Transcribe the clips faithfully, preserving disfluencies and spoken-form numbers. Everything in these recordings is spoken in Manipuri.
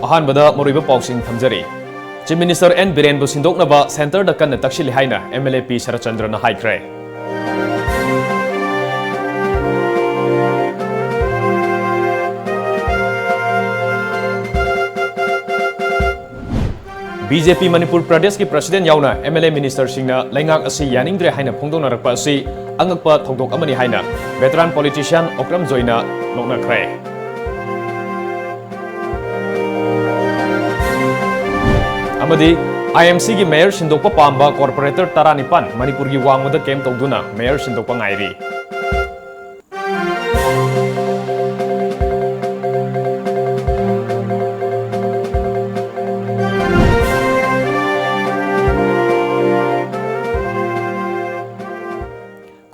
ꯑꯍꯥꯟꯕꯗ ꯃꯔꯨꯑꯣꯏꯕ ꯄꯥꯎꯁꯤꯡ ꯊꯝꯖꯔꯤ꯫ Chief Minister N ꯕꯤꯔꯦꯟꯕꯨ ꯁꯤꯟꯗꯣꯛꯅꯕ centreꯗ ꯀꯟꯅ ꯇꯛꯁꯤꯜꯂꯤ ꯍꯥꯏꯅ MLA ꯄꯤ ꯁꯔꯠꯆꯟꯗ꯭ꯔꯅ ꯍꯥꯏꯈ꯭ꯔꯦ꯫ BJP ꯃꯅꯤꯄꯨꯔ ꯄ꯭ꯔꯗꯦꯁꯀꯤ president ꯌꯥꯎꯅ MLA ministerꯁꯤꯡꯅ ꯂꯩꯉꯥꯛ ꯑꯁꯤ ꯌꯥꯅꯤꯡꯗ꯭ꯔꯦ ꯍꯥꯏꯅ ꯐꯣꯡꯗꯣꯛꯅꯔꯛꯄ ꯑꯁꯤ ꯑꯉꯛꯄ ꯊꯧꯗꯣꯛ ꯑꯃꯅꯤ ꯍꯥꯏꯅ veteran politician ꯑꯣꯀ꯭ꯔꯝ ꯖꯣꯏꯅ ꯅꯣꯛꯅꯈ꯭ꯔꯦ꯫ ꯑꯃꯗꯤ IMCꯒꯤ mayor ꯁꯤꯟꯗꯣꯛꯄ ꯄꯥꯝꯕ corporator ꯇꯔꯥꯅꯤꯄꯥꯟ ꯃꯅꯤꯄꯨꯔꯒꯤ ꯋꯥꯡꯃꯗ camp ꯇꯧꯗꯨꯅ mayor ꯁꯤꯟꯗꯣꯛꯄ ꯉꯥꯏꯔꯤ꯫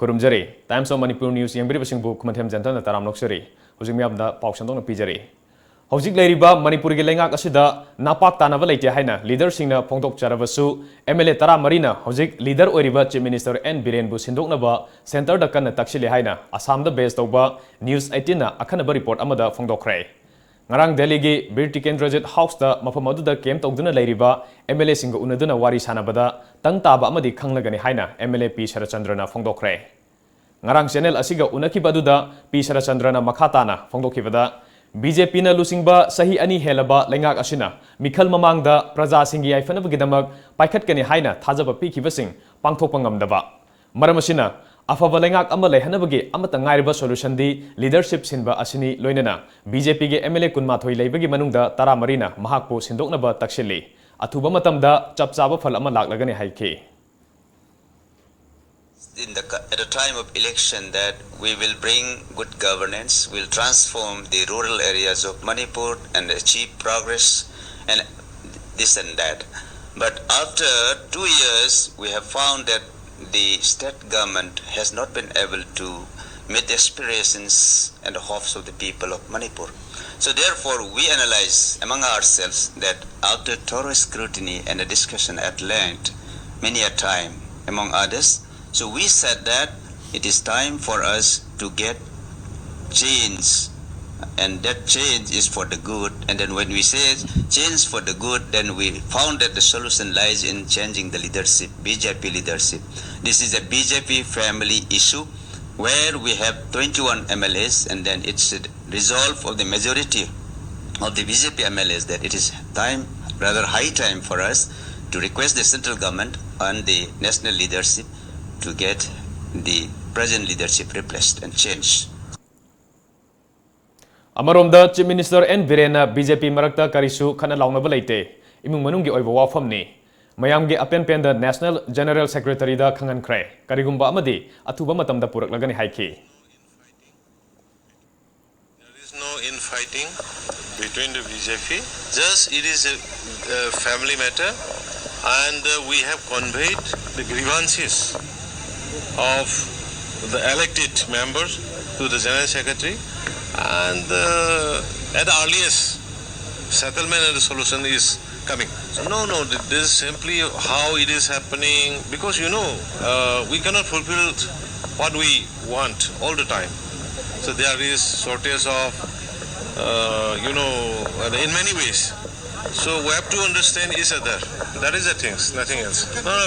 ꯈꯨꯔꯨꯝꯖꯔꯤ꯫ Times of Manipur News ꯌꯦꯡꯕꯤꯔꯤꯕꯁꯤꯡꯕꯨ ꯈꯨꯃꯟꯊꯦꯝ ꯖꯦꯟꯊꯟꯅ ꯇꯔꯥꯝꯅ ꯑꯣꯛꯆꯔꯤ꯫ ꯍꯧꯖꯤꯛ ꯃꯤꯌꯥꯝꯗ ꯄꯥꯎ ꯁꯟꯗꯣꯛꯅ ꯄꯤꯖꯔꯤ꯫ ꯍꯧꯖꯤꯛ ꯂꯩꯔꯤꯕ ꯃꯅꯤꯄꯨꯔꯒꯤ ꯂꯩꯉꯥꯛ ꯑꯁꯤꯗ ꯅꯥꯄꯥꯛ ꯇꯥꯅꯕ ꯂꯩꯇꯦ ꯍꯥꯏꯅ leaderꯁꯤꯡꯅ ꯐꯣꯡꯗꯣꯛꯆꯔꯕꯁꯨ, MLA ꯇꯔꯥꯃꯔꯤꯅ ꯍꯧꯖꯤꯛ leader ꯑꯣꯏꯔꯤꯕ Chief Minister N ꯕꯤꯔꯦꯟꯕꯨ ꯁꯤꯟꯗꯣꯛꯅꯕ centreꯗ ꯀꯟꯅ ꯇꯛꯁꯤꯜꯂꯤ ꯍꯥꯏꯅ ꯑꯁꯥꯝꯗ base ꯇꯧꯕ News eighteenꯅ ꯑꯈꯟꯅꯕ report ꯑꯃꯗ ꯐꯣꯡꯗꯣꯛꯈ꯭ꯔꯦ꯫ ꯉꯔꯥꯡ ꯗꯦꯜꯂꯤꯒꯤ ꯕꯤꯔ ꯇꯤꯀꯦꯟꯗ꯭ꯔꯖꯤꯠ Houseꯇ ꯃꯐꯝ ꯑꯗꯨꯗ camp ꯇꯧꯗꯨꯅ ꯂꯩꯔꯤꯕ MLAꯁꯤꯡꯒ ꯎꯅꯗꯨꯅ ꯋꯥꯔꯤ ꯁꯥꯟꯅꯕꯗ ꯇꯪ ꯇꯥꯕ ꯑꯃꯗꯤ ꯈꯪꯂꯒꯅꯤ ꯍꯥꯏꯅ MLA ꯄꯤ ꯁꯔꯠꯆꯟꯗ꯭ꯔꯅ ꯐꯣꯡꯗꯣꯛꯈ꯭ꯔꯦ꯫ ꯉꯔꯥꯡ channel ꯑꯁꯤꯒ ꯎꯅꯈꯤꯕ ꯑꯗꯨꯗ ꯄꯤ ꯁꯔꯠꯆꯟꯗ꯭ꯔꯅ ꯃꯈꯥ ꯇꯥꯅ ꯐꯣꯡꯗꯣꯛꯈꯤꯕꯗ, BJPꯅ ꯂꯨꯆꯤꯡꯕ ꯆꯍꯤ ꯑꯅꯤ ꯍꯦꯜꯂꯕ ꯂꯩꯉꯥꯛ ꯑꯁꯤꯅ ꯃꯤꯈꯜ ꯃꯃꯥꯡꯗ ꯄ꯭ꯔꯖꯥꯁꯤꯡꯒꯤ ꯌꯥꯏꯐꯅꯕꯒꯤꯗꯃꯛ ꯄꯥꯏꯈꯠꯀꯅꯤ ꯍꯥꯏꯅ ꯊꯥꯖꯕ ꯄꯤꯈꯤꯕꯁꯤꯡ ꯄꯥꯡꯊꯣꯛꯄ ꯉꯝꯗꯕ, ꯃꯔꯝ ꯑꯁꯤꯅ ꯑꯐꯕ ꯂꯩꯉꯥꯛ ꯑꯃ ꯂꯩꯍꯟꯅꯕꯒꯤ ꯑꯃꯠꯇ ꯉꯥꯏꯔꯕ solutionꯗꯤ leadership ꯁꯤꯟꯕ ꯑꯁꯤꯅꯤ, ꯂꯣꯏꯅꯅ BJPꯒꯤ MLA ꯀꯨꯟꯃꯥꯊꯣꯏ ꯂꯩꯕꯒꯤ ꯃꯅꯨꯡꯗ ꯇꯔꯥꯃꯔꯤꯅ ꯃꯍꯥꯛꯄꯨ ꯁꯤꯟꯗꯣꯛꯅꯕ ꯇꯛꯁꯤꯜꯂꯤ꯫ ꯑꯊꯨꯕ ꯃꯇꯝꯗ ꯆꯞ ꯆꯥꯕ ꯐꯜ ꯑꯃ ꯂꯥꯛꯂꯒꯅꯤ ꯍꯥꯏꯈꯤ꯫ In the, at a time of election, that we will bring good governance, will transform the rural areas of Manipur and achieve progress and this and that. But after two years, we have found that the state government has not been able to meet the aspirations and the hopes of the people of Manipur. So therefore, we analyze among ourselves that after thorough scrutiny and a discussion at length, many a time, among others, so we said that it is time for us to get change And that change is for the good. And then when we say change for the good, then we found that the solution lies in changing the leadership, B J P leadership. This is a B J P family issue where we have twenty-one M L As, and then it's a resolve of the majority of the B J P M L As that it is time, rather high time for us to request the central government and the national leadership to get the present leadership replaced and changed. ꯑꯃꯔꯣꯝꯗ Chief Minister N ꯕꯤꯔꯦꯟꯅ B J P ꯃꯔꯛꯇ ꯀꯔꯤꯁꯨ ꯈꯠꯅ ꯂꯥꯎꯅꯕ ꯂꯩꯇꯦ, ꯏꯃꯨꯡ ꯃꯅꯨꯡꯒꯤ ꯑꯣꯏꯕ ꯋꯥꯐꯝꯅꯤ, ꯃꯌꯥꯝꯒꯤ ꯑꯄꯦꯟ ꯄꯦꯟꯗ National General Secretaryꯗ ꯈꯪꯍꯟꯈ꯭ꯔꯦ꯫ ꯀꯔꯤꯒꯨꯝꯕ ꯑꯃꯗꯤ ꯑꯊꯨꯕ ꯃꯇꯝꯗ ꯄꯨꯔꯛꯂꯒꯅꯤ ꯍꯥꯏꯈꯤ꯫ There is no infighting between the B J P. Just it is a, a family matter, and uh, we have conveyed the grievances of the elected members to the General Secretary, and uh, at the earliest, settlement and the solution is coming. No, no, th- this is simply how it is happening, because you know, uh, we cannot fulfill what we want all the time. So there is shortage of, uh, you know, in many ways. So we have to understand each other. That is the things, nothing else. No, no,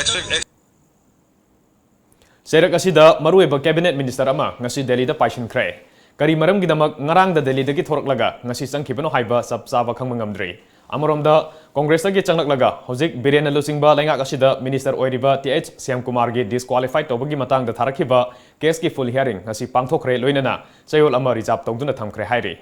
expect, ꯆꯩꯔꯛ ꯑꯁꯤꯗ ꯃꯔꯨꯑꯣꯏꯕ Cabinet Minister ꯑꯃ ꯉꯁꯤ ꯗꯦꯜꯂꯤꯗ ꯄꯥꯏꯁꯤꯟꯈ꯭ꯔꯦ꯫ ꯀꯔꯤ ꯃꯔꯝꯒꯤꯗꯃꯛ ꯉꯔꯥꯡꯗ ꯗꯦꯜꯂꯤꯗꯒꯤ ꯊꯣꯔꯛꯂꯒ ꯉꯁꯤ ꯆꯪꯈꯤꯕꯅꯣ ꯍꯥꯏꯕ ꯆꯞ ꯆꯥꯕ ꯈꯪꯕ ꯉꯝꯗ꯭ꯔꯤ꯫ ꯑꯃꯔꯣꯝꯗ Congressꯇꯒꯤ ꯆꯪꯂꯛꯂꯒ ꯍꯧꯖꯤꯛ ꯕꯤꯔꯦꯟꯅ ꯂꯨꯆꯤꯡꯕ ꯂꯩꯉꯥꯛ ꯑꯁꯤꯗ Minister ꯑꯣꯏꯔꯤꯕ T H ꯁ꯭ꯌꯥꯝꯀꯨꯃꯥꯔꯒꯤ disqualify ꯇꯧꯕꯒꯤ ꯃꯇꯥꯡꯗ ꯊꯥꯔꯛꯈꯤꯕ caseꯀꯤ full hearing ꯉꯁꯤ ꯄꯥꯡꯊꯣꯛꯈ꯭ꯔꯦ, ꯂꯣꯏꯅꯅ ꯆꯌꯣꯜ ꯑꯃ reserve ꯇꯧꯗꯨꯅ ꯊꯝꯈ꯭ꯔꯦ ꯍꯥꯏꯔꯤ꯫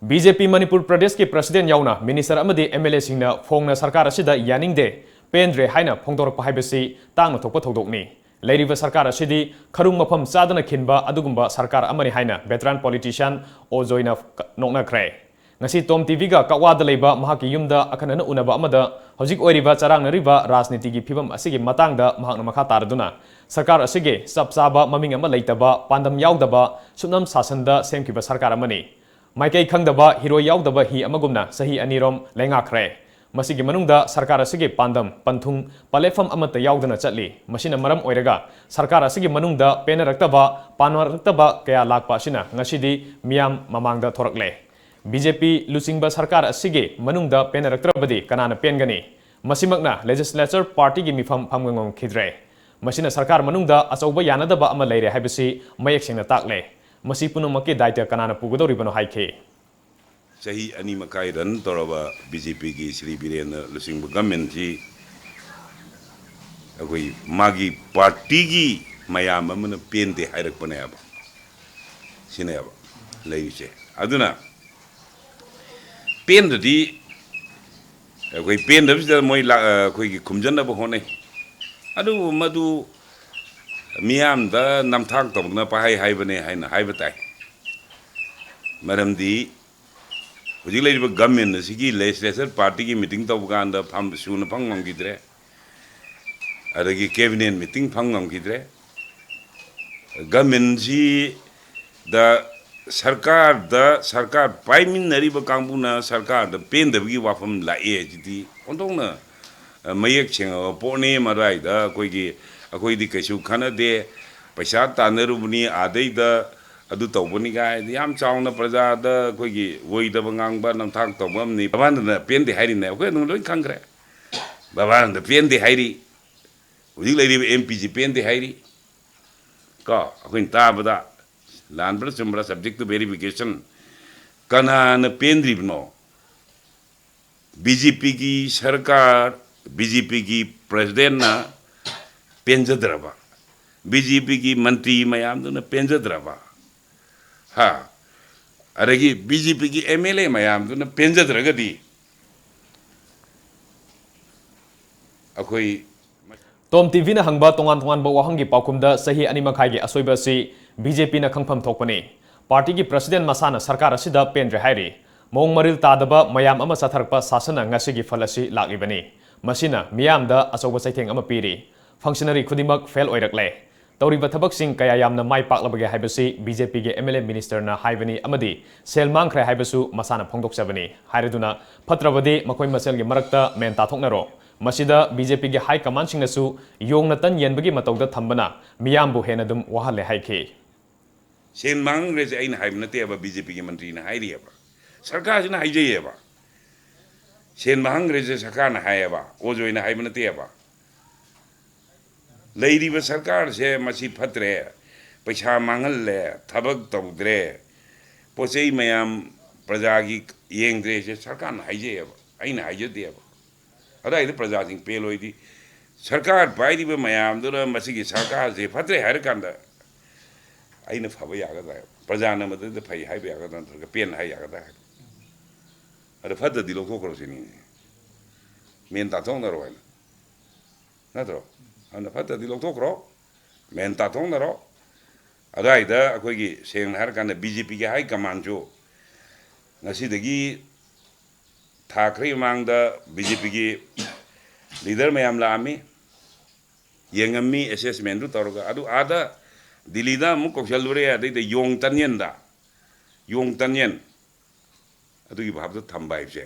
B J P ꯃꯅꯤꯄꯨꯔ ꯄ꯭ꯔꯗꯦꯁꯀꯤ President ꯌꯥꯎꯅ Minister ꯑꯃꯗꯤ M L Aꯁꯤꯡꯅ ꯐꯣꯡꯅ ꯁꯔꯀꯥꯔ ꯑꯁꯤꯗ ꯌꯥꯅꯤꯡꯗꯦ, ꯄꯦꯟꯗ꯭ꯔꯦ ꯍꯥꯏꯅ ꯐꯣꯡꯗꯣꯔꯛꯄ ꯍꯥꯏꯕꯁꯤ ꯇꯥꯡꯅ ꯊꯣꯛꯄ ꯊꯧꯗꯣꯛꯅꯤ꯫ ꯂꯩꯔꯤꯕ ꯁꯔꯀꯥꯔ ꯑꯁꯤꯗꯤ ꯈꯔꯨꯡ ꯃꯐꯝ ꯆꯥꯗꯅ ꯈꯤꯟꯕ ꯑꯗꯨꯒꯨꯝꯕ ꯁꯔꯀꯥꯔ ꯑꯃꯅꯤ ꯍꯥꯏꯅ veteran politician ꯑꯣ ꯖꯣꯏꯅ ꯅꯣꯛꯅꯈ꯭ꯔꯦ꯫ ꯉꯁꯤ Tom TVꯒ ꯀꯛꯋꯥꯗ ꯂꯩꯕ ꯃꯍꯥꯛꯀꯤ ꯌꯨꯝꯗ ꯑꯈꯟꯅꯅ ꯎꯅꯕ ꯑꯃꯗ ꯍꯧꯖꯤꯛ ꯑꯣꯏꯔꯤꯕ ꯆꯔꯥꯡꯅꯔꯤꯕ ꯔꯥꯖꯅꯤꯇꯤꯒꯤ ꯐꯤꯕꯝ ꯑꯁꯤꯒꯤ ꯃꯇꯥꯡꯗ ꯃꯍꯥꯛꯅ ꯃꯈꯥ ꯇꯥꯔꯗꯨꯅ, ꯁꯔꯀꯥꯔ ꯑꯁꯤꯒꯤ ꯆꯞ ꯆꯥꯕ ꯃꯃꯤꯡ ꯑꯃ ꯂꯩꯇꯕ, ꯄꯥꯟꯗꯝ ꯌꯥꯎꯗꯕ, ꯁꯨꯞꯅꯝ ꯁꯥꯁꯟꯗ ꯁꯦꯝꯈꯤꯕ ꯁꯔꯀꯥꯔ ꯑꯃꯅꯤ꯫ ꯃꯥꯏꯀꯩ ꯈꯪꯗꯕ, ꯍꯤꯔꯣꯏ ꯌꯥꯎꯗꯕ ꯍꯤ ꯑꯃꯒꯨꯝꯅ ꯆꯍꯤ ꯑꯅꯤꯔꯣꯝ ꯂꯩꯉꯥꯛꯈ꯭ꯔꯦ꯫ ꯃꯁꯤꯒꯤ ꯃꯅꯨꯡꯗ ꯁꯔꯀꯥꯔ ꯑꯁꯤꯒꯤ ꯄꯥꯟꯗꯝ, ꯄꯟꯊꯨꯡ, ꯄꯂꯦꯐꯝ ꯑꯃꯠꯇ ꯌꯥꯎꯗꯅ ꯆꯠꯂꯤ꯫ ꯃꯁꯤꯅ ꯃꯔꯝ ꯑꯣꯏꯔꯒ ꯁꯔꯀꯥꯔ ꯑꯁꯤꯒꯤ ꯃꯅꯨꯡꯗ ꯄꯦꯟꯅꯔꯛꯇꯕ, ꯄꯥꯝꯅꯔꯛꯇꯕ ꯀꯌꯥ ꯂꯥꯛꯄ ꯑꯁꯤꯅ ꯉꯁꯤꯗꯤ ꯃꯤꯌꯥꯝ ꯃꯃꯥꯡꯗ ꯊꯣꯔꯛꯂꯦ꯫ ꯕꯤ ꯖꯦ ꯄꯤ ꯂꯨꯆꯤꯡꯕ ꯁꯔꯀꯥꯔ ꯑꯁꯤꯒꯤ ꯃꯅꯨꯡꯗ ꯄꯦꯟꯅꯔꯛꯇ꯭ꯔꯕꯗꯤ ꯀꯅꯥꯅ ꯄꯦꯟꯒꯅꯤ? ꯃꯁꯤꯃꯛꯅ ꯂꯦꯖꯤꯁꯂꯦꯆꯔ ꯄꯥꯔꯇꯤꯒꯤ ꯃꯤꯐꯝ ꯐꯝꯕ ꯉꯝꯈꯤꯗ꯭ꯔꯦ꯫ ꯃꯁꯤꯅ ꯁꯔꯀꯥꯔ ꯃꯅꯨꯡꯗ ꯑꯆꯧꯕ ꯌꯥꯅꯗꯕ ꯑꯃ ꯂꯩꯔꯦ ꯍꯥꯏꯕꯁꯤ ꯃꯌꯦꯛ ꯁꯦꯡꯅ ꯇꯥꯛꯂꯦ꯫ ꯃꯁꯤ ꯄꯨꯝꯅꯃꯛꯀꯤ ꯗꯥꯏꯇ ꯀꯅꯥꯅ ꯄꯨꯒꯗꯧꯔꯤꯕꯅꯣ ꯍꯥꯏꯈꯤ꯫ ꯆꯍꯤ ꯑꯅꯤ ꯃꯈꯥꯏ ꯔꯟ ꯇꯧꯔꯕ ꯕꯤ ꯖꯦ ꯄꯤꯒꯤ ꯁ꯭ꯔꯤ ꯕꯤꯔꯦꯟꯅ ꯂꯨꯆꯤꯡꯕ ꯒꯃꯦꯟꯁꯤ ꯑꯩꯈꯣꯏ ꯃꯥꯒꯤ ꯄꯥꯔꯇꯤꯒꯤ ꯃꯌꯥꯝ ꯑꯃꯅ ꯄꯦꯟꯗꯦ ꯍꯥꯏꯔꯛꯄꯅꯦꯕ꯫ ꯁꯤꯅꯦꯕ ꯂꯩꯔꯤꯁꯦ꯫ ꯑꯗꯨꯅ ꯄꯦꯟꯗ꯭ꯔꯗꯤ ꯑꯩꯈꯣꯏ ꯄꯦꯟꯗꯕꯁꯤꯗ ꯃꯣꯏ ꯂꯥ-, ꯑꯩꯈꯣꯏꯒꯤ ꯈꯨꯝꯖꯟꯅꯕ ꯍꯣꯠꯅꯩ꯫ ꯑꯗꯨꯕꯨ ꯃꯗꯨ ꯃꯤꯌꯥꯝꯗ ꯅꯝꯊꯥꯛ ꯇꯧꯗꯅ ꯄꯥꯍꯥꯏ ꯍꯥꯏꯕꯅꯦ ꯍꯥꯏꯅ ꯍꯥꯏꯕ ꯇꯥꯏ꯫ ꯃꯔꯝꯗꯤ ꯍꯧꯖꯤꯛ ꯂꯩꯔꯤꯕ ꯒꯃꯦꯟ ꯑꯁꯤꯒꯤ ꯂꯦꯖꯤꯁꯂꯦꯆꯔ ꯄꯥꯔꯇꯤꯒꯤ ꯃꯤꯇꯤꯡ ꯇꯧꯕ ꯀꯥꯟꯗ ꯐꯝ, ꯁꯨꯅ ꯐꯝ ꯉꯝꯈꯤꯗ꯭ꯔꯦ꯫ ꯑꯗꯒꯤ ꯀꯦꯕꯤꯅꯦꯠ ꯃꯤꯇꯤꯡ ꯐꯝ ꯉꯝꯈꯤꯗ꯭ꯔꯦ꯫ ꯒꯃꯦꯟꯁꯤꯗ ꯁꯔꯀꯥꯔꯗ, ꯁꯔꯀꯥꯔ ꯄꯥꯏꯃꯤꯟꯅꯔꯤꯕ ꯀꯥꯡꯕꯨꯅ ꯁꯔꯀꯥꯔꯗ ꯄꯦꯟꯗꯕꯒꯤ ꯋꯥꯐꯝ ꯂꯥꯛꯑꯦ ꯍꯥꯏꯁꯤꯗꯤ ꯑꯣꯟꯊꯣꯛꯅ, ꯑ, ꯃꯌꯦꯛ ꯁꯦꯡꯉꯕ ꯄꯣꯠꯅꯤ꯫ ꯃꯗꯨꯋꯥꯏꯗ ꯑꯩꯈꯣꯏꯒꯤ, ꯑꯩꯈꯣꯏꯗꯤ ꯀꯩꯁꯨ ꯈꯟꯅꯗꯦ, ꯄꯩꯁꯥ ꯇꯥꯟꯅꯔꯨꯕꯅꯤ, ꯑꯥꯗꯩꯗ ꯑꯗꯨ ꯇꯧꯕꯅꯤ ꯀꯥꯏꯗꯤ ꯌꯥꯝ ꯆꯥꯎꯅ ꯄ꯭ꯔꯖꯥꯗ ꯑꯩꯈꯣꯏꯒꯤ ꯑꯣꯏꯗꯕ ꯉꯥꯡꯕ, ꯅꯝꯊꯥꯛ ꯇꯧꯕ ꯑꯃꯅꯤ꯫ ꯕꯕꯥꯅ ꯄꯦꯟꯗꯦ ꯍꯥꯏꯔꯤꯅꯦ, ꯑꯩꯈꯣꯏ ꯑꯗꯨꯝ ꯂꯣꯏ ꯈꯪꯈ꯭ꯔꯦ꯫ ꯕꯕꯥꯅ ꯄꯦꯟꯗꯦ ꯍꯥꯏꯔꯤ, ꯍꯧꯖꯤꯛ ꯂꯩꯔꯤꯕ ꯑꯦꯝ ꯄꯤꯁꯤ ꯄꯦꯟꯗꯦ ꯍꯥꯏꯔꯤ꯫ ꯀꯣ, ꯑꯩꯈꯣꯏꯅ ꯇꯥꯕꯗ ꯂꯥꯟꯕ꯭ꯔꯥ ꯆꯨꯝꯕ꯭ꯔꯥ, subject to verification꯫ ꯀꯅꯥꯅ ꯄꯦꯟꯗ꯭ꯔꯤꯕꯅꯣ? ꯕꯤ ꯖꯦ ꯄꯤꯒꯤ ꯁꯔꯀꯥꯔ, ꯕꯤ ꯖꯦ ꯄꯤꯒꯤ ꯄ꯭ꯔꯦꯁꯤꯗꯦꯟꯅ ꯄꯦꯟꯖꯗ꯭ꯔꯕ, ꯕꯤ ꯖꯦ ꯄꯤꯒꯤ ꯃꯟꯇ꯭ꯔꯤ ꯃꯌꯥꯝꯗꯨꯅ ꯄꯦꯟꯖꯗ꯭ꯔꯕ, ꯍꯥ? ꯑꯗꯒꯤ ꯕꯤ ꯖꯦ ꯄꯤꯒꯤ ꯑꯦꯝ ꯑꯦꯜ ꯑꯦ ꯃꯌꯥꯝꯗꯨꯅ ꯄꯦꯟꯖꯗ꯭ꯔꯒꯗꯤ ꯑꯩꯈꯣꯏ ꯇꯣꯝ ꯇꯤ ꯚꯤꯅ ꯍꯪꯕ ꯇꯣꯉꯥꯟ ꯇꯣꯉꯥꯟꯕ ꯋꯥꯍꯪꯒꯤ ꯄꯥꯎꯈꯨꯝꯗ ꯆꯍꯤ ꯑꯅꯤ ꯃꯈꯥꯏꯒꯤ ꯑꯁꯣꯏꯕ ꯑꯁꯤ ꯕꯤ ꯖꯦ ꯄꯤꯅ ꯈꯪꯐꯝ ꯊꯣꯛꯄꯅꯤ꯫ ꯄꯥꯔꯇꯤꯒꯤ ꯄ꯭ꯔꯦꯁꯤꯗꯦꯟ ꯃꯁꯥꯅ ꯁꯔꯀꯥꯔ ꯑꯁꯤꯗ ꯄꯦꯟꯗ꯭ꯔꯦ ꯍꯥꯏꯔꯤ꯫ ꯃꯑꯣꯡ ꯃꯔꯤꯜ ꯇꯥꯗꯕ ꯃꯌꯥꯝ ꯑꯃ ꯆꯠꯊꯔꯛꯄ ꯁꯥꯁꯟꯅ ꯉꯁꯤꯒꯤ ꯐꯜ ꯑꯁꯤ ꯂꯥꯛꯂꯤꯕꯅꯤ꯫ ꯃꯁꯤꯅ ꯃꯤꯌꯥꯝꯗ ꯑꯆꯧꯕ ꯆꯩꯊꯦꯡ ꯑꯃ ꯄꯤꯔꯤ꯫ ꯐꯪꯁꯅꯔꯤ ꯈꯨꯗꯤꯡꯃꯛ ꯐꯦꯜ ꯑꯣꯏꯔꯛꯂꯦ꯫ ꯇꯧꯔꯤꯕ ꯊꯕꯛꯁꯤꯡ ꯀꯌꯥ ꯌꯥꯝꯅ ꯃꯥꯏ ꯄꯥꯛꯂꯕꯒꯦ ꯍꯥꯏꯕꯁꯤ ꯕꯤ ꯖꯦ ꯄꯤꯒꯤ ꯑꯦꯝ ꯑꯦꯜ ꯑꯦ ꯃꯤꯅꯤꯁꯇꯔꯅ ꯍꯥꯏꯕꯅꯤ ꯑꯃꯗꯤ ꯁꯦꯜ ꯃꯥꯡꯈ꯭ꯔꯦ ꯍꯥꯏꯕꯁꯨ ꯃꯁꯥꯅ ꯐꯣꯡꯗꯣꯛꯆꯕꯅꯤ꯫ ꯍꯥꯏꯔꯗꯨꯅ ꯐꯠꯇ꯭ꯔꯕꯗꯤ ꯃꯈꯣꯏ ꯃꯁꯦꯜꯒꯤ ꯃꯔꯛꯇ ꯃꯦꯟ ꯇꯥꯊꯣꯛꯅꯔꯣ꯫ ꯃꯁꯤꯗ ꯕꯤ ꯖꯦ ꯄꯤꯒꯤ ꯍꯥꯏ ꯀꯃꯥꯟꯁꯤꯡꯅꯁꯨ ꯌꯣꯡꯅ ꯇꯟ ꯌꯦꯟꯕꯒꯤ ꯃꯇꯧꯗ ꯊꯝꯕꯅ ꯃꯤꯌꯥꯝꯕꯨ ꯍꯦꯟꯅ ꯑꯗꯨꯝ ꯋꯥꯍꯜꯂꯦ ꯍꯥꯏꯈꯤ꯫ ꯁꯦꯟ ꯃꯥꯡꯈ꯭ꯔꯦꯁꯦ ꯑꯩꯅ ꯍꯥꯏꯕ ꯅꯠꯇꯦꯕ, ꯕꯤ ꯖꯦ ꯄꯤꯒꯤ ꯃꯟꯇ꯭ꯔꯤꯅ ꯍꯥꯏꯔꯤꯑꯕ, ꯁꯔꯀꯥꯔꯁꯤꯅ ꯍꯥꯏꯖꯩꯌꯦꯕ꯫ ꯁꯦꯟ ꯃꯥꯡꯈ꯭ꯔꯦꯁꯦ ꯁꯔꯀꯥꯔꯅ ꯍꯥꯏꯌꯦꯕ, ꯑꯣꯖꯣꯏꯅ ꯍꯥꯏꯕ ꯅꯠꯇꯦꯕ꯫ ꯂꯩꯔꯤꯕ ꯁꯔꯀꯥꯔꯁꯦ ꯃꯁꯤ ꯐꯠꯇ꯭ꯔꯦ, ꯄꯩꯁꯥ ꯃꯥꯡꯍꯜꯂꯦ, ꯊꯕꯛ ꯇꯧꯗ꯭ꯔꯦ, ꯄꯣꯠ ꯆꯩ ꯃꯌꯥꯝ ꯄ꯭ꯔꯖꯥꯒꯤ ꯌꯦꯡꯗ꯭ꯔꯦꯁꯦ ꯁꯔꯀꯥꯔꯅ ꯍꯥꯏꯖꯩꯌꯦꯕ, ꯑꯩꯅ ꯍꯥꯏꯖꯗꯦꯕ꯫ ꯑꯗꯨꯋꯥꯏꯗ ꯄ꯭ꯔꯖꯥꯁꯤꯡ ꯄꯦꯜꯂꯣꯏꯗꯤ, ꯁꯔꯀꯥꯔ ꯄꯥꯏꯔꯤꯕ ꯃꯌꯥꯝꯗꯨꯅ ꯃꯁꯤꯒꯤ ꯁꯔꯀꯥꯔꯁꯦ ꯐꯠꯇ꯭ꯔꯦ ꯍꯥꯏꯔꯀꯥꯟꯗ ꯑꯩꯅ ꯐꯕ ꯌꯥꯒꯗ꯭ꯔꯥ? ꯄ꯭ꯔꯖꯥꯅ ꯃꯗꯨꯗ ꯐꯩ ꯍꯥꯏꯕ ꯌꯥꯒꯗ꯭ꯔꯥ, ꯅꯠꯇ꯭ꯔꯒ ꯄꯦꯟꯅ ꯍꯥꯏ ꯌꯥꯒꯗ꯭ꯔꯥ ꯍꯥꯏꯕ? ꯑꯗ ꯐꯠꯇꯗꯤ ꯂꯧꯊꯣꯛꯈ꯭ꯔꯣ ꯁꯤꯅꯤ, ꯃꯦꯟ ꯇꯥꯊꯣꯛꯅꯔꯣ ꯍꯥꯏꯅ, ꯅꯠꯇ꯭ꯔꯣ? ꯑꯗꯨꯅ ꯐꯠꯇꯗꯤ ꯂꯧꯊꯣꯛꯈ꯭ꯔꯣ, ꯃꯦꯟ ꯇꯥꯊꯣꯛꯅꯔꯣ꯫ ꯑꯗꯨꯋꯥꯏꯗ ꯑꯩꯈꯣꯏꯒꯤ ꯁꯦꯡꯅ ꯍꯥꯏꯔꯀꯥꯟꯗ ꯕꯤ ꯖꯦ ꯄꯤꯒꯤ ꯍꯥꯏ ꯀꯃꯥꯟꯁꯨ ꯉꯁꯤꯗꯒꯤ ꯊꯥ ꯈꯔꯒꯤ ꯃꯃꯥꯡꯗ ꯕꯤ ꯖꯦ ꯄꯤꯒꯤ ꯂꯤꯗꯔ ꯃꯌꯥꯝ ꯂꯥꯛꯑꯝꯃꯤ, ꯌꯦꯡꯉꯝꯃꯤ, ꯑꯦꯁꯦꯁꯃꯦꯟꯗꯨ ꯇꯧꯔꯒ꯫ ꯑꯗꯨ ꯑꯥꯗ ꯗꯤꯜꯂꯤꯗ ꯑꯃꯨꯛ ꯀꯧꯁꯜꯂꯨꯔꯦ, ꯑꯗꯩꯗ ꯌꯣꯡ ꯇꯟꯌꯦꯟꯗ, ꯌꯣꯡ ꯇꯟꯌꯦꯟ ꯑꯗꯨꯒꯤ ꯚꯥꯕꯇ ꯊꯝꯕ ꯍꯥꯏꯕꯁꯦ,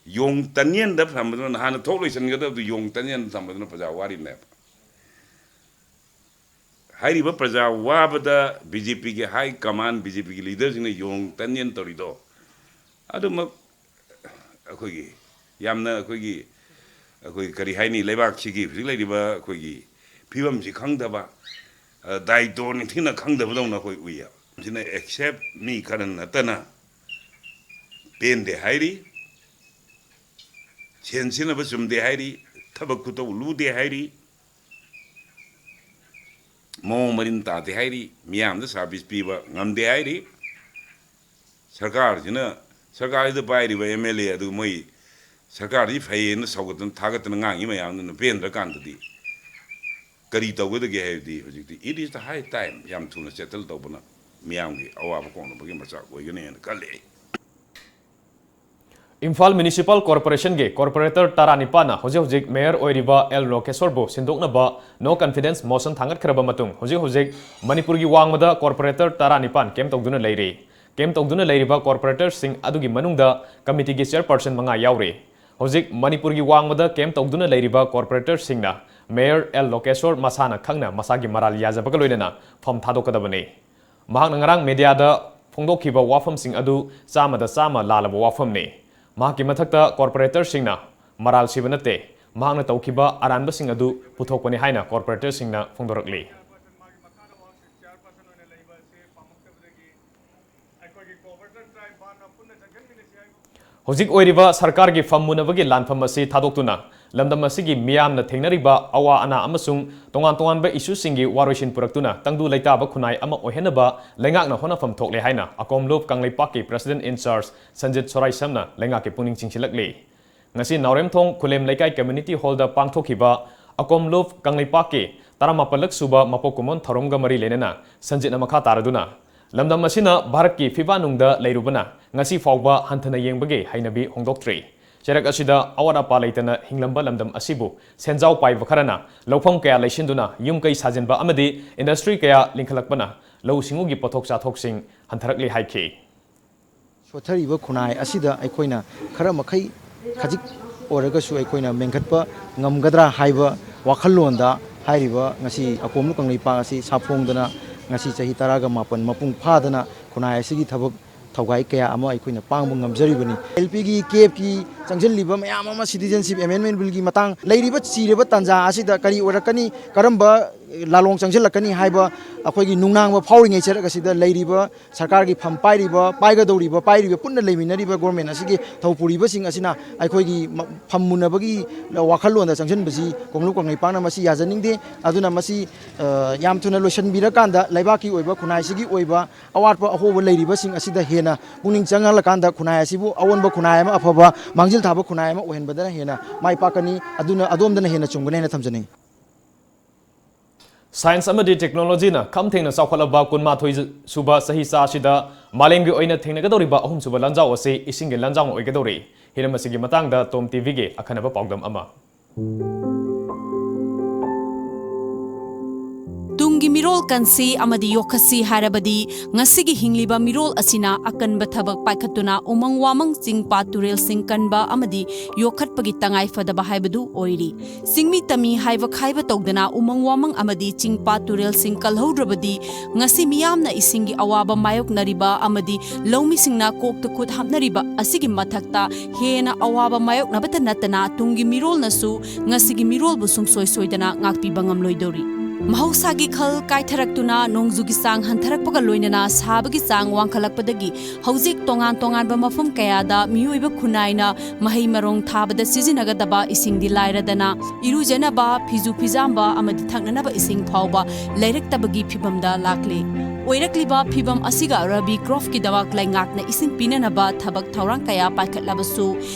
ꯌꯣꯡ ꯇꯟꯌꯦꯟꯗ ꯊꯝꯕꯗꯨꯅ, ꯅꯍꯥꯟꯅ ꯊꯣꯛ ꯂꯣꯏꯁꯤꯟꯒꯗꯕꯗꯨ ꯌꯣꯡ ꯇꯟꯌꯦꯟꯗ ꯊꯝꯕꯗꯨꯅ ꯄ꯭ꯔꯖꯥ ꯋꯥꯔꯤꯕꯅꯦꯕ꯫ ꯍꯥꯏꯔꯤꯕ ꯄ꯭ꯔꯖꯥ ꯋꯥꯕꯗ ꯕꯤ ꯖꯦ ꯄꯤꯒꯤ ꯍꯥꯏ ꯀꯃꯥꯟ, ꯕꯤ ꯖꯦ ꯄꯤꯒꯤ ꯂꯤꯗꯔꯁꯤꯡꯅ ꯌꯣꯡ ꯇꯟꯌꯦꯟ ꯇꯧꯔꯤꯗꯣ ꯑꯗꯨꯃꯛ ꯑꯩꯈꯣꯏꯒꯤ ꯌꯥꯝꯅ ꯑꯩꯈꯣꯏꯒꯤ, ꯑꯩꯈꯣꯏ ꯀꯔꯤ ꯍꯥꯏꯅꯤ, ꯂꯩꯕꯥꯛꯁꯤꯒꯤ ꯍꯧꯖꯤꯛ ꯂꯩꯔꯤꯕ ꯑꯩꯈꯣꯏꯒꯤ ꯐꯤꯕꯝꯁꯤ ꯈꯪꯗꯕ, ꯑ, ꯗꯥꯏꯇꯣ ꯅꯤꯡꯊꯤꯅ ꯈꯪꯗꯕꯗꯧꯅ ꯑꯩꯈꯣꯏ ꯎꯏꯌꯦꯕ꯫ ꯃꯁꯤꯅ ꯑꯦꯛꯁꯦꯞ ꯃꯤ ꯈꯔ ꯅꯠꯇꯅ ꯄꯦꯟꯗꯦ ꯍꯥꯏꯔꯤ, ꯁꯦꯟ ꯁꯤꯖꯤꯟꯅꯕ ꯆꯨꯝꯗꯦ ꯍꯥꯏꯔꯤ, ꯊꯕꯛ ꯈꯨꯇꯧ ꯂꯨꯗꯦ ꯍꯥꯏꯔꯤ, ꯃꯑꯣꯡ ꯃꯔꯤꯟ ꯇꯥꯗꯦ ꯍꯥꯏꯔꯤ, ꯃꯤꯌꯥꯝꯗ ꯁꯥꯔꯚꯤꯁ ꯄꯤꯕ ꯉꯝꯗꯦ ꯍꯥꯏꯔꯤ꯫ ꯁꯔꯀꯥꯔꯁꯤꯅ, ꯁꯔꯀꯥꯔꯁꯤꯗ ꯄꯥꯏꯔꯤꯕ ꯑꯦꯝ ꯑꯦꯜ ꯑꯦ ꯑꯗꯨ ꯃꯣꯏ ꯁꯔꯀꯥꯔꯁꯤ ꯐꯩꯌꯦꯅ ꯁꯧꯒꯠꯇꯅ ꯊꯥꯒꯠꯇꯅ ꯉꯥꯡꯉꯤ ꯃꯌꯥꯝꯗꯨꯅ ꯄꯦꯟꯗ꯭ꯔꯀꯥꯟꯗꯗꯤ ꯀꯔꯤ ꯇꯧꯒꯗꯒꯦ ꯍꯥꯏꯕꯗꯤ, ꯍꯧꯖꯤꯛꯇꯤ it is the high time, ꯌꯥꯝ ꯊꯨꯅ ꯁꯦꯇꯜ ꯇꯧꯕꯅ ꯃꯤꯌꯥꯝꯒꯤ ꯑꯋꯥꯕ ꯀꯣꯛꯅꯕꯒꯤ ꯃꯆꯥꯛ ꯑꯣꯏꯒꯅꯤ ꯍꯥꯏꯅ ꯈꯜꯂꯤ ꯑꯩ꯫ ꯏꯝꯐꯥꯜ ꯃ꯭ꯌꯨꯅꯤꯁꯤꯄꯥꯜ ꯀꯣꯔꯄꯣꯔꯦꯁꯟꯒꯤ ꯀꯣꯔꯄꯣꯔꯦꯇꯔ ꯇꯔꯥꯅꯤꯄꯥꯟꯅ ꯍꯧꯖꯤꯛ ꯍꯧꯖꯤꯛ ꯃꯦꯌꯔ ꯑꯣꯏꯔꯤꯕ ꯑꯦꯜ ꯂꯣꯀꯦꯁꯣꯔꯕꯨ ꯁꯤꯟꯗꯣꯛꯅꯕ no confidence motion ꯊꯥꯡꯒꯠꯈ꯭ꯔꯕ ꯃꯇꯨꯡ, ꯍꯧꯖꯤꯛ ꯍꯧꯖꯤꯛ ꯃꯅꯤꯄꯨꯔꯒꯤ ꯋꯥꯡꯃꯗ ꯀꯣꯔꯄꯣꯔꯦꯇꯔ ꯇꯔꯥꯅꯤꯄꯥꯟ ꯀꯦꯝ ꯇꯧꯗꯨꯅ ꯂꯩꯔꯤ꯫ ꯀꯦꯝ ꯇꯧꯗꯨꯅ ꯂꯩꯔꯤꯕ ꯀꯣꯔꯄꯣꯔꯦꯇꯔꯁꯤꯡ ꯑꯗꯨꯒꯤ ꯃꯅꯨꯡꯗ ꯀꯃꯤꯇꯤꯒꯤ ꯆꯦꯌꯔꯄꯔꯁꯟ ꯃꯉꯥ ꯌꯥꯎꯔꯤ꯫ ꯍꯧꯖꯤꯛ ꯃꯅꯤꯄꯨꯔꯒꯤ ꯋꯥꯡꯃꯗ ꯀꯦꯝ ꯇꯧꯗꯨꯅ ꯂꯩꯔꯤꯕ ꯀꯣꯔꯄꯣꯔꯦꯇꯔꯁꯤꯡꯅ ꯃꯦꯌꯔ ꯑꯦꯜ ꯂꯣꯀꯦꯁꯣꯔ ꯃꯁꯥꯅ ꯈꯪꯅ ꯃꯁꯥꯒꯤ ꯃꯔꯥꯜ ꯌꯥꯖꯕꯒ ꯂꯣꯏꯅꯅ ꯐꯝ ꯊꯥꯗꯣꯛꯀꯗꯕꯅꯤ꯫ ꯃꯍꯥꯛꯅ ꯉꯔꯥꯡ ꯃꯦꯗꯤꯌꯥꯗ ꯐꯣꯡꯗꯣꯛꯈꯤꯕ ꯋꯥꯐꯝꯁꯤꯡ ꯑꯗꯨ ꯆꯥꯝꯃꯗ ꯆꯥꯝꯃ ꯂꯥꯜꯂꯕ ꯋꯥꯐꯝꯅꯤ꯫ ꯃꯍꯥꯛꯀꯤ ꯃꯊꯛꯇ ꯀꯣꯔꯄꯣꯔꯦꯇꯔꯁꯤꯡꯅ ꯃꯔꯥꯜ ꯁꯤꯕ ꯅꯠꯇꯦ, ꯃꯍꯥꯛꯅ ꯇꯧꯈꯤꯕ ꯑꯔꯥꯟꯕꯁꯤꯡ ꯑꯗꯨ ꯄꯨꯊꯣꯛꯄꯅꯤ ꯍꯥꯏꯅ ꯀꯣꯔꯄꯣꯔꯦꯇꯔꯁꯤꯡꯅ ꯐꯣꯡꯗꯣꯔꯛꯂꯤ꯫ ꯍꯧꯖꯤꯛ ꯑꯣꯏꯔꯤꯕ ꯁꯔꯀꯥꯔꯒꯤ ꯐꯝ ꯃꯨꯟꯅꯕꯒꯤ ꯂꯥꯟꯐꯝ ꯑꯁꯤ ꯊꯥꯗꯣꯛꯇꯨꯅ ꯂꯝꯗꯝ ꯑꯁꯤꯒꯤ ꯃꯤꯌꯥꯝꯅ ꯊꯦꯡꯅꯔꯤꯕ ꯑꯋꯥ ꯑꯅꯥ ꯑꯃꯁꯨꯡ ꯇꯣꯉꯥꯟ ꯇꯣꯉꯥꯟꯕ ꯏꯁꯨꯁꯤꯡꯒꯤ ꯋꯥꯔꯣꯏꯁꯤꯟ ꯄꯨꯔꯛꯇꯨꯅ ꯇꯪꯗꯨ ꯂꯩꯇꯥꯕ ꯈꯨꯟꯅꯥꯏ ꯑꯃ ꯑꯣꯏꯍꯟꯅꯕ ꯂꯩꯉꯥꯛꯅ ꯍꯣꯠꯅꯐꯝ ꯊꯣꯛꯂꯦ ꯍꯥꯏꯅ ꯑꯀꯣꯝꯂꯨꯞ ꯀꯪꯂꯩꯄꯥꯛꯀꯤ president in charge ꯁꯟꯖꯤꯠ ꯁꯣꯔꯥꯏꯁꯝꯅ ꯂꯩꯉꯥꯛꯀꯤ ꯄꯨꯛꯅꯤꯡ ꯆꯤꯡꯁꯤꯜꯂꯛꯂꯤ꯫ ꯉꯁꯤ ꯅꯥꯎꯔꯦꯝꯊꯣꯡ ꯈꯨꯂꯦꯝ ꯂꯩꯀꯥꯏ community hall ꯗ ꯄꯥꯡꯊꯣꯛꯈꯤꯕ ꯑꯀꯣꯝꯂꯨꯞ ꯀꯪꯂꯩꯄꯥꯛꯀꯤ ꯇꯔꯥꯃꯥꯄꯜꯂꯛ ꯁꯨꯕ ꯃꯄꯣꯛ ꯀꯨꯝꯑꯣꯟ ꯊꯧꯔꯝꯒ ꯃꯔꯤ ꯂꯩꯅꯅ ꯁꯟꯖꯤꯠꯅ ꯃꯈꯥ ꯇꯥꯔꯗꯨꯅ, ꯂꯝꯗꯝ ꯑꯁꯤꯅ ꯚꯥꯔꯠꯀꯤ ꯐꯤꯕꯥꯅꯨꯡꯗ ꯂꯩꯔꯨꯕꯅ ꯉꯁꯤ ꯐꯥꯎꯕ ꯍꯟꯊꯅ ꯌꯦꯡꯕꯒꯤ ꯍꯩꯅꯕꯤ ꯍꯣꯡꯗꯣꯛꯇ꯭ꯔꯤ꯫ ꯆꯩꯔꯛ ꯑꯁꯤꯗ ꯑꯋꯥꯠ ꯑꯄꯥ ꯂꯩꯇꯅ ꯍꯤꯡꯂꯝꯕ ꯂꯝꯗꯝ ꯑꯁꯤꯕꯨ ꯁꯦꯟꯖꯥꯎ ꯄꯥꯏꯕ ꯈꯔꯅ ꯂꯧꯐꯝ ꯀꯌꯥ ꯂꯩꯁꯤꯟꯗꯨꯅ ꯌꯨꯝ ꯀꯩ ꯁꯥꯖꯤꯟꯕ ꯑꯃꯗꯤ industry ꯀꯌꯥ ꯂꯤꯡꯈꯠꯂꯛꯄꯅ ꯂꯧꯎ ꯁꯤꯡꯎꯒꯤ ꯄꯣꯠꯊꯣꯛ ꯆꯥꯊꯣꯛꯁꯤꯡ ꯍꯟꯊꯔꯛꯂꯤ ꯍꯥꯏꯈꯤ꯫ ꯁꯣꯠꯊꯔꯤꯕ ꯈꯨꯟꯅꯥꯏ ꯑꯁꯤꯗ ꯑꯩꯈꯣꯏꯅ ꯈꯔ ꯃꯈꯩ ꯈꯖꯤꯛ ꯑꯣꯏꯔꯒꯁꯨ ꯑꯩꯈꯣꯏꯅ ꯃꯦꯟꯈꯠꯄ ꯉꯝꯒꯗ꯭ꯔꯥ ꯍꯥꯏꯕ ꯋꯥꯈꯜꯂꯣꯟꯗ ꯍꯥꯏꯔꯤꯕ ꯉꯁꯤ ꯑꯀꯣꯝꯂꯨꯞ ꯀꯪꯂꯩꯄꯥꯛ ꯑꯁꯤ ꯁꯥꯐꯣꯡꯗꯅ ꯉꯁꯤ ꯆꯍꯤ ꯇꯔꯥꯒ ꯃꯥꯄꯟ ꯃꯄꯨꯡ ꯐꯥꯗꯅ ꯈꯨꯟꯅꯥꯏ ꯑꯁꯤꯒꯤ ꯊꯕꯛ ꯊꯧꯒꯥꯏ ꯀꯌꯥ ꯑꯃ ꯑꯩꯈꯣꯏꯅ ꯄꯥꯡꯕ ꯉꯝꯖꯔꯤꯕꯅꯤ꯫ ꯑꯦꯜ ꯄꯤꯒꯤ ꯀꯦꯞꯀꯤ ꯆꯪꯁꯤꯜꯂꯤꯕ ꯃꯌꯥꯝ ꯑꯃ Citizenship Amendment Billꯒꯤ ꯃꯇꯥꯡ ꯂꯩꯔꯤꯕ ꯆꯤꯔꯕ ꯇꯥꯟꯖꯥ ꯑꯁꯤꯗ ꯀꯔꯤ ꯑꯣꯏꯔꯛꯀꯅꯤ, ꯀꯔꯝꯕ ꯂꯥꯂꯣꯡ ꯆꯪꯁꯤꯜꯂꯛꯀꯅꯤ ꯍꯥꯏꯕ ꯑꯩꯈꯣꯏꯒꯤ ꯅꯨꯡꯅꯥꯡꯕ ꯐꯥꯎꯔꯤꯉꯩ ꯆꯩꯔꯛ ꯑꯁꯤꯗ ꯂꯩꯔꯤꯕ ꯁꯔꯀꯥꯔꯒꯤ ꯐꯝ ꯄꯥꯏꯔꯤꯕ, ꯄꯥꯏꯒꯗꯧꯔꯤꯕ, ꯄꯥꯏꯔꯤꯕ, ꯄꯨꯟꯅ ꯂꯩꯃꯤꯟꯅꯔꯤꯕ government ꯑꯁꯤꯒꯤ ꯊꯧ ꯄꯨꯔꯤꯕꯁꯤꯡ ꯑꯁꯤꯅ ꯑꯩꯈꯣꯏꯒꯤ ꯃ-, ꯐꯝ ꯃꯨꯟꯅꯕꯒꯤ ꯋꯥꯈꯜꯂꯣꯟꯗ ꯆꯪꯁꯤꯟꯕꯁꯤ ꯀꯣꯡꯂꯨꯞ ꯀꯪꯂꯩꯄꯥꯛꯅ ꯃꯁꯤ ꯌꯥꯖꯅꯤꯡꯗꯦ꯫ ꯑꯗꯨꯅ ꯃꯁꯤ, ꯑ, ꯌꯥꯝ ꯊꯨꯅ ꯂꯣꯏꯁꯤꯟꯕꯤꯔꯀꯥꯟꯗ ꯂꯩꯕꯥꯛꯀꯤ ꯑꯣꯏꯕ, ꯈꯨꯟꯅꯥꯏꯁꯤꯒꯤ ꯑꯣꯏꯕ ꯑꯋꯥꯠꯄ ꯑꯍꯣꯕ ꯂꯩꯔꯤꯕꯁꯤꯡ ꯑꯁꯤꯗ ꯍꯦꯟꯅ ꯄꯨꯛꯅꯤꯡ ꯆꯪꯍꯜꯂꯀꯥꯟꯗ ꯈꯨꯟꯅꯥꯏ ꯑꯁꯤꯕꯨ ꯑꯑꯣꯟꯕ ꯈꯨꯟꯅꯥꯏ ꯑꯃ, ꯑꯐꯕ ꯃꯥꯡꯖꯤꯜ ꯊꯥꯕ ꯈꯨꯟꯅꯥꯏ ꯑꯃ ꯑꯣꯏꯍꯟꯕꯗꯅ ꯍꯦꯟꯅ ꯃꯥꯏ ꯄꯥꯛꯀꯅꯤ꯫ ꯑꯗꯨꯅ ꯑꯗꯣꯝꯗꯅ ꯍꯦꯟꯅ ꯆꯨꯝꯒꯅꯤ ꯍꯥꯏꯅ ꯊꯝꯖꯅꯤꯡꯏ꯫ ꯁꯥꯏꯟꯁ ꯑꯃꯗꯤ ꯇꯦꯛꯅꯣꯂꯣꯖꯤꯅ ꯈꯝ ꯊꯦꯡꯅ ꯆꯥꯎꯈꯠꯂꯕ ꯀꯨꯟꯃꯥꯊꯣꯏ ꯁꯨꯕ ꯆꯍꯤꯆꯥ ꯑꯁꯤꯗ ꯃꯥꯂꯦꯝꯒꯤ ꯑꯣꯏꯅ ꯊꯦꯡꯅꯒꯗꯧꯔꯤꯕ ꯑꯍꯨꯝꯁꯨꯕ ꯂꯥꯟꯖꯥꯎ ꯑꯁꯤ ꯏꯁꯤꯡꯒꯤ ꯂꯥꯟꯖꯥꯎꯅ ꯑꯣꯏꯒꯗꯧꯔꯤ꯫ ꯍꯤꯔꯝ ꯑꯁꯤꯒꯤ ꯃꯇꯥꯡꯗ ꯇꯣꯝ ꯇꯤꯚꯤꯒꯤ ꯑꯈꯟꯅꯕ ꯄꯥꯎꯗꯝ ꯑꯃ꯫ ꯇꯨꯡꯒꯤ ꯃꯤꯔꯣꯜ ꯀꯟꯁꯤ ꯑꯃꯗꯤ ꯌꯣꯛꯈꯠꯁꯤ ꯍꯥꯏꯔꯕꯗꯤ, ꯉꯁꯤꯒꯤ ꯍꯤꯡꯂꯤꯕ ꯃꯤꯔꯣꯜ ꯑꯁꯤꯅ ꯑꯀꯟꯕ ꯊꯕꯛ ꯄꯥꯏꯈꯠꯇꯨꯅ ꯎꯃꯪ ꯋꯥꯃꯪ, ꯆꯤꯡ ꯄꯥꯠ ꯇꯨꯔꯦꯜꯁꯤꯡ ꯀꯟꯕ ꯑꯃꯗꯤ ꯌꯣꯛꯈꯠꯄꯒꯤ ꯇꯉꯥꯏ ꯐꯗꯕ ꯍꯥꯏꯕꯗꯨ ꯑꯣꯏꯔꯤ꯫ ꯆꯤꯡꯃꯤ ꯇꯝꯃꯤ ꯍꯥꯏꯕ ꯈꯥꯏꯕ ꯇꯧꯗꯅ ꯎꯃꯪ ꯋꯥꯃꯪ ꯑꯃꯗꯤ ꯆꯤꯡ ꯄꯥꯠ ꯇꯨꯔꯦꯜꯁꯤꯡ ꯀꯜꯍꯧꯗ꯭ꯔꯕꯗꯤ, ꯉꯁꯤ ꯃꯤꯌꯥꯝꯅ ꯏꯁꯤꯡꯒꯤ ꯑꯋꯥꯕ ꯃꯥꯌꯣꯛꯅꯔꯤꯕ ꯑꯃꯗꯤ ꯂꯧꯃꯤꯁꯤꯡꯅ ꯀꯣꯛꯇ ꯈꯨꯠ ꯍꯥꯞꯅꯔꯤꯕ ꯑꯁꯤꯒꯤ ꯃꯊꯛꯇ ꯍꯦꯟꯅ ꯑꯋꯥꯕ ꯃꯥꯌꯣꯛꯅꯕꯇ ꯅꯠꯇꯅ, ꯇꯨꯡꯒꯤ ꯃꯤꯔꯣꯜꯅꯁꯨ ꯉꯁꯤꯒꯤ ꯃꯤꯔꯣꯜꯕꯨ ꯁꯨꯡꯁꯣꯏ ꯁꯣꯏꯗꯅ ꯉꯥꯛꯄꯤꯕ ꯉꯝꯂꯣꯏꯗꯧꯔꯤ꯫ ꯃꯍꯧꯁꯥꯒꯤ ꯈꯜ ꯀꯥꯏꯊꯔꯛꯇꯨꯅ ꯅꯣꯡꯖꯨꯒꯤ ꯆꯥꯡ ꯍꯟꯊꯔꯛꯄꯒ ꯂꯣꯏꯅꯅ ꯁꯥꯕꯒꯤ ꯆꯥꯡ ꯋꯥꯡꯈꯠꯂꯛꯄꯗꯒꯤ ꯍꯧꯖꯤꯛ ꯇꯣꯉꯥꯟ ꯇꯣꯉꯥꯟꯕ ꯃꯐꯝ ꯀꯌꯥꯗ ꯃꯤꯑꯣꯏꯕ ꯈꯨꯟꯅꯥꯏꯅ ꯃꯍꯩ ꯃꯔꯣꯡ ꯊꯥꯕꯗ ꯁꯤꯖꯤꯟꯅꯒꯗꯕ ꯏꯁꯤꯡꯗꯤ ꯂꯥꯏꯔꯗꯅ, ꯏꯔꯨꯖꯅꯕ, ꯐꯤꯖꯨ ꯐꯤꯖꯥꯝꯕ ꯑꯃꯗꯤ ꯊꯛꯅꯅꯕ ꯏꯁꯤꯡ ꯐꯥꯎꯕ ꯂꯩꯔꯛꯇꯕꯒꯤ ꯐꯤꯚꯝꯗ ꯂꯥꯛꯂꯦ꯫ ꯑꯣꯏꯔꯛꯂꯤꯕ ꯐꯤꯚꯝ ꯑꯁꯤꯒ ꯔꯕꯤ ꯀ꯭ꯔꯣꯞꯀꯤꯗꯃꯛ ꯂꯩꯉꯥꯛꯅ ꯏꯁꯤꯡ ꯄꯤꯅꯅꯕ ꯊꯕꯛ ꯊꯧꯔꯥꯡ ꯀꯌꯥ ꯄꯥꯏꯈꯠꯂꯕꯁꯨ,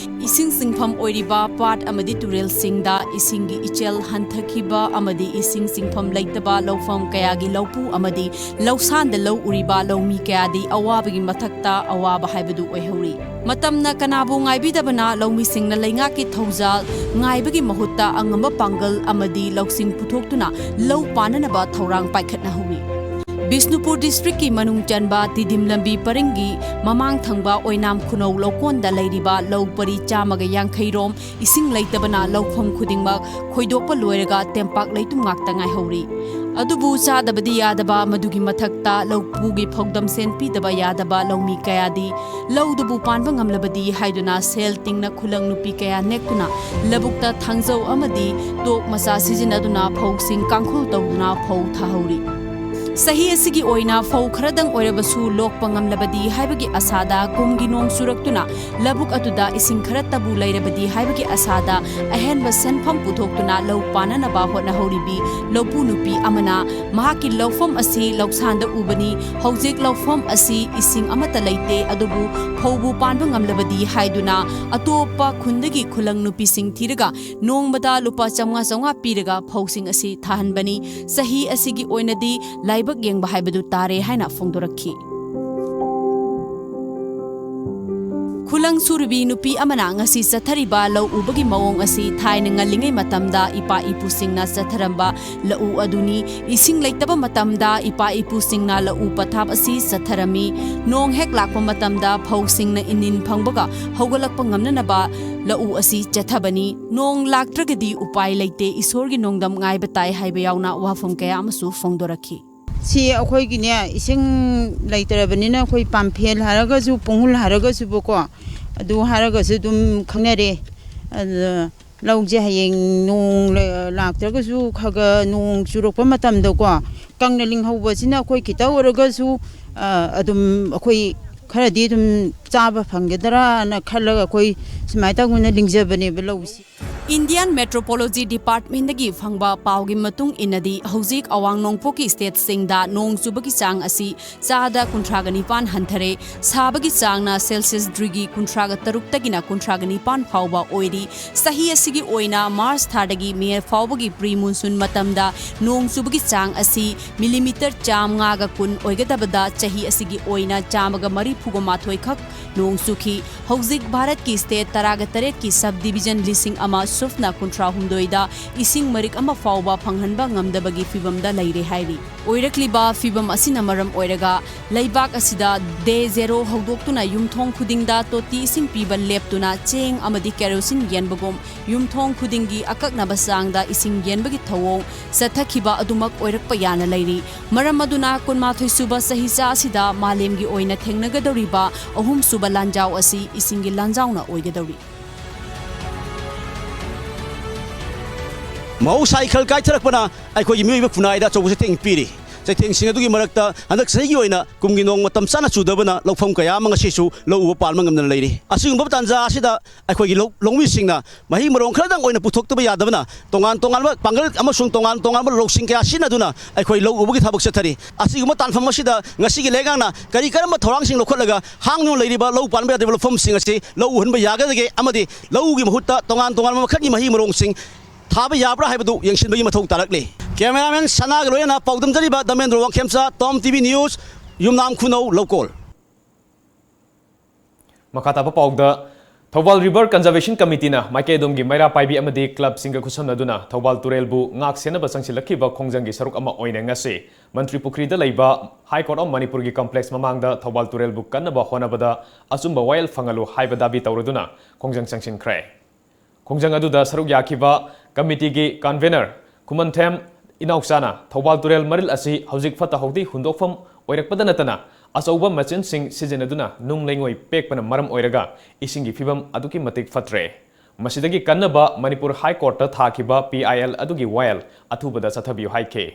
ꯏꯁꯤꯡ ꯆꯤꯡꯐꯝ ꯑꯣꯏꯔꯤꯕ ꯄꯥꯠ ꯑꯃꯗꯤ ꯇꯨꯔꯦꯜꯁꯤꯡꯗ ꯏꯁꯤꯡꯒꯤ ꯏꯆꯦꯜ ꯍꯟꯊꯈꯤꯕ ꯑꯃꯗꯤ ꯏꯁꯤꯡ ꯆꯤꯡꯐꯝ ꯂꯩꯇꯕ ꯂꯧꯐꯝ ꯀꯌꯥꯒꯤ ꯂꯧꯄꯨ ꯑꯃꯗꯤ ꯂꯧꯁꯥꯟꯗ ꯂꯧ ꯎꯔꯤꯕ ꯂꯧꯃꯤ ꯀꯌꯥꯗꯤ ꯑꯋꯥꯕꯒꯤ ꯃꯊꯛꯇ ꯑꯋꯥꯕ ꯍꯥꯏꯕꯗꯨ ꯑꯣꯏꯍꯧꯔꯤ꯫ ꯃꯇꯝꯅ ꯀꯅꯥꯕꯨ ꯉꯥꯏꯕꯤꯗꯕꯅ, ꯂꯧꯃꯤꯁꯤꯡꯅ ꯂꯩꯉꯥꯛꯀꯤ ꯊꯧꯖꯥꯜ ꯉꯥꯏꯕꯒꯤ ꯃꯍꯨꯠꯇ ꯑꯉꯝꯕ ꯄꯥꯡꯒꯜ ꯑꯃꯗꯤ ꯂꯧꯁꯤꯡ ꯄꯨꯊꯣꯛꯇꯨꯅ ꯂꯧ ꯄꯥꯟꯅꯅꯕ ꯊꯧꯔꯥꯡ ꯄꯥꯏꯈꯠꯅꯍꯧꯔꯤ꯫ ꯕꯤꯁꯅꯨꯄꯨꯔ ꯗꯤꯁꯇ꯭ꯔꯤꯛꯀꯤ ꯃꯅꯨꯡ ꯆꯟꯕ ꯇꯤꯗꯤꯝ ꯂꯝꯕꯤ ꯄꯔꯤꯡꯒꯤ ꯃꯃꯥꯡ ꯊꯪꯕ ꯑꯣꯏꯅꯥꯝ ꯈꯨꯅꯧ ꯂꯧꯀꯣꯟꯗ ꯂꯩꯔꯤꯕ ꯂꯧ ꯄꯔꯤ ꯆꯥꯝꯃꯒ ꯌꯥꯡꯈꯩ ꯔꯣꯝ ꯏꯁꯤꯡ ꯂꯩꯇꯕꯅ ꯂꯧꯐꯝ ꯈꯨꯗꯤꯡꯃꯛ ꯈꯣꯏꯗꯣꯛꯄ ꯂꯣꯏꯔꯒ ꯇꯦꯝꯄꯥꯛ ꯂꯩꯇꯨꯝ ꯉꯥꯛꯇ ꯉꯥꯏꯍꯧꯔꯤ꯫ ꯑꯗꯨꯕꯨ ꯆꯥꯗꯕꯗꯤ ꯌꯥꯗꯕ, ꯃꯗꯨꯒꯤ ꯃꯊꯛꯇ ꯂꯧꯄꯨꯒꯤ ꯐꯧꯗꯝ ꯁꯦꯟ ꯄꯤꯗꯕ ꯌꯥꯗꯕ ꯂꯧꯃꯤ ꯀꯌꯥꯗꯤ ꯂꯧꯗꯨꯕꯨ ꯄꯥꯟꯕ ꯉꯝꯂꯕꯗꯤ ꯍꯥꯏꯗꯨꯅ ꯁꯦꯜ ꯇꯤꯡꯅ ꯈꯨꯂꯪ ꯅꯨꯄꯤ ꯀꯌꯥ ꯅꯦꯛꯇꯨꯅ ꯂꯧꯕꯨꯛꯇ ꯊꯥꯡꯖꯧ ꯑꯃꯗꯤ ꯇꯣꯛ ꯃꯆꯥ ꯁꯤꯖꯤꯟꯅꯗꯨꯅ ꯐꯧꯁꯤꯡ ꯀꯥꯡꯈꯨꯜ ꯇꯧꯗꯨꯅ ꯐꯧ ꯊꯥꯍꯧꯔꯤ꯫ ꯆꯍꯤ ꯑꯁꯤꯒꯤ ꯑꯣꯏꯅ ꯐꯧ ꯈꯔꯗꯪ ꯑꯣꯏꯔꯕꯁꯨ ꯂꯣꯛꯄ ꯉꯝꯂꯕꯗꯤ ꯍꯥꯏꯕꯒꯤ ꯑꯁꯥꯗ, ꯀꯨꯝꯒꯤ ꯅꯣꯡ ꯆꯨꯔꯛꯇꯨꯅ ꯂꯧꯕꯨꯛ ꯑꯗꯨꯗ ꯏꯁꯤꯡ ꯈꯔꯇꯕꯨ ꯂꯩꯔꯕꯗꯤ ꯍꯥꯏꯕꯒꯤ ꯑꯁꯥꯗ ꯑꯍꯦꯟꯕ ꯁꯦꯟꯐꯝ ꯄꯨꯊꯣꯛꯇꯨꯅ ꯂꯧ ꯄꯥꯟꯅꯅꯕ ꯍꯣꯠꯅꯍꯧꯔꯤꯕꯤ ꯂꯧꯄꯨ ꯅꯨꯄꯤ ꯑꯃꯅ ꯃꯍꯥꯛꯀꯤ ꯂꯧꯐꯝ ꯑꯁꯤ ꯂꯧꯁꯥꯟꯗ ꯎꯕꯅꯤ꯫ ꯍꯧꯖꯤꯛ ꯂꯧꯐꯝ ꯑꯁꯤ ꯏꯁꯤꯡ ꯑꯃꯠꯇ ꯂꯩꯇꯦ, ꯑꯗꯨꯕꯨ ꯐꯧꯕꯨ ꯄꯥꯟꯕ ꯉꯝꯂꯕꯗꯤ ꯍꯥꯏꯗꯨꯅ ꯑꯇꯣꯞꯄ ꯈꯨꯟꯗꯒꯤ ꯈꯨꯂꯪ ꯅꯨꯄꯤꯁꯤꯡ ꯊꯤꯔꯒ ꯅꯣꯡꯃꯗ ꯂꯨꯄꯥ ꯆꯥꯝꯃꯉꯥ ꯆꯥꯝꯃꯉꯥ ꯄꯤꯔꯒ ꯐꯧꯁꯤꯡ ꯑꯁꯤ ꯊꯥꯍꯟꯕꯅꯤ꯫ ꯆꯍꯤ ꯑꯁꯤꯒꯤ ꯑꯣꯏꯅꯗꯤ ꯂꯥꯏꯕꯛ ꯌꯦꯡꯕ ꯍꯥꯏꯕꯗꯨ ꯇꯥꯔꯦ ꯍꯥꯏꯅ ꯐꯣꯡꯗꯣꯔꯛꯈꯤ꯫ ꯈꯨꯂꯪ ꯁꯨꯔꯨꯕꯤ ꯅꯨꯄꯤ ꯑꯃꯅ ꯉꯁꯤ ꯆꯠꯊꯔꯤꯕ ꯂꯧ ꯎꯕꯒꯤ ꯃꯑꯣꯡ ꯑꯁꯤ ꯊꯥꯏꯅ ꯉꯜꯂꯤꯉꯩ ꯃꯇꯝꯗ ꯏꯄꯥ ꯏꯄꯨꯁꯤꯡꯅ ꯆꯠꯊꯔꯝꯕ ꯂꯧ ꯑꯗꯨꯅꯤ꯫ ꯏꯁꯤꯡ ꯂꯩꯇꯕ ꯃꯇꯝꯗ ꯏꯄꯥ ꯏꯄꯨꯁꯤꯡꯅ ꯂꯧ ꯄꯊꯥꯞ ꯑꯁꯤ ꯆꯠꯊꯔꯝꯃꯤ꯫ ꯅꯣꯡ ꯍꯦꯛ ꯂꯥꯛꯄ ꯃꯇꯝꯗ ꯐꯧꯁꯤꯡꯅ ꯏꯅꯤꯟ ꯐꯪꯕꯒ ꯍꯧꯒꯠꯂꯛꯄ ꯉꯝꯅꯅꯕ ꯂꯧ ꯑꯁꯤ ꯆꯠꯊꯕꯅꯤ꯫ ꯅꯣꯡ ꯂꯥꯛꯇ꯭ꯔꯒꯗꯤ ꯎꯄꯥꯏ ꯂꯩꯇꯦ, ꯏꯁꯣꯔꯒꯤ ꯅꯣꯡꯗꯝ ꯉꯥꯏꯕ ꯇꯥꯏ ꯍꯥꯏꯕ ꯌꯥꯎꯅ ꯋꯥꯐꯝ ꯀꯌꯥ ꯑꯃꯁꯨ ꯐꯣꯡꯗꯣꯔꯛꯈꯤ꯫ ꯁꯤ ꯑꯩꯈꯣꯏꯒꯤꯅꯦ, ꯏꯁꯤꯡ ꯂꯩꯇ꯭ꯔꯕꯅꯤꯅ ꯑꯩꯈꯣꯏ ꯄꯥꯝꯐꯦꯜ ꯍꯥꯏꯔꯒꯁꯨ, ꯄꯨꯡꯍꯨꯜ ꯍꯥꯏꯔꯒꯁꯨꯕꯀꯣ, ꯑꯗꯨ ꯍꯥꯏꯔꯒꯁꯨ ꯑꯗꯨꯝ ꯈꯪꯅꯔꯦ꯫ ꯑꯗꯨ ꯂꯧꯁꯦ ꯍꯌꯦꯡ ꯅꯣꯡ ꯂ-, ꯂꯥꯛꯇ꯭ꯔꯒꯁꯨ ꯈꯔ ꯈꯔ ꯅꯣꯡ ꯆꯨꯔꯛꯄ ꯃꯇꯝꯗꯀꯣ, ꯀꯪꯅ ꯂꯤꯡꯍꯧꯕꯁꯤꯅ ꯑꯩꯈꯣꯏ ꯈꯤꯇ ꯑꯣꯏꯔꯒꯁꯨ, ꯑ, ꯑꯗꯨꯝ ꯑꯩꯈꯣꯏ ꯈꯔꯗꯤ ꯑꯗꯨꯝ ꯆꯥꯕ ꯐꯪꯒꯗ꯭ꯔꯥꯅ ꯈꯜꯂꯒ ꯑꯩꯈꯣꯏ ꯁꯨꯃꯥꯏꯅ ꯇꯧꯗꯅ ꯂꯤꯡꯖꯕꯅꯦꯕ ꯂꯧꯁꯤ꯫ Indian Meteorology Departmentꯗꯒꯤ ꯐꯪꯕ ꯄꯥꯎꯒꯤ ꯃꯇꯨꯡ ꯏꯟꯅꯗꯤ, ꯍꯧꯖꯤꯛ ꯑꯋꯥꯡ ꯅꯣꯡꯄꯣꯛꯀꯤ stateꯁꯤꯡꯗ ꯅꯣꯡ ꯆꯨꯕꯒꯤ ꯆꯥꯡ ꯑꯁꯤ ꯆꯥꯗ ꯀꯨꯟꯊ꯭ꯔꯥꯒ ꯅꯤꯄꯥꯟ ꯍꯟꯊꯔꯦ꯫ ꯁꯥꯕꯒꯤ ꯆꯥꯡꯅ Celsius degree ꯀꯨꯟꯊ꯭ꯔꯥꯒ ꯇꯔꯨꯛꯇꯒꯤꯅ ꯀꯨꯟꯊ꯭ꯔꯥꯒ ꯅꯤꯄꯥꯟ ꯐꯥꯎꯕ ꯑꯣꯏꯔꯤ꯫ ꯆꯍꯤ ꯑꯁꯤꯒꯤ ꯑꯣꯏꯅ March ꯊꯥꯗꯒꯤ May ꯐꯥꯎꯕꯒꯤ pre monsoon ꯃꯇꯝꯗ ꯅꯣꯡ ꯆꯨꯕꯒꯤ ꯆꯥꯡ ꯑꯁꯤ millimeter ꯆꯥꯝꯃꯉꯥꯒ ꯀꯨꯟ ꯑꯣꯏꯒꯗꯕꯗ, ꯆꯍꯤ ꯑꯁꯤꯒꯤ ꯑꯣꯏꯅ ꯆꯥꯝꯃꯒ ꯃꯔꯤꯐꯨꯒ ꯃꯥꯊꯣꯏ ꯈꯛ ꯅꯣꯡ ꯆꯨꯈꯤ꯫ ꯍꯧꯖꯤꯛ ꯚꯥꯔꯠꯀꯤ state ꯇꯔꯥꯒ ꯇꯔꯦꯠꯀꯤ subdivision ꯂꯤꯁꯤꯡ ꯑꯃ ꯁꯨꯞꯅ ꯀꯨꯟꯊ꯭ꯔꯥ ꯍꯨꯝꯗꯣꯏꯗ ꯏꯁꯤꯡ ꯃꯔꯤꯛ ꯑꯃ ꯐꯥꯎꯕ ꯐꯪꯍꯟꯕ ꯉꯝꯗꯕꯒꯤ ꯐꯤꯚꯝꯗ ꯂꯩꯔꯦ ꯍꯥꯏꯔꯤ꯫ ꯑꯣꯏꯔꯛꯂꯤꯕ ꯐꯤꯚꯝ ꯑꯁꯤꯅ ꯃꯔꯝ ꯑꯣꯏꯔꯒ ꯂꯩꯕꯥꯛ ꯑꯁꯤꯗ day zero ꯍꯧꯗꯣꯛꯇꯨꯅ ꯌꯨꯝꯊꯣꯡ ꯈꯨꯗꯤꯡꯗ ꯇꯣꯇꯤ ꯏꯁꯤꯡ ꯄꯤꯕ ꯂꯦꯞꯇꯨꯅ ꯆꯦꯡ ꯑꯃꯗꯤ ꯀꯦꯔꯣꯁꯤꯟ ꯌꯦꯟꯕꯒꯨꯝ ꯌꯨꯝꯊꯣꯡ ꯈꯨꯗꯤꯡꯒꯤ ꯑꯀꯛꯅꯕ ꯆꯥꯡꯗ ꯏꯁꯤꯡ ꯌꯦꯟꯕꯒꯤ ꯊꯧꯑꯣꯡ ꯆꯠꯊꯈꯤꯕ ꯑꯗꯨꯃꯛ ꯑꯣꯏꯔꯛꯄ ꯌꯥꯅ ꯂꯩꯔꯤ꯫ ꯃꯔꯝ ꯑꯗꯨꯅ ꯀꯨꯟꯃꯥꯊꯣꯏ ꯁꯨꯕ ꯆꯍꯤꯆꯥ ꯑꯁꯤꯗ ꯃꯥꯂꯦꯝꯒꯤ ꯑꯣꯏꯅ ꯊꯦꯡꯅꯒꯗꯧꯔꯤꯕ ꯑꯍꯨꯝ ꯁꯨꯕ ꯂꯥꯟꯖꯥꯎ ꯑꯁꯤ ꯏꯁꯤꯡꯒꯤ ꯂꯥꯟꯖꯥꯎꯅ ꯑꯣꯏꯒꯗꯧꯔꯤ꯫ ꯃꯍꯧꯁꯥꯒꯤ ꯈꯜ ꯀꯥꯏꯊꯔꯛꯄꯅ ꯑꯩꯈꯣꯏꯒꯤ ꯃꯤꯑꯣꯏꯕ ꯈꯨꯟꯅꯥꯏꯗ ꯑꯆꯧꯕ ꯆꯩꯊꯦꯡ ꯄꯤꯔꯤ꯫ ꯆꯩꯊꯦꯡꯁꯤꯡ ꯑꯗꯨꯒꯤ ꯃꯔꯛꯇ ꯍꯟꯗꯛ ꯆꯍꯤꯒꯤ ꯑꯣꯏꯅ ꯀꯨꯝꯒꯤ ꯅꯣꯡ ꯃꯇꯝ ꯆꯥꯅ ꯆꯨꯗꯕꯅ ꯂꯧꯐꯝ ꯀꯌꯥ ꯑꯃ ꯉꯁꯤꯁꯨ ꯂꯧ ꯎꯕ ꯄꯥꯟꯕ ꯉꯝꯗꯅ ꯂꯩꯔꯤ꯫ ꯑꯁꯤꯒꯨꯝꯕ ꯇꯥꯟꯖꯥ ꯑꯁꯤꯗ ꯑꯩꯈꯣꯏꯒꯤ ꯂꯧ, ꯂꯧꯃꯤꯁꯤꯡꯅ ꯃꯍꯩ ꯃꯔꯣꯡ ꯈꯔꯗꯪ ꯑꯣꯏꯅ ꯄꯨꯊꯣꯛꯇꯕ ꯌꯥꯗꯕꯅ ꯇꯣꯉꯥꯟ ꯇꯣꯉꯥꯟꯕ ꯄꯥꯡꯒꯜ ꯑꯃꯁꯨꯡ ꯇꯣꯉꯥꯟ ꯇꯣꯉꯥꯟꯕ ꯂꯧꯁꯤꯡ ꯀꯌꯥ ꯁꯤꯖꯤꯟꯅꯗꯨꯅ ꯑꯩꯈꯣꯏ ꯂꯧ ꯎꯕꯒꯤ ꯊꯕꯛ ꯆꯠꯊꯔꯤ꯫ ꯑꯁꯤꯒꯨꯝꯕ ꯇꯥꯟꯐꯝ ꯑꯁꯤꯗ ꯉꯁꯤꯒꯤ ꯂꯩꯉꯥꯛꯅ ꯀꯔꯤ ꯀꯔꯝꯕ ꯊꯧꯔꯥꯡꯁꯤꯡ ꯂꯧꯈꯠꯂꯒ ꯍꯥꯡꯗꯨꯅ ꯂꯩꯔꯤꯕ ꯂꯧ ꯄꯥꯟꯕ ꯌꯥꯗ꯭ꯔꯤꯕ ꯂꯧꯐꯝꯁꯤꯡ ꯑꯁꯤ ꯂꯧ ꯎꯍꯟꯕ ꯌꯥꯒꯗꯒꯦ ꯑꯃꯗꯤ ꯂꯧꯒꯤ ꯃꯍꯨꯠꯇ ꯇꯣꯉꯥꯟ ꯇꯣꯉꯥꯟꯕ ꯃꯈꯜꯒꯤ ꯃꯍꯩ ꯃꯔꯣꯡꯁꯤꯡ ꯊꯥꯕ ꯌꯥꯕ꯭ꯔꯥ ꯍꯥꯏꯕꯗꯨ ꯌꯦꯡꯁꯤꯟꯕꯒꯤ ꯃꯊꯧ ꯇꯥꯔꯛꯂꯤ꯫ ꯀꯦꯃꯦꯔꯥꯃꯦꯟ ꯁꯅꯥꯒ ꯂꯣꯏꯅꯅ ꯄꯥꯎꯗꯝꯖꯔꯤꯕ ꯗꯃꯦꯟꯗ꯭ꯔ ꯋꯥꯡꯈꯦꯝꯆꯥ, ꯇꯣꯝ ꯇꯤ ꯚꯤ ꯅ꯭ꯌꯨꯁ, ꯌꯨꯝꯅꯥꯝ ꯈꯨꯅꯧ, ꯂꯧꯀꯣꯜ꯫ ꯃꯈꯥ ꯇꯥꯕ ꯄꯥꯎꯗ, ꯊꯧꯕꯥꯜ ꯔꯤꯚꯔ ꯀꯟꯖꯔꯕꯦꯁꯟ ꯀꯃꯤꯇꯤꯅ ꯃꯥꯏꯀꯩ ꯑꯗꯣꯝꯒꯤ ꯃꯩꯔꯥ ꯄꯥꯏꯕꯤ ꯑꯃꯗꯤ ꯀ꯭ꯂꯕꯁꯤꯡꯒ ꯈꯨꯠꯁꯝꯅꯗꯨꯅ ꯊꯧꯕꯥꯜ ꯇꯨꯔꯦꯜꯕꯨ ꯉꯥꯛ ꯁꯦꯟꯅꯕ ꯆꯪꯁꯤꯜꯂꯛꯈꯤꯕ ꯈꯣꯡꯖꯪꯒꯤ ꯁꯔꯨꯛ ꯑꯃ ꯑꯣꯏꯅ ꯉꯁꯤ ꯃꯟꯇ꯭ꯔꯤ ꯄꯨꯈ꯭ꯔꯤꯗ ꯂꯩꯕ ꯍꯥꯏ ꯀꯣꯔꯠ ꯑꯣꯐ ꯃꯅꯤꯄꯨꯔꯒꯤ ꯀꯝꯄ꯭ꯂꯦꯛꯁ ꯃꯃꯥꯡꯗ ꯊꯧꯕꯥꯜ ꯇꯨꯔꯦꯜꯕꯨ ꯀꯟꯅꯕ ꯍꯣꯠꯅꯕꯗ ꯑꯆꯨꯝꯕ ꯋꯥꯌꯦꯜ ꯐꯪꯍꯜꯂꯨ ꯍꯥꯏꯕ ꯗꯥꯕꯤ ꯇꯧꯔꯗꯨꯅ ꯈꯣꯡꯖꯪ ꯆꯪꯁꯤꯟꯈ꯭ꯔꯦ꯫ ꯈꯣꯡꯖꯪ ꯑꯗꯨꯗ ꯁꯔꯨꯛ ꯌꯥꯈꯤꯕ ꯀꯃꯤꯇꯤꯒꯤ ꯀꯟꯚꯦꯅꯔ ꯈꯨꯃꯟꯊꯦꯝ ꯏꯅꯥꯎꯆꯥꯅ ꯊꯧꯕꯥꯜ ꯇꯨꯔꯦꯜ ꯃꯔꯤꯜ ꯑꯁꯤ ꯍꯧꯖꯤꯛ ꯐꯠꯇ ꯍꯥꯎꯗꯤ ꯍꯨꯟꯗꯣꯛꯐꯝ ꯑꯣꯏꯔꯛꯄꯗ ꯅꯠꯇꯅ ꯑꯆꯧꯕ ꯃꯦꯆꯤꯟꯁꯤꯡ ꯁꯤꯖꯤꯟꯅꯗꯨꯅ ꯅꯨꯡ ꯂꯩꯉꯣꯏ ꯄꯦꯛꯄꯅ ꯃꯔꯝ ꯑꯣꯏꯔꯒ ꯏꯁꯤꯡꯒꯤ ꯐꯤꯕꯝ ꯑꯗꯨꯛꯀꯤ ꯃꯇꯤꯛ ꯐꯠꯇ꯭ꯔꯦ꯫ ꯃꯁꯤꯗꯒꯤ ꯀꯟꯅꯕ ꯃꯅꯤꯄꯨꯔ ꯍꯥꯏ ꯀꯣꯔꯠꯇ ꯊꯥꯈꯤꯕ ꯄꯤ ꯑꯥꯏ ꯑꯦꯜ ꯑꯗꯨꯒꯤ ꯋꯥꯌꯦꯜ ꯑꯊꯨꯕꯗ ꯆꯠꯊꯕꯤꯌꯨ ꯍꯥꯏꯈꯤ꯫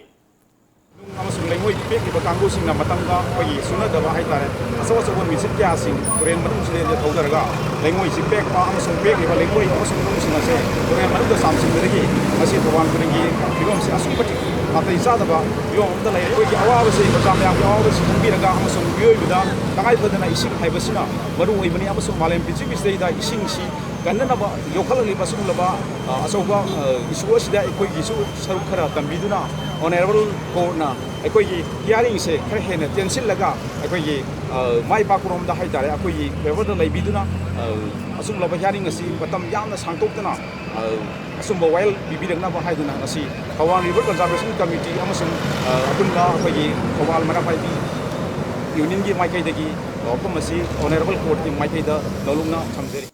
ꯅꯨꯡ ꯑꯃꯁꯨꯡ ꯂꯩꯉꯣꯏ ꯄꯦꯛꯂꯤꯕ ꯀꯥꯡꯕꯨꯁꯤꯡꯅ ꯃꯇꯝꯗ ꯑꯩꯈꯣꯏꯒꯤ ꯆꯨꯅꯗꯕ ꯍꯥꯏꯇꯥꯔꯦ, ꯑꯆꯧ ꯑꯆꯧꯕ ꯃꯦꯆꯤꯟ ꯀꯌꯥꯁꯤꯡ ꯇꯨꯔꯦꯜ ꯃꯅꯨꯡꯁꯤꯗ ꯊꯧꯗꯔꯒ ꯂꯩꯉꯣꯏꯁꯤ ꯄꯦꯛꯄ ꯑꯃꯁꯨꯡ ꯄꯦꯛꯂꯤꯕ ꯂꯩꯉꯣꯏ ꯑꯃꯁꯨꯡ ꯅꯨꯡꯁꯤꯡ ꯑꯁꯦ ꯇꯨꯔꯦꯜ ꯃꯅꯨꯡꯗ ꯆꯥꯝꯁꯤꯟꯕꯗꯒꯤ ꯉꯁꯤ ꯊꯧꯕꯥꯜ ꯇꯨꯔꯦꯜꯒꯤ ꯐꯤꯕꯝꯁꯤ ꯑꯁꯨꯛꯀꯤ ꯃꯇꯤꯛ ꯅꯥꯇꯩ ꯆꯥꯗꯕ ꯐꯤꯕꯝ ꯑꯃꯗ ꯂꯩꯔꯦ꯫ ꯑꯩꯈꯣꯏꯒꯤ ꯑꯋꯥꯕꯁꯤ, ꯄ꯭ꯔꯖꯥ ꯃꯌꯥꯝꯒꯤ ꯑꯋꯥꯕꯁꯤ ꯈꯪꯕꯤꯔꯒ ꯑꯃꯁꯨꯡ ꯃꯤꯑꯣꯏꯕꯗ ꯇꯉꯥꯏ ꯐꯗꯅ ꯏꯁꯤꯡ ꯍꯥꯏꯕꯁꯤꯅ ꯃꯔꯨ ꯑꯣꯏꯕꯅꯤ ꯑꯃꯁꯨꯡ ꯃꯥꯂꯦꯝ ꯄ꯭ꯔꯤꯊꯤꯕꯤꯁꯤꯗꯩꯗ ꯏꯁꯤꯡꯁꯤ ꯀꯟꯅꯅꯕ ꯌꯣꯛꯈꯠꯂꯛꯂꯤꯕ ꯁꯤꯒꯨꯝꯂꯕ, ꯑ, ꯑꯆꯧꯕ, ꯑ, ꯏꯁꯨ ꯑꯁꯤꯗ ꯑꯩꯈꯣꯏꯒꯤꯁꯨ ꯁꯔꯨꯛ ꯈꯔ ꯀꯟꯕꯤꯗꯨꯅ ꯑꯣꯅꯔꯦꯕꯜ ꯀꯣꯔꯠꯅ ꯑꯩꯈꯣꯏꯒꯤ ꯍꯤꯌꯥꯔꯤꯡꯁꯦ ꯈꯔ ꯍꯦꯟꯅ ꯇꯦꯟꯁꯤꯜꯂꯒ ꯑꯩꯈꯣꯏꯒꯤ, ꯑ, ꯃꯥꯏ ꯄꯥꯛꯄꯔꯣꯝꯗ ꯍꯥꯏꯇꯥꯔꯦ, ꯑꯩꯈꯣꯏꯒꯤ ꯐꯦꯚꯔꯗ ꯂꯩꯕꯤꯗꯨꯅ, ꯑ, ꯑꯆꯨꯝꯂꯕ ꯍꯤꯌꯥꯔꯤꯡ ꯑꯁꯤ ꯃꯇꯝ ꯌꯥꯝꯅ ꯁꯥꯡꯗꯣꯛꯇꯅ, ꯑ, ꯑꯆꯨꯝꯕ ꯋꯥꯌꯦꯜ ꯄꯤꯕꯤꯔꯛꯅꯕ ꯍꯥꯏꯗꯨꯅ ꯉꯁꯤ ꯊꯧꯕꯥꯜ ꯔꯤꯚꯔ ꯀꯟꯖꯥꯔꯕꯦꯁꯟ ꯀꯃꯤꯇꯤ ꯑꯃꯁꯨꯡ, ꯑ, ꯑꯄꯨꯟꯕ ꯑꯩꯈꯣꯏꯒꯤ ꯊꯧꯕꯥꯜ ꯃꯩꯔꯥ ꯄꯥꯏꯕꯤ ꯌꯨꯅꯤꯌꯟꯒꯤ ꯃꯥꯏꯀꯩꯗꯒꯤ ꯋꯥꯐꯝ ꯑꯁꯤ ꯑꯣꯅꯔꯦꯕꯜ ꯀꯣꯔꯠꯀꯤ ꯃꯥꯏꯀꯩꯗ ꯅꯧꯂꯨꯛꯅ ꯊꯝꯖꯔꯤ꯫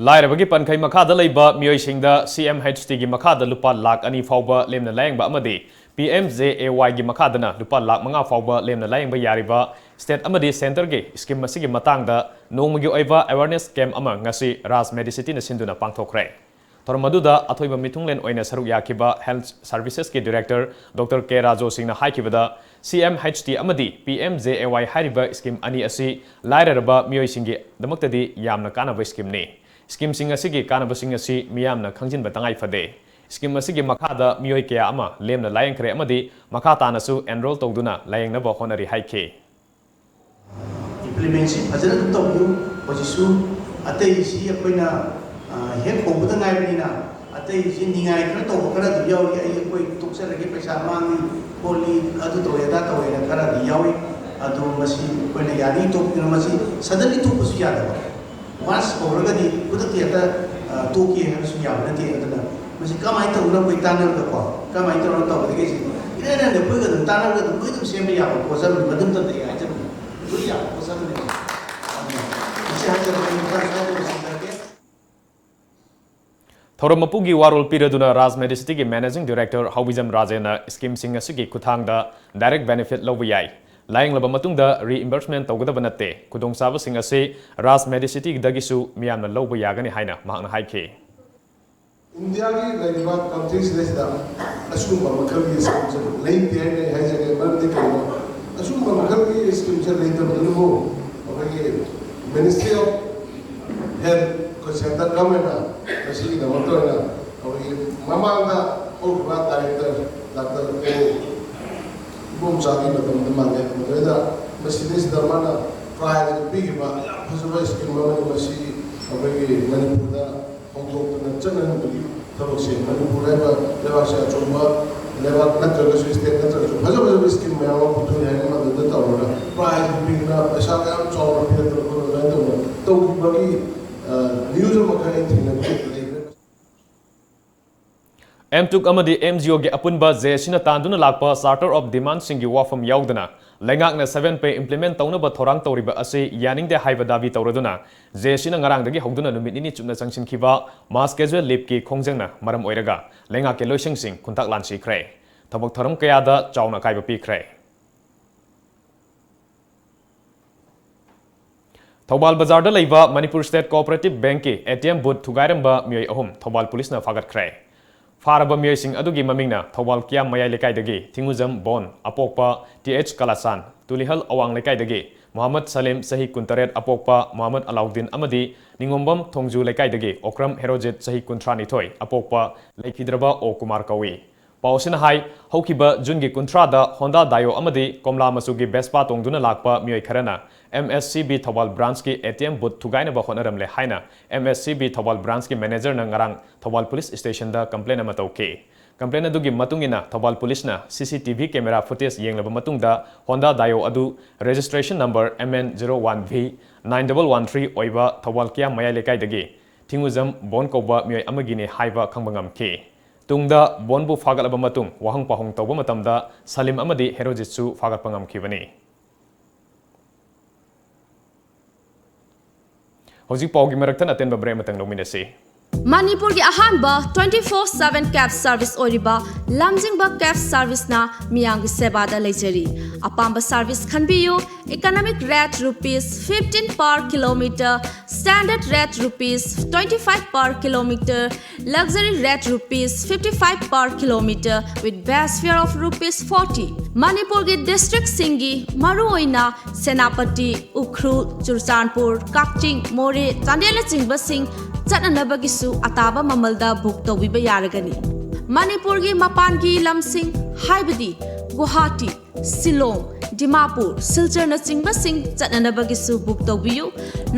ꯂꯥꯏꯔꯕꯒꯤ ꯄꯟꯈꯩ ꯃꯈꯥꯗ ꯂꯩꯕ ꯃꯤꯑꯣꯏꯁꯤꯡꯗ ꯁꯤ ꯑꯦꯝ ꯍꯩꯆ ꯇꯤꯒꯤ ꯃꯈꯥꯗ ꯂꯨꯄꯥ ꯂꯥꯈ ꯑꯅꯤ ꯐꯥꯎꯕ ꯂꯦꯝꯅ ꯂꯥꯌꯦꯡꯕ ꯑꯃꯗꯤ ꯄꯤ ꯑꯦꯝ ꯖꯦ ꯑꯦ ꯋꯥꯏꯒꯤ ꯃꯈꯥꯗꯅ ꯂꯨꯄꯥ ꯂꯥꯈ ꯃꯉꯥ ꯐꯥꯎꯕ ꯂꯦꯝꯅ ꯂꯥꯌꯦꯡꯕ ꯌꯥꯔꯤꯕ ꯁ꯭ꯇꯦꯠ ꯑꯃꯗꯤ ꯁꯦꯟꯇꯔꯒꯤ ꯁ꯭ꯀꯤꯝ ꯑꯁꯤꯒꯤ ꯃꯇꯥꯡꯗ ꯅꯣꯡꯃꯒꯤ ꯑꯣꯏꯕ ꯑꯦꯋꯥꯔꯅꯦꯁ ꯀꯦꯝꯞ ꯑꯃ ꯉꯁꯤ ꯔꯥꯖ ꯃꯦꯗꯤꯁꯤꯇꯤꯅ ꯁꯤꯟꯗꯨꯅ ꯄꯥꯡꯊꯣꯛꯈ꯭ꯔꯦ꯫ ꯊꯧꯔꯝ ꯑꯗꯨꯗ ꯑꯊꯣꯏꯕ ꯃꯤꯊꯨꯡꯂꯦꯟ ꯑꯣꯏꯅ ꯁꯔꯨꯛ ꯌꯥꯈꯤꯕ Health Services ꯀꯤ Director Doctor K ꯔꯥꯖꯣ ꯁꯤꯡꯅ ꯍꯥꯏꯈꯤꯕꯗ, C M H T ꯑꯃꯗꯤ P M J A Y ꯍꯥꯏꯔꯤꯕ scheme ꯑꯅꯤ ꯑꯁꯤ ꯂꯥꯏꯔꯔꯕ ꯃꯤꯑꯣꯏꯁꯤꯡꯒꯤꯗꯃꯛꯇꯗꯤ ꯌꯥꯝꯅ ꯀꯥꯟꯅꯕ scheme ꯅꯤ꯫ Scheme ꯁꯤꯡ ꯑꯁꯤꯒꯤ ꯀꯥꯟꯅꯕꯁꯤꯡ ꯑꯁꯤ ꯃꯤꯌꯥꯝꯅ ꯈꯪꯖꯤꯟꯕ ꯇꯉꯥꯏ ꯐꯗꯦ꯫ Scheme ꯑꯁꯤꯒꯤ ꯃꯈꯥꯗ ꯃꯤꯑꯣꯏ ꯀꯌꯥ ꯑꯃ ꯂꯦꯝꯅ ꯂꯥꯌꯦꯡꯈ꯭ꯔꯦ ꯑꯃꯗꯤ ꯃꯈꯥ ꯇꯥꯅꯁꯨ enroll ꯇꯧꯗꯨꯅ ꯂꯥꯌꯦꯡꯅꯕ ꯍꯣꯠꯅꯔꯤ ꯍꯥꯏꯈꯤ꯫ Implement ꯁꯤ ꯐꯖꯅ ꯑꯗꯨꯝ ꯇꯧꯕꯤꯌꯨ꯫ ꯍꯧꯖꯤꯛꯁꯨ ꯑꯇꯩꯁꯤ ꯑꯩꯈꯣꯏꯅ, ꯑ, ꯍꯦꯛ ꯍꯧꯕꯗ ꯉꯥꯏꯕꯅꯤꯅ ꯑꯇꯩꯁꯤ ꯅꯤꯡꯉꯥꯏ ꯈꯔ ꯇꯧꯕ ꯈꯔ ꯑꯗꯨꯝ ꯌꯥꯎꯔꯤ꯫ "ꯑꯩ, ꯑꯩꯈꯣꯏ ꯇꯣꯛꯆꯔꯒꯦ, ꯄꯩꯁꯥ ꯃꯥꯡꯉꯤ, ꯈꯣꯠꯂꯤ, ꯑꯗꯨ ꯇꯧꯋꯦ, ꯑꯗꯥ ꯇꯧꯋꯦꯅ" ꯈꯔ ꯑꯗꯨꯝ ꯌꯥꯎꯔꯤ꯫ ꯑꯗꯣ ꯃꯁꯤ ꯑꯩꯈꯣꯏꯅ ꯌꯥꯔꯤꯉꯩ ꯇꯣꯛꯇꯅ ꯃꯁꯤ suddenly ꯇꯣꯛꯄꯁꯨ ꯌꯥꯗꯕ꯫ Once ꯍꯧꯔꯒꯗꯤ ꯈꯨꯗꯛꯇ ꯍꯦꯛꯇ, ꯑ, ꯇꯣꯛꯀꯦ ꯍꯥꯏꯕꯁꯨ ꯌꯥꯕ ꯅꯠꯇꯦ꯫ ꯑꯗꯨꯅ ꯃꯁꯤ ꯀꯃꯥꯏꯅ ꯇꯧꯗꯅ ꯑꯩꯈꯣꯏ ꯇꯥꯟꯅꯔꯒꯀꯣ, ꯀꯃꯥꯏꯅ ꯇꯧꯔꯒ ꯇꯧꯒꯗꯒꯦ ꯁꯤ ꯏꯔꯥꯏ ꯂꯥꯏꯅ ꯑꯩꯈꯣꯏꯒ ꯑꯗꯨꯝ ꯇꯥꯟꯅꯔꯒ ꯑꯗꯨꯝ ꯂꯣꯏ ꯑꯗꯨꯝ ꯁꯦꯝꯕ ꯌꯥꯕ ꯄꯣꯠꯁꯛꯅꯤ꯫ ꯃꯗꯨꯝꯇ ꯑꯩ ꯍꯥꯏꯖꯕꯅꯤ, ꯂꯣꯏ ꯌꯥꯕ ꯄꯣꯠꯁꯛꯅꯤ꯫ ꯑꯗꯨꯅ ꯃꯁꯤ ꯍꯥꯏꯖꯔꯒ ꯑꯩ ꯃꯇꯥꯡ ꯁ꯭ꯋꯥꯏꯗ ꯂꯣꯏꯁꯤꯟꯖꯔꯒꯦ꯫ ꯊꯧꯔꯝ ꯃꯄꯨꯒꯤ ꯋꯥꯔꯣꯜ ꯄꯤꯔꯗꯨꯅ ꯔꯥꯖ ꯃꯦꯗꯤꯁꯤꯇꯤꯒꯤ Managing Director ꯍꯧꯕꯤꯖꯝ ꯔꯥꯖꯦꯅ scheme ꯁꯤꯡ ꯑꯁꯤꯒꯤ ꯈꯨꯠꯊꯥꯡꯗ direct benefit ꯂꯧꯕ ꯌꯥꯏ꯫ ꯂꯥꯌꯦꯡꯂꯕ ꯃꯇꯨꯡꯗ reimbursement ꯇꯧꯒꯗꯕ ꯅꯠꯇꯦ꯫ ꯈꯨꯗꯣꯡꯆꯥꯕꯁꯤꯡ ꯑꯁꯤ ꯔꯥꯖ ꯃꯦꯗꯤꯁꯤꯇꯤꯗꯒꯤꯁꯨ ꯃꯤꯌꯥꯝꯅ ꯂꯧꯕ ꯌꯥꯒꯅꯤ ꯍꯥꯏꯅ ꯃꯍꯥꯛꯅ ꯍꯥꯏꯈꯤ꯫ ꯏꯟꯗꯤꯌꯥꯒꯤ ꯂꯩꯔꯤꯕ country ꯁꯤꯗꯩꯁꯤꯗ ꯑꯁꯤꯒꯨꯝꯕ ꯃꯈꯜꯒꯤ scheme ꯁꯦ ꯂꯩꯇꯦ ꯍꯥꯏꯅ ꯑꯩ ꯍꯥꯏꯖꯒꯦ꯫ ꯃꯔꯝꯗꯤ ꯀꯩꯅꯣ? ꯑꯁꯤꯒꯨꯝꯕ ꯃꯈꯜꯒꯤ scheme ꯁꯦ ꯂꯩꯇꯕꯗꯨꯅꯕꯨ ꯑꯩꯈꯣꯏꯒꯤ Ministry of Health, ꯑꯩꯈꯣꯏ centre government ꯅ ꯃꯁꯤꯒꯤꯗꯃꯛꯇ ꯑꯣꯏꯅ ꯑꯩꯈꯣꯏꯒꯤ ꯃꯃꯥꯡꯗ ꯍꯧꯈꯤꯕ director Doctor ꯀꯣ ꯏꯕꯣꯝꯆꯥꯒꯤ ꯃꯇꯝꯗ ꯃꯥꯜꯂꯦ, ꯃꯗꯨꯗꯩꯗ ꯃꯁꯤꯗꯩꯁꯤꯗ ꯃꯥꯅ prize ꯄꯤꯈꯤꯕ ꯌꯥꯝ ꯐꯖꯕ scheme ꯑꯃꯅꯤ꯫ ꯃꯁꯤ ꯑꯩꯈꯣꯏꯒꯤ ꯃꯅꯤꯄꯨꯔꯗ ꯍꯧꯗꯣꯛꯇꯨꯅ ꯆꯠꯅꯍꯟꯕꯒꯤ ꯊꯕꯛꯁꯦ, ꯃꯅꯤꯄꯨꯔ ꯍꯥꯏꯕ ꯂꯩꯕꯥꯛꯁꯦ ꯑꯆꯧꯕ ꯂꯩꯕꯥꯛ ꯅꯠꯇ꯭ꯔꯒꯁꯨ, state ꯅꯠꯇ꯭ꯔꯒꯁꯨ, ꯐꯖ ꯐꯖꯕ scheme ꯃꯌꯥꯝ ꯑꯃ ꯄꯨꯊꯣꯛꯑꯦ ꯍꯥꯏꯅ ꯃꯗꯨꯗ ꯇꯧꯔꯒ prize ꯄꯤꯗꯅ ꯄꯩꯁꯥ ꯃꯌꯥꯝ ꯆꯥꯎꯅ ꯄꯤꯔꯛꯇꯅ ꯈꯣꯠꯇꯅ ꯑꯗꯨꯃꯥꯏꯅ ꯇꯧꯕ, ꯇꯧꯈꯤꯕꯒꯤ, ꯑ, news ꯑꯃꯈꯛ ꯑꯩ ꯊꯦꯡꯅꯕ ꯂꯩꯈ꯭ꯔꯦ꯫ ꯑꯦꯝꯇꯨꯛ ꯑꯃꯗꯤ ꯑꯦꯝꯖꯤꯑꯣꯒꯤ ꯑꯄꯨꯟꯕ ꯖꯦ ꯑꯦꯁ ꯁꯤꯅ ꯇꯥꯟꯗꯨꯅ ꯂꯥꯛꯄ Charter of Demand ꯁꯤꯡꯒꯤ ꯋꯥꯐꯝ ꯌꯥꯎꯗꯅ ꯂꯩꯉꯥꯛꯅ seven pay implement ꯇꯧꯅꯕ ꯊꯧꯔꯥꯡ ꯇꯧꯔꯤꯕ ꯑꯁꯤ ꯌꯥꯅꯤꯡꯗꯦ ꯍꯥꯏꯕ ꯗꯥꯕꯤ ꯇꯧꯔꯗꯨꯅ ꯖꯦ ꯑꯦꯁ ꯁꯤꯅ ꯉꯔꯥꯡꯗꯒꯤ ꯍꯧꯗꯨꯅ ꯅꯨꯃꯤꯠ ꯅꯤꯅꯤ ꯆꯨꯞꯅ ꯆꯪꯁꯤꯟꯈꯤꯕ mass casual leave ꯀꯤ ꯈꯣꯡꯖꯪꯅ ꯃꯔꯝ ꯑꯣꯏꯔꯒ ꯂꯩꯉꯥꯛꯀꯤ ꯂꯣꯏꯁꯪꯁꯤꯡ ꯈꯨꯟꯇꯥꯛ ꯂꯥꯟꯁꯤꯈ꯭ꯔꯦ꯫ ꯊꯕꯛ ꯊꯧꯔꯝ ꯀꯌꯥꯗ ꯆꯥꯎꯅ ꯑꯀꯥꯏꯕ ꯄꯤꯈ꯭ꯔꯦ꯫ ꯊꯧꯕꯥꯜ ꯕꯖꯥꯔꯗ ꯂꯩꯕ ꯃꯅꯤꯄꯨꯔ ꯁ꯭ꯇꯦꯠ ꯀꯣꯑꯣꯄꯔꯦꯇꯤꯚ ꯕꯦꯡꯛꯀꯤ ꯑꯦ ꯇꯤ ꯑꯦꯝ ꯕꯨꯊ ꯊꯨꯒꯥꯏꯔꯝꯕ ꯃꯤꯑꯣꯏ ꯑꯍꯨꯝ ꯊꯧꯕꯥꯜ ꯄꯨꯂꯤꯁꯅ ꯐꯥꯒꯠꯈ꯭ꯔꯦ꯫ ꯐꯥꯔꯕ ꯃꯤꯑꯣꯏꯁꯤꯡ ꯑꯗꯨꯒꯤ ꯃꯃꯤꯡꯅ ꯊꯧꯕꯥꯜ ꯀꯤꯌꯥꯝ ꯃꯌꯥꯏ ꯂꯩꯀꯥꯏꯗꯒꯤ ꯊꯤꯡꯉꯨꯖꯝ ꯕꯣꯟ, ꯑꯄꯣꯛꯄ ꯇꯤ ꯑꯩꯆ ꯀꯂꯥꯆꯥꯟ, ꯇꯨꯂꯤꯍꯜ ꯑꯋꯥꯡ ꯂꯩꯀꯥꯏꯗꯒꯤ ꯃꯨꯍꯝꯃꯗ ꯁꯂꯤꯝ, ꯆꯍꯤ ꯀꯨꯟꯇꯔꯦꯠ, ꯑꯄꯣꯛꯄ ꯃꯨꯍꯝꯃꯗ ꯑꯂꯥꯎꯗꯤꯟ, ꯑꯃꯗꯤ ꯅꯤꯉꯣꯝꯕꯝ ꯊꯣꯡꯖꯨ ꯂꯩꯀꯥꯏꯗꯒꯤ ꯑꯣꯀ꯭ꯔꯝ ꯍꯦꯔꯣꯖꯤꯠ, ꯆꯍꯤ ꯀꯨꯟꯊ꯭ꯔꯥꯅꯤꯊꯣꯏ, ꯑꯄꯣꯛꯄ ꯂꯩꯈꯤꯗ꯭ꯔꯕ ꯑꯣ ꯀꯨꯃꯥꯔ ꯀꯧꯏ꯫ ꯄꯥꯎ ꯑꯁꯤꯅ ꯍꯥꯏ, ꯍꯧꯈꯤꯕ ꯖꯨꯟꯒꯤ ꯀꯨꯟꯊ꯭ꯔꯥꯗ ꯍꯣꯟꯗꯥ ꯗꯥꯏꯑꯣ ꯑꯃꯗꯤ ꯀꯣꯝꯂꯥ ꯃꯆꯨꯒꯤ ꯚꯦꯁꯄꯥ ꯇꯣꯡꯗꯨꯅ ꯂꯥꯛꯄ ꯃꯤꯑꯣꯏ ꯈꯔꯅ M S C B Thoubal ꯕ꯭ꯔꯥꯟꯆꯀꯤ ꯑꯦ ꯇꯤ ꯑꯦꯝ ꯕꯨꯊ ꯊꯨꯒꯥꯏꯅꯕ ꯍꯣꯠꯅꯔꯝꯂꯦ ꯍꯥꯏꯅ M S C B Thoubal ꯕ꯭ꯔꯥꯟꯆꯀꯤ ꯃꯦꯅꯦꯖꯔꯅ ꯉꯔꯥꯡ ꯊꯧꯕꯥꯜ ꯄꯨꯂꯤꯁ ꯁ꯭ꯇꯦꯁꯟꯗ ꯀꯝꯄ꯭ꯂꯦꯟ ꯑꯃ ꯇꯧꯈꯤ꯫ ꯀꯝꯄ꯭ꯂꯦꯟ ꯑꯗꯨꯒꯤ ꯃꯇꯨꯡ ꯏꯟꯅ ꯊꯧꯕꯥꯜ ꯄꯨꯂꯤꯁꯅ ꯁꯤ C T V camera footage ꯌꯦꯡꯂꯕ ꯃꯇꯨꯡꯗ ꯍꯣꯟꯗꯥ ꯗꯥꯏꯑꯣ ꯑꯗꯨ registration number M N zero one V nine double one three ꯑꯣꯏꯕ ꯊꯧꯕꯥꯜ ꯀꯤꯌꯥꯝ ꯃꯌꯥꯏ ꯂꯩꯀꯥꯏꯗꯒꯤ ꯊꯤꯡꯉꯨꯖꯝ ꯕꯣꯟ ꯀꯧꯕ ꯃꯤꯑꯣꯏ ꯑꯃꯒꯤꯅꯤ ꯍꯥꯏꯕ ꯈꯪꯕ ꯉꯝꯈꯤ꯫ ꯇꯨꯡꯗ ꯕꯣꯟꯕꯨ ꯐꯥꯒꯠꯂꯕ ꯃꯇꯨꯡ ꯋꯥꯍꯪ ꯄꯥꯎꯍꯪ ꯇꯧꯕ ꯃꯇꯝꯗ ꯁꯂꯤꯝ ꯑꯃꯗꯤ ꯍꯦꯔꯣꯖꯤꯠꯁꯨ ꯐꯥꯒꯠꯄ ꯉꯝꯈꯤꯕꯅꯤ꯫ ꯍꯧꯖꯤꯛ ꯄꯥꯎꯒꯤ ꯃꯔꯛꯇ ꯑꯇꯦꯟꯕ ꯕ꯭ꯔꯦꯛ ꯑꯃꯇꯪ ꯂꯧꯃꯤꯟꯅꯁꯤ꯫ ꯃꯅꯤꯄꯨꯔꯒꯤ ꯑꯍꯥꯟꯕ twenty four seven cab service ꯑꯣꯏꯔꯤꯕ ꯂꯝꯖꯤꯡꯕ cab serviceꯅ ꯃꯤꯌꯥꯝꯒꯤ ꯁꯦꯕꯥꯗ ꯂꯩꯖꯔꯤ꯫ ꯑꯄꯥꯝꯕ service ꯈꯟꯕꯤꯌꯨ꯫ Economic rate rupees fifteen per kilometer, standard rate rupees twenty five per kilometer, luxury rate rupees fifty five per kilometer with base fare of rupees forty꯫ ꯃꯅꯤꯄꯨꯔꯒꯤ districtꯁꯤꯡꯒꯤ ꯃꯔꯨꯑꯣꯏꯅ ꯁꯦꯅꯥꯄꯇꯤ, ꯎꯈ꯭ꯔꯨꯜ, ꯆꯨꯔꯆꯥꯟꯄꯨꯔ, ꯀꯛꯆꯤꯡ, ꯃꯣꯔꯦ, ꯆꯥꯟꯗꯦꯜꯅꯆꯤꯡꯕꯁꯤꯡ ꯆꯠꯅꯅꯕꯒꯤꯁꯨ ꯑꯇꯥꯕ ꯃꯃꯜꯗ book ꯇꯧꯕꯤꯕ ꯌꯥꯔꯒꯅꯤ꯫ ꯃꯅꯤꯄꯨꯔꯒꯤ ꯃꯄꯥꯟꯒꯤ ꯂꯝꯁꯤꯡ ꯍꯥꯏꯕꯗꯤ ꯒꯨꯋꯥꯍꯥꯇꯤ, ꯁꯤꯂꯣꯡ, ꯗꯤꯃꯥꯄꯨꯔ, ꯁꯤꯜꯆꯔꯅꯆꯤꯡꯕꯁꯤꯡ ꯆꯠꯅꯅꯕꯒꯤꯁꯨ book ꯇꯧꯕꯤꯌꯨ꯫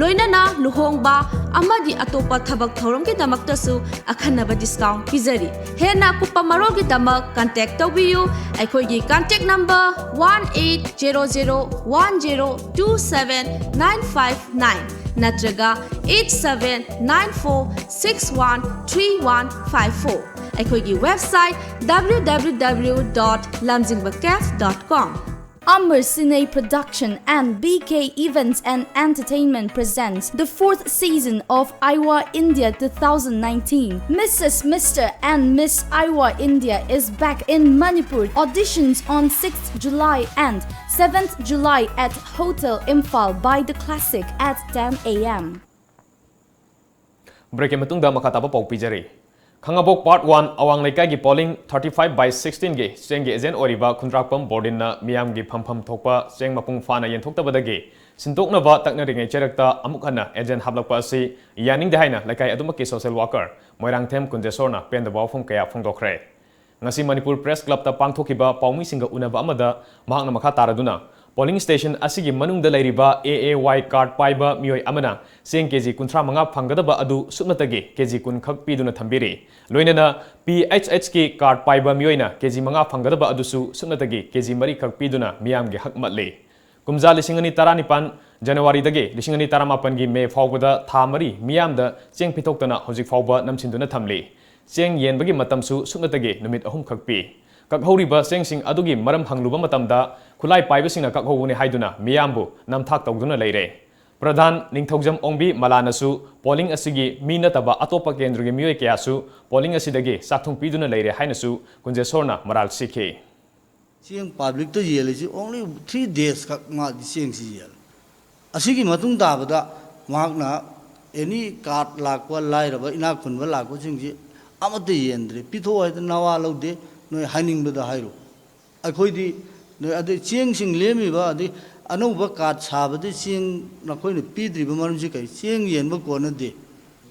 ꯂꯣꯏꯅꯅ ꯂꯨꯍꯣꯡꯕ ꯑꯃꯗꯤ ꯑꯇꯣꯞꯄ ꯊꯕꯛ ꯊꯧꯔꯝꯒꯤꯗꯃꯛꯇꯁꯨ ꯑꯈꯟꯅꯕ discount ꯄꯤꯖꯔꯤ꯫ ꯍꯦꯟꯅ ꯑꯀꯨꯞꯄ ꯃꯔꯣꯜꯒꯤꯗꯃꯛ contact ꯇꯧꯕꯤꯌꯨ꯫ ꯑꯩꯈꯣꯏꯒꯤ contact number one eight zero zero one zero two seven nine five nine ꯅꯠꯇ꯭ꯔꯒ eight seven nine four six one three one five four꯫ ꯑꯩꯈꯣꯏꯒꯤ website W W W dot lamjingba cab dot com꯫ Amar Cine Production and B K Events and Entertainment presents the fourth season of Iowa India two thousand nineteen. Missus Mister and Miss Iowa India is back in Manipur. Auditions on sixth July and seventh July at Hotel Imphal by the Classic at ten a m. ꯕ꯭ꯔꯦꯛꯀꯤ ꯃꯇꯨꯡꯗ ꯃꯈꯥ ꯇꯥꯕ ꯄꯥꯎ ꯄꯤꯖꯔꯤ꯫ ꯈꯥꯉꯕꯣꯛ ꯄꯥꯔꯠ ꯋꯥꯟ ꯑꯋꯥꯡ ꯂꯩꯀꯥꯏꯒꯤ polling thirty five by sixteen ꯒꯤ ꯆꯦꯡꯒꯤ ꯑꯦꯖꯦꯟ ꯑꯣꯏꯔꯤꯕ ꯈꯨꯟꯗ꯭ꯔꯥꯛꯄꯝ ꯕꯣꯔꯗꯤꯟꯅ ꯃꯤꯌꯥꯝꯒꯤ ꯐꯝꯐꯝ ꯊꯣꯛꯄ ꯆꯦꯡ ꯃꯄꯨꯡ ꯐꯥꯅ ꯌꯦꯟꯊꯣꯛꯇꯕꯗꯒꯤ ꯁꯤꯟꯗꯣꯛꯅꯕ ꯇꯛꯅꯔꯤꯉꯩ ꯆꯩꯔꯛꯇ ꯑꯃꯨꯛ ꯍꯟꯅ ꯑꯦꯖꯦꯟ ꯍꯥꯞꯂꯛꯄ ꯑꯁꯤ ꯌꯥꯅꯤꯡꯗꯦ ꯍꯥꯏꯅ ꯂꯩꯀꯥꯏ ꯑꯗꯨꯃꯛꯀꯤ ꯁꯣꯁꯤꯌꯦꯜ ꯋꯥꯀꯔ ꯃꯣꯏꯔꯥꯡꯊꯦꯝ ꯀꯨꯟꯖꯦꯁꯣꯔꯅ ꯄꯦꯟꯗꯕ ꯋꯥꯐꯝ ꯀꯌꯥ ꯐꯣꯡꯗꯣꯛꯈ꯭ꯔꯦ꯫ ꯉꯁꯤ ꯃꯅꯤꯄꯨꯔ ꯄ꯭ꯔꯦꯁ ꯀ꯭ꯂꯕꯇ ꯄꯥꯡꯊꯣꯛꯈꯤꯕ ꯄꯥꯎꯃꯤꯁꯤꯡꯒ ꯎꯅꯕ ꯑꯃꯗ ꯃꯍꯥꯛꯅ ꯃꯈꯥ ꯇꯥꯔꯗꯨꯅ, ꯄꯣꯂꯤꯡ ꯁ꯭ꯇꯦꯁꯟ ꯑꯁꯤꯒꯤ ꯃꯅꯨꯡꯗ ꯂꯩꯔꯤꯕ A A Y ꯀꯥꯔꯗ ꯄꯥꯏꯕ ꯃꯤꯑꯣꯏ ꯑꯃꯅ ꯆꯦꯡ ꯀꯦꯖꯤ ꯀꯨꯟꯊ꯭ꯔꯥ ꯃꯉꯥ ꯐꯪꯒꯗꯕ ꯑꯗꯨ ꯁꯨꯞꯅꯇꯒꯤ ꯀꯦꯖꯤ ꯀꯨꯟ ꯈꯛ ꯄꯤꯗꯨꯅ ꯊꯝꯕꯤꯔꯤ꯫ ꯂꯣꯏꯅꯅ P H H ꯀꯤ ꯀꯥꯔꯗ ꯄꯥꯏꯕ ꯃꯤꯑꯣꯏꯅ ꯀꯦꯖꯤ ꯃꯉꯥ ꯐꯪꯒꯗꯕ ꯑꯗꯨꯁꯨ ꯁꯨꯞꯅꯇꯒꯤ ꯀꯦꯖꯤ ꯃꯔꯤ ꯈꯛ ꯄꯤꯗꯨꯅ ꯃꯤꯌꯥꯝꯒꯤ ꯍꯛ ꯃꯠꯂꯤ꯫ ꯀꯨꯝꯖꯥ ꯂꯤꯁꯤꯡ ꯑꯅꯤ ꯇꯔꯥꯅꯤꯄꯥꯟ ꯖꯅꯋꯥꯔꯤꯗꯒꯤ ꯂꯤꯁꯤꯡ ꯑꯅꯤ ꯇꯔꯥꯃꯥꯄꯟꯒꯤ ꯃꯦ ꯐꯥꯎꯕꯗ ꯊꯥ ꯃꯔꯤ ꯃꯤꯌꯥꯝꯗ ꯆꯦꯡ ꯄꯤꯊꯣꯛꯇꯅ ꯍꯧꯖꯤꯛ ꯐꯥꯎꯕ ꯅꯝꯁꯤꯟꯗꯨꯅ ꯊꯝꯂꯤ꯫ ꯆꯦꯡ ꯌꯦꯟꯕꯒꯤ ꯃꯇꯝꯁꯨ ꯁꯨꯞꯅꯇꯒꯤ ꯅꯨꯃꯤꯠ ꯑꯍꯨꯝꯈꯛ ꯄꯤ꯫ ꯀꯛꯍꯧꯔꯤꯕ ꯆꯦꯡꯁꯤꯡ ꯑꯗꯨꯒꯤ ꯃꯔꯝ ꯍꯪꯂꯨꯕ ꯃꯇꯝꯗ, ꯈꯨꯠꯂꯥꯏ ꯄꯥꯏꯕꯁꯤꯡꯅ ꯀꯛꯍꯧꯕꯅꯤ ꯍꯥꯏꯗꯨꯅ ꯃꯤꯌꯥꯝꯕꯨ ꯅꯝꯊꯥꯛ ꯇꯧꯗꯨꯅ ꯂꯩꯔꯦ꯫ ꯄ꯭ꯔꯙꯥꯟ ꯅꯤꯡꯊꯧꯖꯝ ꯑꯣꯡꯕꯤ ꯃꯂꯥꯅꯁꯨ ꯄꯣꯂꯤꯡ ꯑꯁꯤꯒꯤ ꯃꯤ ꯅꯠꯇꯕ ꯑꯇꯣꯞꯄ ꯀꯦꯟꯗ꯭ꯔꯒꯤ ꯃꯤꯑꯣꯏ ꯀꯌꯥꯁꯨ ꯄꯣꯂꯤꯡ ꯑꯁꯤꯗꯒꯤ ꯆꯥꯛꯊꯨꯡ ꯄꯤꯗꯨꯅ ꯂꯩꯔꯦ ꯍꯥꯏꯅꯁꯨ ꯀꯨꯟꯖꯦꯁꯣꯔꯅ ꯃꯔꯥꯜ ꯁꯤꯈꯤ꯫ ꯆꯦꯡ ꯄꯕ꯭ꯂꯤꯛꯇ ꯌꯦꯜꯂꯤꯁꯤ only three days ꯈꯛ ꯃꯥꯒꯤ ꯆꯦꯡꯁꯤ ꯌꯦꯜꯂꯤ꯫ ꯑꯁꯤꯒꯤ ꯃꯇꯨꯡ ꯇꯥꯕꯗ ꯃꯍꯥꯛꯅ ꯑꯦꯅꯤ ꯀꯥꯔꯗ ꯂꯥꯛꯄ, ꯂꯥꯏꯔꯕ ꯏꯅꯥꯛ ꯈꯨꯟꯕ ꯂꯥꯛꯄꯁꯤꯡꯁꯤ ꯑꯃꯠꯇ ꯌꯦꯟꯗ꯭ꯔꯦ꯫ ꯄꯤꯊꯣꯛꯑꯣ ꯍꯥꯏꯗꯅ ꯅꯋꯥ ꯂꯧꯗꯦ꯫ ꯅꯣꯏ ꯍꯥꯏꯅꯤꯡꯕꯗ ꯍꯥꯏꯔꯨ꯫ ꯑꯩꯈꯣꯏꯗꯤ ꯅꯣꯏ ꯑꯗꯩ ꯆꯦꯡꯁꯤꯡ ꯂꯦꯝꯃꯤꯕ, ꯑꯗꯩ ꯑꯅꯧꯕ ꯀꯥꯔꯗ ꯁꯥꯕꯗ ꯆꯦꯡ ꯅꯈꯣꯏꯅ ꯄꯤꯗ꯭ꯔꯤꯕ ꯃꯔꯝꯁꯤ ꯀꯔꯤ? ꯆꯦꯡ ꯌꯦꯟꯕ ꯀꯣꯟꯅꯗꯦ꯫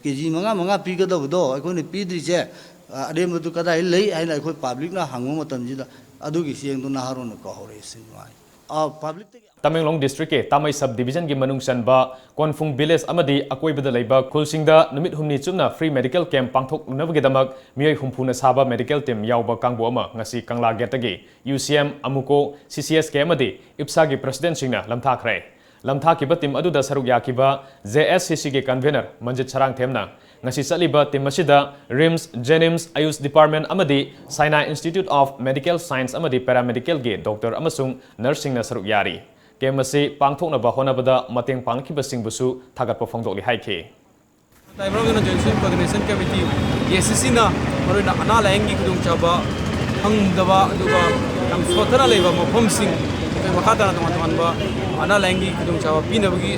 ꯀꯦ ꯖꯤ ꯃꯉꯥ ꯃꯉꯥ ꯄꯤꯒꯗꯕꯗꯣ ꯑꯩꯈꯣꯏꯅ ꯄꯤꯗ꯭ꯔꯤꯁꯦ, ꯑ, ꯑꯔꯦꯝꯕꯗꯨ ꯀꯗꯥꯏ ꯂꯩ ꯍꯥꯏꯅ ꯑꯩꯈꯣꯏ ꯄꯕ꯭ꯂꯤꯛꯅ ꯍꯪꯕ ꯃꯇꯝꯁꯤꯗ ꯑꯗꯨꯒꯤ ꯆꯦꯡꯗꯣ ꯅꯍꯥꯔꯣꯟꯅ ꯀꯧꯍꯧꯔꯛꯑꯦ ꯁꯤꯅꯤ ꯃꯥꯒꯤ꯫ ꯑ, ꯄꯕ꯭ꯂꯤꯛꯇꯒꯤ ꯇꯃꯦꯡꯂꯣꯡ ꯗꯤꯁꯇ꯭ꯔꯤꯛꯀꯤ ꯇꯥꯃꯩꯁꯕ ꯗꯤꯕꯤꯖꯟꯒꯤ ꯃꯅꯨꯡ ꯆꯟꯕ ꯀꯣꯟꯐꯨꯡ ꯚꯤꯂꯦꯖ ꯑꯃꯗꯤ ꯑꯀꯣꯏꯕꯗ ꯂꯩꯕ ꯈꯨꯜꯁꯤꯡꯗ ꯅꯨꯃꯤꯠ ꯍꯨꯝꯅꯤ ꯆꯨꯞꯅ ꯐ꯭ꯔꯤ ꯃꯦꯗꯤꯀꯦꯜ ꯀꯦꯝꯞ ꯄꯥꯡꯊꯣꯛꯅꯕꯒꯤꯗꯃꯛ ꯃꯤꯑꯣꯏ ꯍꯨꯝꯐꯨꯅ ꯁꯥꯕ ꯃꯦꯗꯤꯀꯦꯜ ꯇꯤꯝ ꯌꯥꯎꯕ ꯀꯥꯡꯕꯨ ꯑꯃ ꯉꯁꯤ ꯀꯪꯂꯥ ꯒꯦꯠꯇꯒꯤ ꯌꯨ ꯁꯤ ꯑꯦꯝ, ꯑꯃꯨꯀꯣ, ꯁꯤ ꯁꯤ ꯑꯦꯁ ꯀꯦ ꯑꯃꯗꯤ ꯏꯞꯁꯥꯒꯤ ꯄ꯭ꯔꯁꯤꯗꯦꯟꯠꯁꯤꯡꯅ ꯂꯝꯊꯥꯈ꯭ꯔꯦ꯫ ꯂꯝꯊꯥꯈꯤꯕ ꯇꯤꯝ ꯑꯗꯨꯗ ꯁꯔꯨꯛ ꯌꯥꯈꯤꯕ ꯖꯦ ꯑꯦꯁ ꯁꯤ ꯁꯤꯒꯤ ꯀꯟꯚꯦꯅꯔ ꯃꯟꯖꯤꯠ ꯁꯔꯥꯡꯊꯦꯝꯅ ꯉꯁꯤ ꯆꯠꯂꯤꯕ ꯇꯤꯝ ꯑꯁꯤꯗ ꯔꯤꯝꯁ, ꯖꯦꯅꯤꯝꯁ, ꯑꯌꯨꯁ ꯗꯤꯄꯥꯔꯠꯃꯦꯟ ꯑꯃꯗꯤ ꯁꯥꯏꯅꯥ ꯏꯟꯁꯇꯤꯇ꯭ꯌꯨꯠ ꯑꯣꯐ ꯃꯦꯗꯤꯀꯦꯜ ꯁꯥꯏꯟꯁ ꯑꯃꯗꯤ ꯄꯦꯔꯥꯃꯦꯗꯤꯀꯦꯜꯒꯤ ꯗꯣꯛꯇꯔ ꯑꯃꯁꯨꯡ ꯅꯔꯁꯁꯤꯡꯅ ꯁꯔꯨꯛ ꯌꯥꯔꯤ꯫ ꯀꯦꯝꯞ ꯑꯁꯤ ꯄꯥꯡꯊꯣꯛꯅꯕ ꯍꯣꯠꯅꯕꯗ ꯃꯇꯦꯡ ꯄꯥꯡꯈꯤꯕꯁꯤꯡꯕꯨꯁꯨ ꯊꯥꯒꯠꯄ ꯐꯣꯡꯗꯣꯛꯂꯤ ꯍꯥꯏꯈꯤ꯫ ꯇꯥꯏꯕꯪ ꯑꯗꯨꯅ Joint Coordination Committee, A C C ꯅ ꯃꯔꯨꯑꯣꯏꯅ ꯑꯅꯥ ꯂꯥꯌꯦꯡꯒꯤ ꯈꯨꯗꯣꯡꯆꯥꯕ ꯐꯪꯗꯕ, ꯑꯗꯨꯒ ꯌꯥꯝ ꯁꯣꯠꯊꯅ ꯂꯩꯕ ꯃꯐꯝꯁꯤꯡ, ꯑꯩꯈꯣꯏ ꯃꯈꯥ ꯇꯥꯅ ꯇꯣꯉꯥꯟ ꯇꯣꯉꯥꯟꯕ ꯑꯅꯥ ꯂꯥꯌꯦꯡꯒꯤ ꯈꯨꯗꯣꯡꯆꯥꯕ ꯄꯤꯅꯕꯒꯤ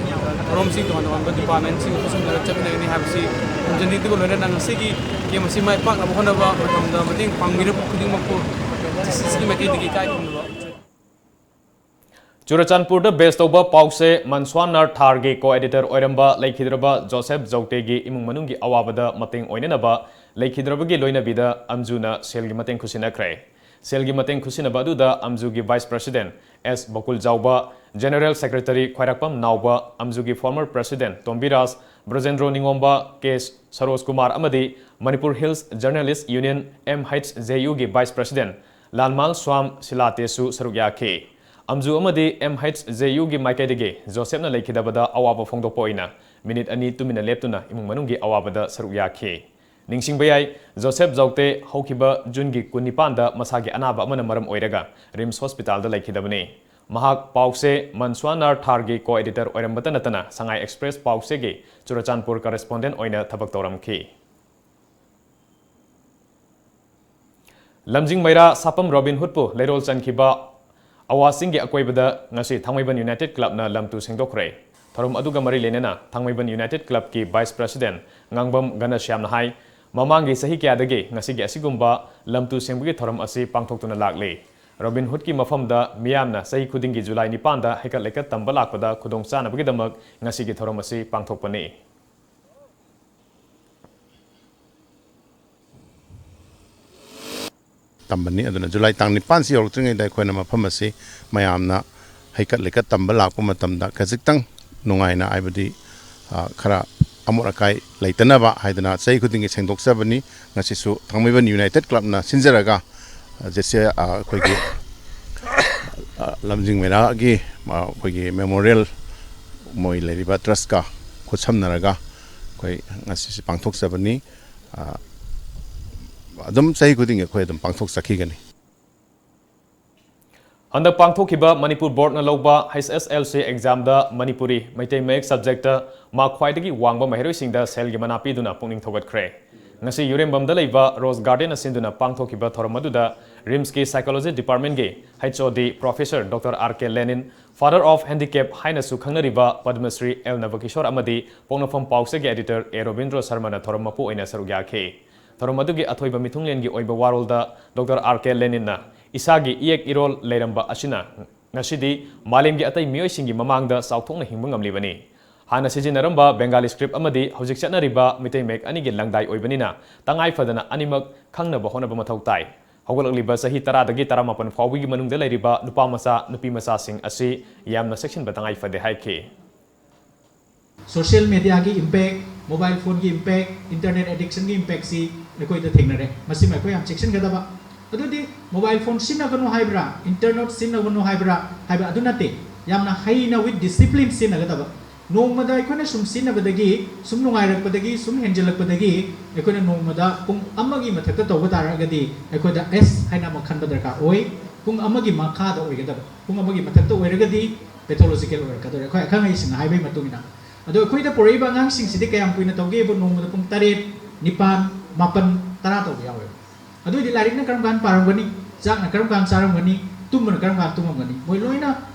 ꯊꯧꯔꯝꯁꯤꯡ ꯇꯣꯉꯥꯟ ꯇꯣꯉꯥꯟꯕ ꯗꯤꯄꯥꯔꯠꯃꯦꯟꯁꯤꯡ ꯈꯨꯠꯁꯝꯅꯔꯒ ꯆꯠꯃꯤꯟꯅꯒꯅꯤ ꯍꯥꯏꯕꯁꯤ ꯊꯝꯖꯅꯤꯡꯗꯨꯒ ꯂꯣꯏꯅꯅ ꯉꯁꯤꯒꯤ ꯀꯦꯝꯞ ꯑꯁꯤ ꯃꯥꯏ ꯄꯥꯛꯅꯕ ꯍꯣꯠꯅꯕ ꯃꯇꯝꯗ ꯃꯇꯦꯡ ꯄꯥꯡꯕꯤꯔꯕ ꯈꯨꯗꯤꯡꯃꯛꯄꯨ A C C ꯒꯤ ꯃꯥꯏꯀꯩꯗꯒꯤ ꯏꯀꯥꯏ ꯈꯨꯝꯅꯕ ꯎꯠꯆꯔꯤ꯫ ꯆꯨꯔꯆꯥꯟꯄꯨꯔꯗ ꯕꯦꯁ ꯇꯧꯕ ꯄꯥꯎꯆꯦ ꯃꯟꯁ꯭ꯋꯥꯟꯅꯔ ꯊꯥꯔꯒꯤ ꯀꯣ-ꯑꯦꯗꯤꯇꯔ ꯑꯣꯏꯔꯝꯕ ꯂꯩꯈꯤꯗ꯭ꯔꯕ ꯖꯣꯁꯦꯐ ꯖꯧꯇꯦꯒꯤ ꯏꯃꯨꯡ ꯃꯅꯨꯡꯒꯤ ꯑꯋꯥꯕꯗ ꯃꯇꯦꯡ ꯑꯣꯏꯅꯅꯕ ꯂꯩꯈꯤꯗ꯭ꯔꯕꯒꯤ ꯂꯣꯏꯅꯕꯤꯗ ꯑꯝꯖꯨꯅ ꯁꯦꯜꯒꯤ ꯃꯇꯦꯡ ꯈꯨꯠꯁꯤꯟꯅꯈ꯭ꯔꯦ꯫ ꯁꯦꯜꯒꯤ ꯃꯇꯦꯡ ꯈꯨꯠꯁꯤꯟꯅꯕ ꯑꯗꯨꯗ ꯑꯝꯖꯨꯒꯤ ꯚꯥꯏꯁ ꯄ꯭ꯔꯁꯤꯗꯦꯟ ꯑꯦꯁ ꯕꯀꯨꯜ ꯖꯥꯎꯕ, ꯖꯦꯅꯔꯦꯜ ꯁꯦꯀ꯭ꯔꯦꯇꯔꯤ ꯈ꯭ꯋꯥꯏꯔꯥꯛꯄꯝ ꯅꯥꯎꯕ, ꯑꯝꯖꯨꯒꯤ ꯐꯣꯔꯃꯔ ꯄ꯭ꯔꯁꯤꯗꯦꯟ ꯇꯣꯝꯕꯤꯔꯥꯖ, ꯕ꯭ꯔꯖꯦꯟꯗ꯭ꯔꯣ ꯅꯤꯉꯣꯝꯕ, ꯀꯦ ꯁꯔꯣꯖ ꯀꯨꯃꯥꯔ ꯑꯃꯗꯤ Manipur hills journalist union, M H J U, ꯒꯤ ꯚꯥꯏꯁ ꯄ꯭ꯔꯁꯤꯗꯦꯟ ꯂꯥꯜꯃꯥꯜ ꯁ꯭ꯋꯥꯝ ꯁꯤꯂꯥꯇꯦꯁꯨ ꯁꯔꯨꯛ ꯌꯥꯈꯤ꯫ ꯑꯝꯖꯨ ꯑꯃꯗꯤ M H J U ꯒꯤ ꯃꯥꯏꯀꯩꯗꯒꯤ ꯖꯣꯁꯦꯐꯅ ꯂꯩꯈꯤꯗꯕꯗ ꯑꯋꯥꯕ ꯐꯣꯡꯗꯣꯛꯄ ꯑꯣꯏꯅ ꯃꯤꯅꯤꯠ ꯑꯅꯤ ꯇꯨꯃꯤꯟꯅ ꯂꯦꯞꯇꯨꯅ ꯏꯃꯨꯡ ꯃꯅꯨꯡꯒꯤ ꯑꯋꯥꯕꯗ ꯁꯔꯨꯛ ꯌꯥꯈꯤ꯫ ꯅꯤꯡꯁꯤꯡꯕ ꯌꯥꯏ, ꯖꯣꯁꯦꯐ ꯖꯧꯇꯦ ꯍꯧꯈꯤꯕ ꯖꯨꯟꯒꯤ ꯀꯨꯟꯅꯤꯄꯥꯟꯗ ꯃꯁꯥꯒꯤ ꯑꯅꯥꯕ ꯑꯃꯅ ꯃꯔꯝ ꯑꯣꯏꯔꯒ ꯔꯤꯝꯁ ꯍꯣꯁꯄꯤꯇꯥꯜꯗ ꯂꯩꯈꯤꯗꯕꯅꯤ꯫ ꯃꯍꯥꯛ ꯄꯥꯎꯆꯦ ꯃꯟꯁ꯭ꯋꯥꯅꯥꯔ ꯊꯥꯔꯒꯤ ꯀꯣ-ꯑꯦꯗꯤꯇꯔ ꯑꯣꯏꯔꯝꯕꯇ ꯅꯠꯇꯅ ꯁꯉꯥꯏ ꯑꯦꯛꯁꯄ꯭ꯔꯦꯁ ꯄꯥꯎꯆꯦꯒꯤ ꯆꯨꯔꯆꯥꯟꯄꯨꯔ ꯀꯔꯦꯁꯄꯣꯟꯗꯦꯟ ꯑꯣꯏꯅ ꯊꯕꯛ ꯇꯧꯔꯝꯈꯤ꯫ ꯂꯝꯖꯤꯡ ꯃꯩꯔꯥ ꯁꯥꯄꯝ ꯔꯣꯕꯤꯟ ꯍꯨꯗꯄꯨ ꯂꯩꯔꯣꯜ ꯆꯟꯈꯤꯕ ꯑꯋꯥꯁꯤꯡꯒꯤ ꯑꯀꯣꯏꯕꯗ ꯉꯁꯤ ꯊꯥꯡꯃꯩꯕꯟ ꯌꯨꯅꯥꯏꯇꯦꯗ ꯀ꯭ꯂꯕꯅ ꯂꯝ ꯇꯨ ꯁꯦꯡꯗꯣꯛꯈ꯭ꯔꯦ꯫ ꯊꯧꯔꯝ ꯑꯗꯨꯒ ꯃꯔꯤ ꯂꯩꯅꯅ ꯊꯥꯡꯃꯩꯕꯟ ꯌꯨꯅꯥꯏꯇꯦꯗ ꯀ꯭ꯂꯕꯀꯤ ꯚꯥꯏꯁ ꯄ꯭ꯔꯁꯤꯗꯦꯟ ꯉꯥꯡꯕꯝ ꯘꯅꯁ꯭ꯌꯥꯝꯅ ꯍꯥꯏ, ꯃꯃꯥꯡꯒꯤ ꯆꯍꯤ ꯀꯌꯥꯗꯒꯤ ꯉꯁꯤꯒꯤ ꯑꯁꯤꯒꯨꯝꯕ ꯂꯝ ꯇꯨ ꯁꯦꯡꯕꯒꯤ ꯊꯧꯔꯝ ꯑꯁꯤ ꯄꯥꯡꯊꯣꯛꯇꯨꯅ ꯂꯥꯛꯂꯤ꯫ ꯔꯣꯕꯤꯟ ꯍꯨꯗꯀꯤ ꯃꯐꯝꯗ ꯃꯤꯌꯥꯝꯅ ꯆꯍꯤ ꯈꯨꯗꯤꯡꯒꯤ ꯖꯨꯂꯥꯏ ꯅꯤꯄꯥꯟꯗ ꯍꯩꯀꯠ ꯂꯩꯀꯠ ꯇꯝꯕ ꯂꯥꯛꯄꯗ ꯈꯨꯗꯣꯡ ꯆꯥꯅꯕꯒꯤꯗꯃꯛ ꯉꯁꯤꯒꯤ ꯊꯧꯔꯝ ꯑꯁꯤ ꯄꯥꯡꯊꯣꯛꯄꯅꯤ꯫ ꯇꯝꯕꯅꯤ꯫ ꯑꯗꯨꯅ ꯖꯨꯂꯥꯏ ꯇꯥꯡ ꯅꯤꯄꯥꯟꯁꯤ ꯌꯧꯔꯛꯇ꯭ꯔꯤꯉꯩꯗ ꯑꯩꯈꯣꯏꯅ ꯃꯐꯝ ꯑꯁꯤ ꯃꯌꯥꯝꯅ ꯍꯩꯀꯠ ꯂꯩꯀꯠ ꯇꯝꯕ ꯂꯥꯛꯄ ꯃꯇꯝꯗ ꯈꯖꯤꯛꯇꯪ ꯅꯨꯡꯉꯥꯏꯅ, ꯍꯥꯏꯕꯗꯤ, ꯑ, ꯈꯔ ꯑꯃꯣꯠ ꯑꯀꯥꯏ ꯂꯩꯇꯅꯕ ꯍꯥꯏꯗꯅ ꯆꯍꯤ ꯈꯨꯗꯤꯡꯒꯤ ꯁꯦꯡꯗꯣꯛꯆꯕꯅꯤ꯫ ꯉꯁꯤꯁꯨ ꯊꯥꯡꯃꯩꯕꯟ ꯌꯨꯅꯥꯏꯇꯦꯗ ꯀ꯭ꯂꯕꯅ ꯁꯤꯟꯖꯔꯒ, ꯑ, ꯖꯦꯁꯦ-, ꯑ, ꯑꯩꯈꯣꯏꯒꯤ, ꯑ, ꯂꯝꯖꯤꯡ ꯃꯩꯔꯥꯒꯤ, ꯑ, ꯑꯩꯈꯣꯏꯒꯤ ꯃꯦꯃꯣꯔꯤꯌꯦꯜ, ꯃꯣꯏ ꯂꯩꯔꯤꯕ ꯇ꯭ꯔꯁꯀ ꯈꯨꯠꯁꯝꯅꯔꯒ ꯑꯩꯈꯣꯏ ꯉꯁꯤꯁꯤ ꯄꯥꯡꯊꯣꯛꯆꯕꯅꯤ꯫ ꯑ, ꯑꯗꯨꯝ ꯆꯍꯤ ꯈꯨꯗꯤꯡꯒꯤ ꯑꯩꯈꯣꯏ ꯑꯗꯨꯝ ꯄꯥꯡꯊꯣꯛꯆꯈꯤꯒꯅꯤ꯫ ꯍꯟꯗꯛ ꯄꯥꯡꯊꯣꯛꯈꯤꯕ ꯃꯅꯤꯄꯨꯔ ꯕꯣꯔꯗꯅ ꯂꯧꯕ H S L C examꯗ Manipuri Meitei ꯃꯌꯦꯛ subjectꯇ mark ꯈ꯭ꯋꯥꯏꯗꯒꯤ ꯋꯥꯡꯕ ꯃꯍꯩꯔꯣꯏꯁꯤꯡꯗ ꯁꯦꯜꯒꯤ ꯃꯅꯥ ꯄꯤꯗꯨꯅ ꯄꯨꯛꯅꯤꯡ ꯊꯧꯒꯠꯈ꯭ꯔꯦ꯫ ꯉꯁꯤ ꯌꯨꯔꯦꯝꯕꯝꯗ ꯂꯩꯕ Rose Gardenꯅ ꯁꯤꯟꯗꯨꯅ ꯄꯥꯡꯊꯣꯛꯈꯤꯕ ꯊꯧꯔꯝ ꯑꯗꯨꯗ RIMSꯀꯤ Psychology Departmentꯀꯤ H O D Professor Doctor R K Lenin, Father of Handicap ꯍꯥꯏꯅꯁꯨ ꯈꯪꯅꯔꯤꯕ ꯄꯗꯃꯁ꯭ꯔꯤ ꯑꯦꯜ ꯅꯕꯀꯤꯁꯣꯔ ꯑꯃꯗꯤ ꯄꯣꯛꯅꯐꯝ ꯄꯥꯎꯆꯦꯒꯤ editor A ꯔꯣꯕꯤꯟꯗ꯭ꯔꯣ ꯁꯔꯃꯅ ꯊꯧꯔꯝ ꯃꯄꯨ ꯑꯣꯏꯅ ꯁꯔꯨꯛ ꯌꯥꯈꯤ꯫ ꯊꯧꯔꯝ ꯑꯗꯨꯒꯤ ꯑꯊꯣꯏꯕ ꯃꯤꯊꯨꯡꯂꯦꯟꯒꯤ ꯑꯣꯏꯕ ꯋꯥꯔꯣꯜꯗ Doctor R K Leninꯅ, "ꯏꯁꯥꯒꯤ ꯏꯌꯦꯛ ꯏꯔꯣꯜ ꯂꯩꯔꯝꯕ ꯑꯁꯤꯅ ꯉꯁꯤꯗꯤ ꯃꯥꯂꯦꯝꯒꯤ ꯑꯇꯩ ꯃꯤꯑꯣꯏꯁꯤꯡꯒꯤ ꯃꯃꯥꯡꯗ ꯆꯥꯎꯊꯣꯛꯅ ꯍꯤꯡꯕ ꯉꯝꯂꯤꯕꯅꯤ꯫ ꯍꯥꯟꯅ ꯁꯤꯖꯤꯟꯅꯔꯝꯕ Bengali script ꯑꯃꯗꯤ ꯍꯧꯖꯤꯛ ꯆꯠꯅꯔꯤꯕ ꯃꯤꯇꯩ ꯃꯌꯦꯛ ꯑꯅꯤꯒꯤ ꯂꯪꯗꯥꯏ ꯑꯣꯏꯕꯅꯤꯅ ꯇꯉꯥꯏ ꯐꯗꯅ ꯑꯅꯤꯃꯛ ꯈꯪꯅꯕ ꯍꯣꯠꯅꯕ ꯃꯊꯧ ꯇꯥꯏ꯫ ꯍꯧꯒꯠꯂꯛꯂꯤꯕ ꯆꯍꯤ ꯇꯔꯥꯗꯒꯤ ꯇꯔꯥꯃꯥꯄꯟ ꯐꯥꯎꯕꯒꯤ ꯃꯅꯨꯡꯗ ꯂꯩꯔꯤꯕ ꯅꯨꯄꯥ ꯃꯆꯥ, ꯅꯨꯄꯤ ꯃꯆꯥꯁꯤꯡ ꯑꯁꯤ ꯌꯥꯝꯅ ꯆꯦꯛꯁꯤꯟꯕ ꯇꯉꯥꯏ ꯐꯗꯦ" ꯍꯥꯏꯈꯤ꯫ Social mediaꯒꯤ impact, mobile phoneꯒꯤ impact, internet addictionꯒꯤ impactꯁꯤ ꯑꯩꯈꯣꯏꯗ ꯊꯦꯡꯅꯔꯦ꯫ ꯃꯁꯤꯃ ꯑꯩꯈꯣꯏ ꯌꯥꯝ ꯆꯦꯛꯁꯤꯟꯒꯗꯕ꯫ ꯑꯗꯨꯗꯤ mobile phone ꯁꯤꯖꯤꯟꯅꯒꯅꯨ ꯍꯥꯏꯕ꯭ꯔꯥ, internet ꯁꯤꯖꯤꯟꯅꯒꯅꯨ ꯍꯥꯏꯕ꯭ꯔꯥ ꯍꯥꯏꯕ ꯑꯗꯨ ꯅꯠꯇꯦ꯫ ꯌꯥꯝꯅ ꯍꯩꯅ, with discipline ꯁꯤꯖꯤꯟꯅꯒꯗꯕ꯫ ꯅꯣꯡꯃꯗ ꯑꯩꯈꯣꯏꯅ ꯁꯨꯝ ꯁꯤꯖꯤꯟꯅꯕꯗꯒꯤ, ꯁꯨꯝ ꯅꯨꯡꯉꯥꯏꯔꯛꯄꯗꯒꯤ, ꯁꯨꯝ ꯍꯦꯟꯖꯜꯂꯛꯄꯗꯒꯤ ꯑꯩꯈꯣꯏꯅ ꯅꯣꯡꯃꯗ ꯄꯨꯡ ꯑꯃꯒꯤ ꯃꯊꯛꯇ ꯇꯧꯕ ꯇꯥꯔꯒꯗꯤ ꯑꯩꯈꯣꯏꯗ ꯑꯦꯁ ꯍꯥꯏꯅ ꯑꯃ ꯈꯟꯕ ꯗꯔꯀꯥꯔ ꯑꯣꯏ꯫ ꯄꯨꯡ ꯑꯃꯒꯤ ꯃꯈꯥꯗ ꯑꯣꯏꯒꯗꯕ, ꯄꯨꯡ ꯑꯃꯒꯤ ꯃꯊꯛꯇ ꯑꯣꯏꯔꯒꯗꯤ pathological ꯑꯣꯏꯔꯛꯀꯗꯧꯔꯦ, ꯑꯩꯈꯣꯏ ꯑꯈꯪ ꯑꯍꯩꯁꯤꯡꯅ ꯍꯥꯏꯕꯒꯤ ꯃꯇꯨꯡ ꯏꯟꯅ꯫ ꯑꯗꯣ ꯑꯩꯈꯣꯏꯗ ꯄꯨꯔꯛꯏꯕ ꯑꯉꯥꯡꯁꯤꯡꯁꯤꯗꯤ ꯀꯌꯥꯝ ꯀꯨꯏꯅ ꯇꯧꯒꯦꯕꯨ, ꯅꯣꯡꯃꯗ ꯄꯨꯡ ꯇꯔꯦꯠ, ꯅꯤꯄꯥꯟ, ꯃꯥꯄꯟ, ꯇꯔꯥ ꯇꯧꯕ ꯌꯥꯎꯋꯦꯕ꯫ ꯑꯗꯨ ꯑꯣꯏꯗꯤ ꯂꯥꯏꯔꯤꯛꯅ ꯀꯔꯝ ꯀꯥꯟꯗ ꯄꯥꯔꯝꯒꯅꯤ? ꯆꯥꯛꯅ ꯀꯔꯝ ꯀꯥꯟꯗ ꯆꯥꯔꯝꯒꯅꯤ? ꯇꯨꯝꯕꯅ ꯀꯔꯝ ꯀꯥꯟꯗ ꯇꯨꯝꯃꯝꯒꯅꯤ? ꯃꯣꯏ ꯂꯣꯏꯅ,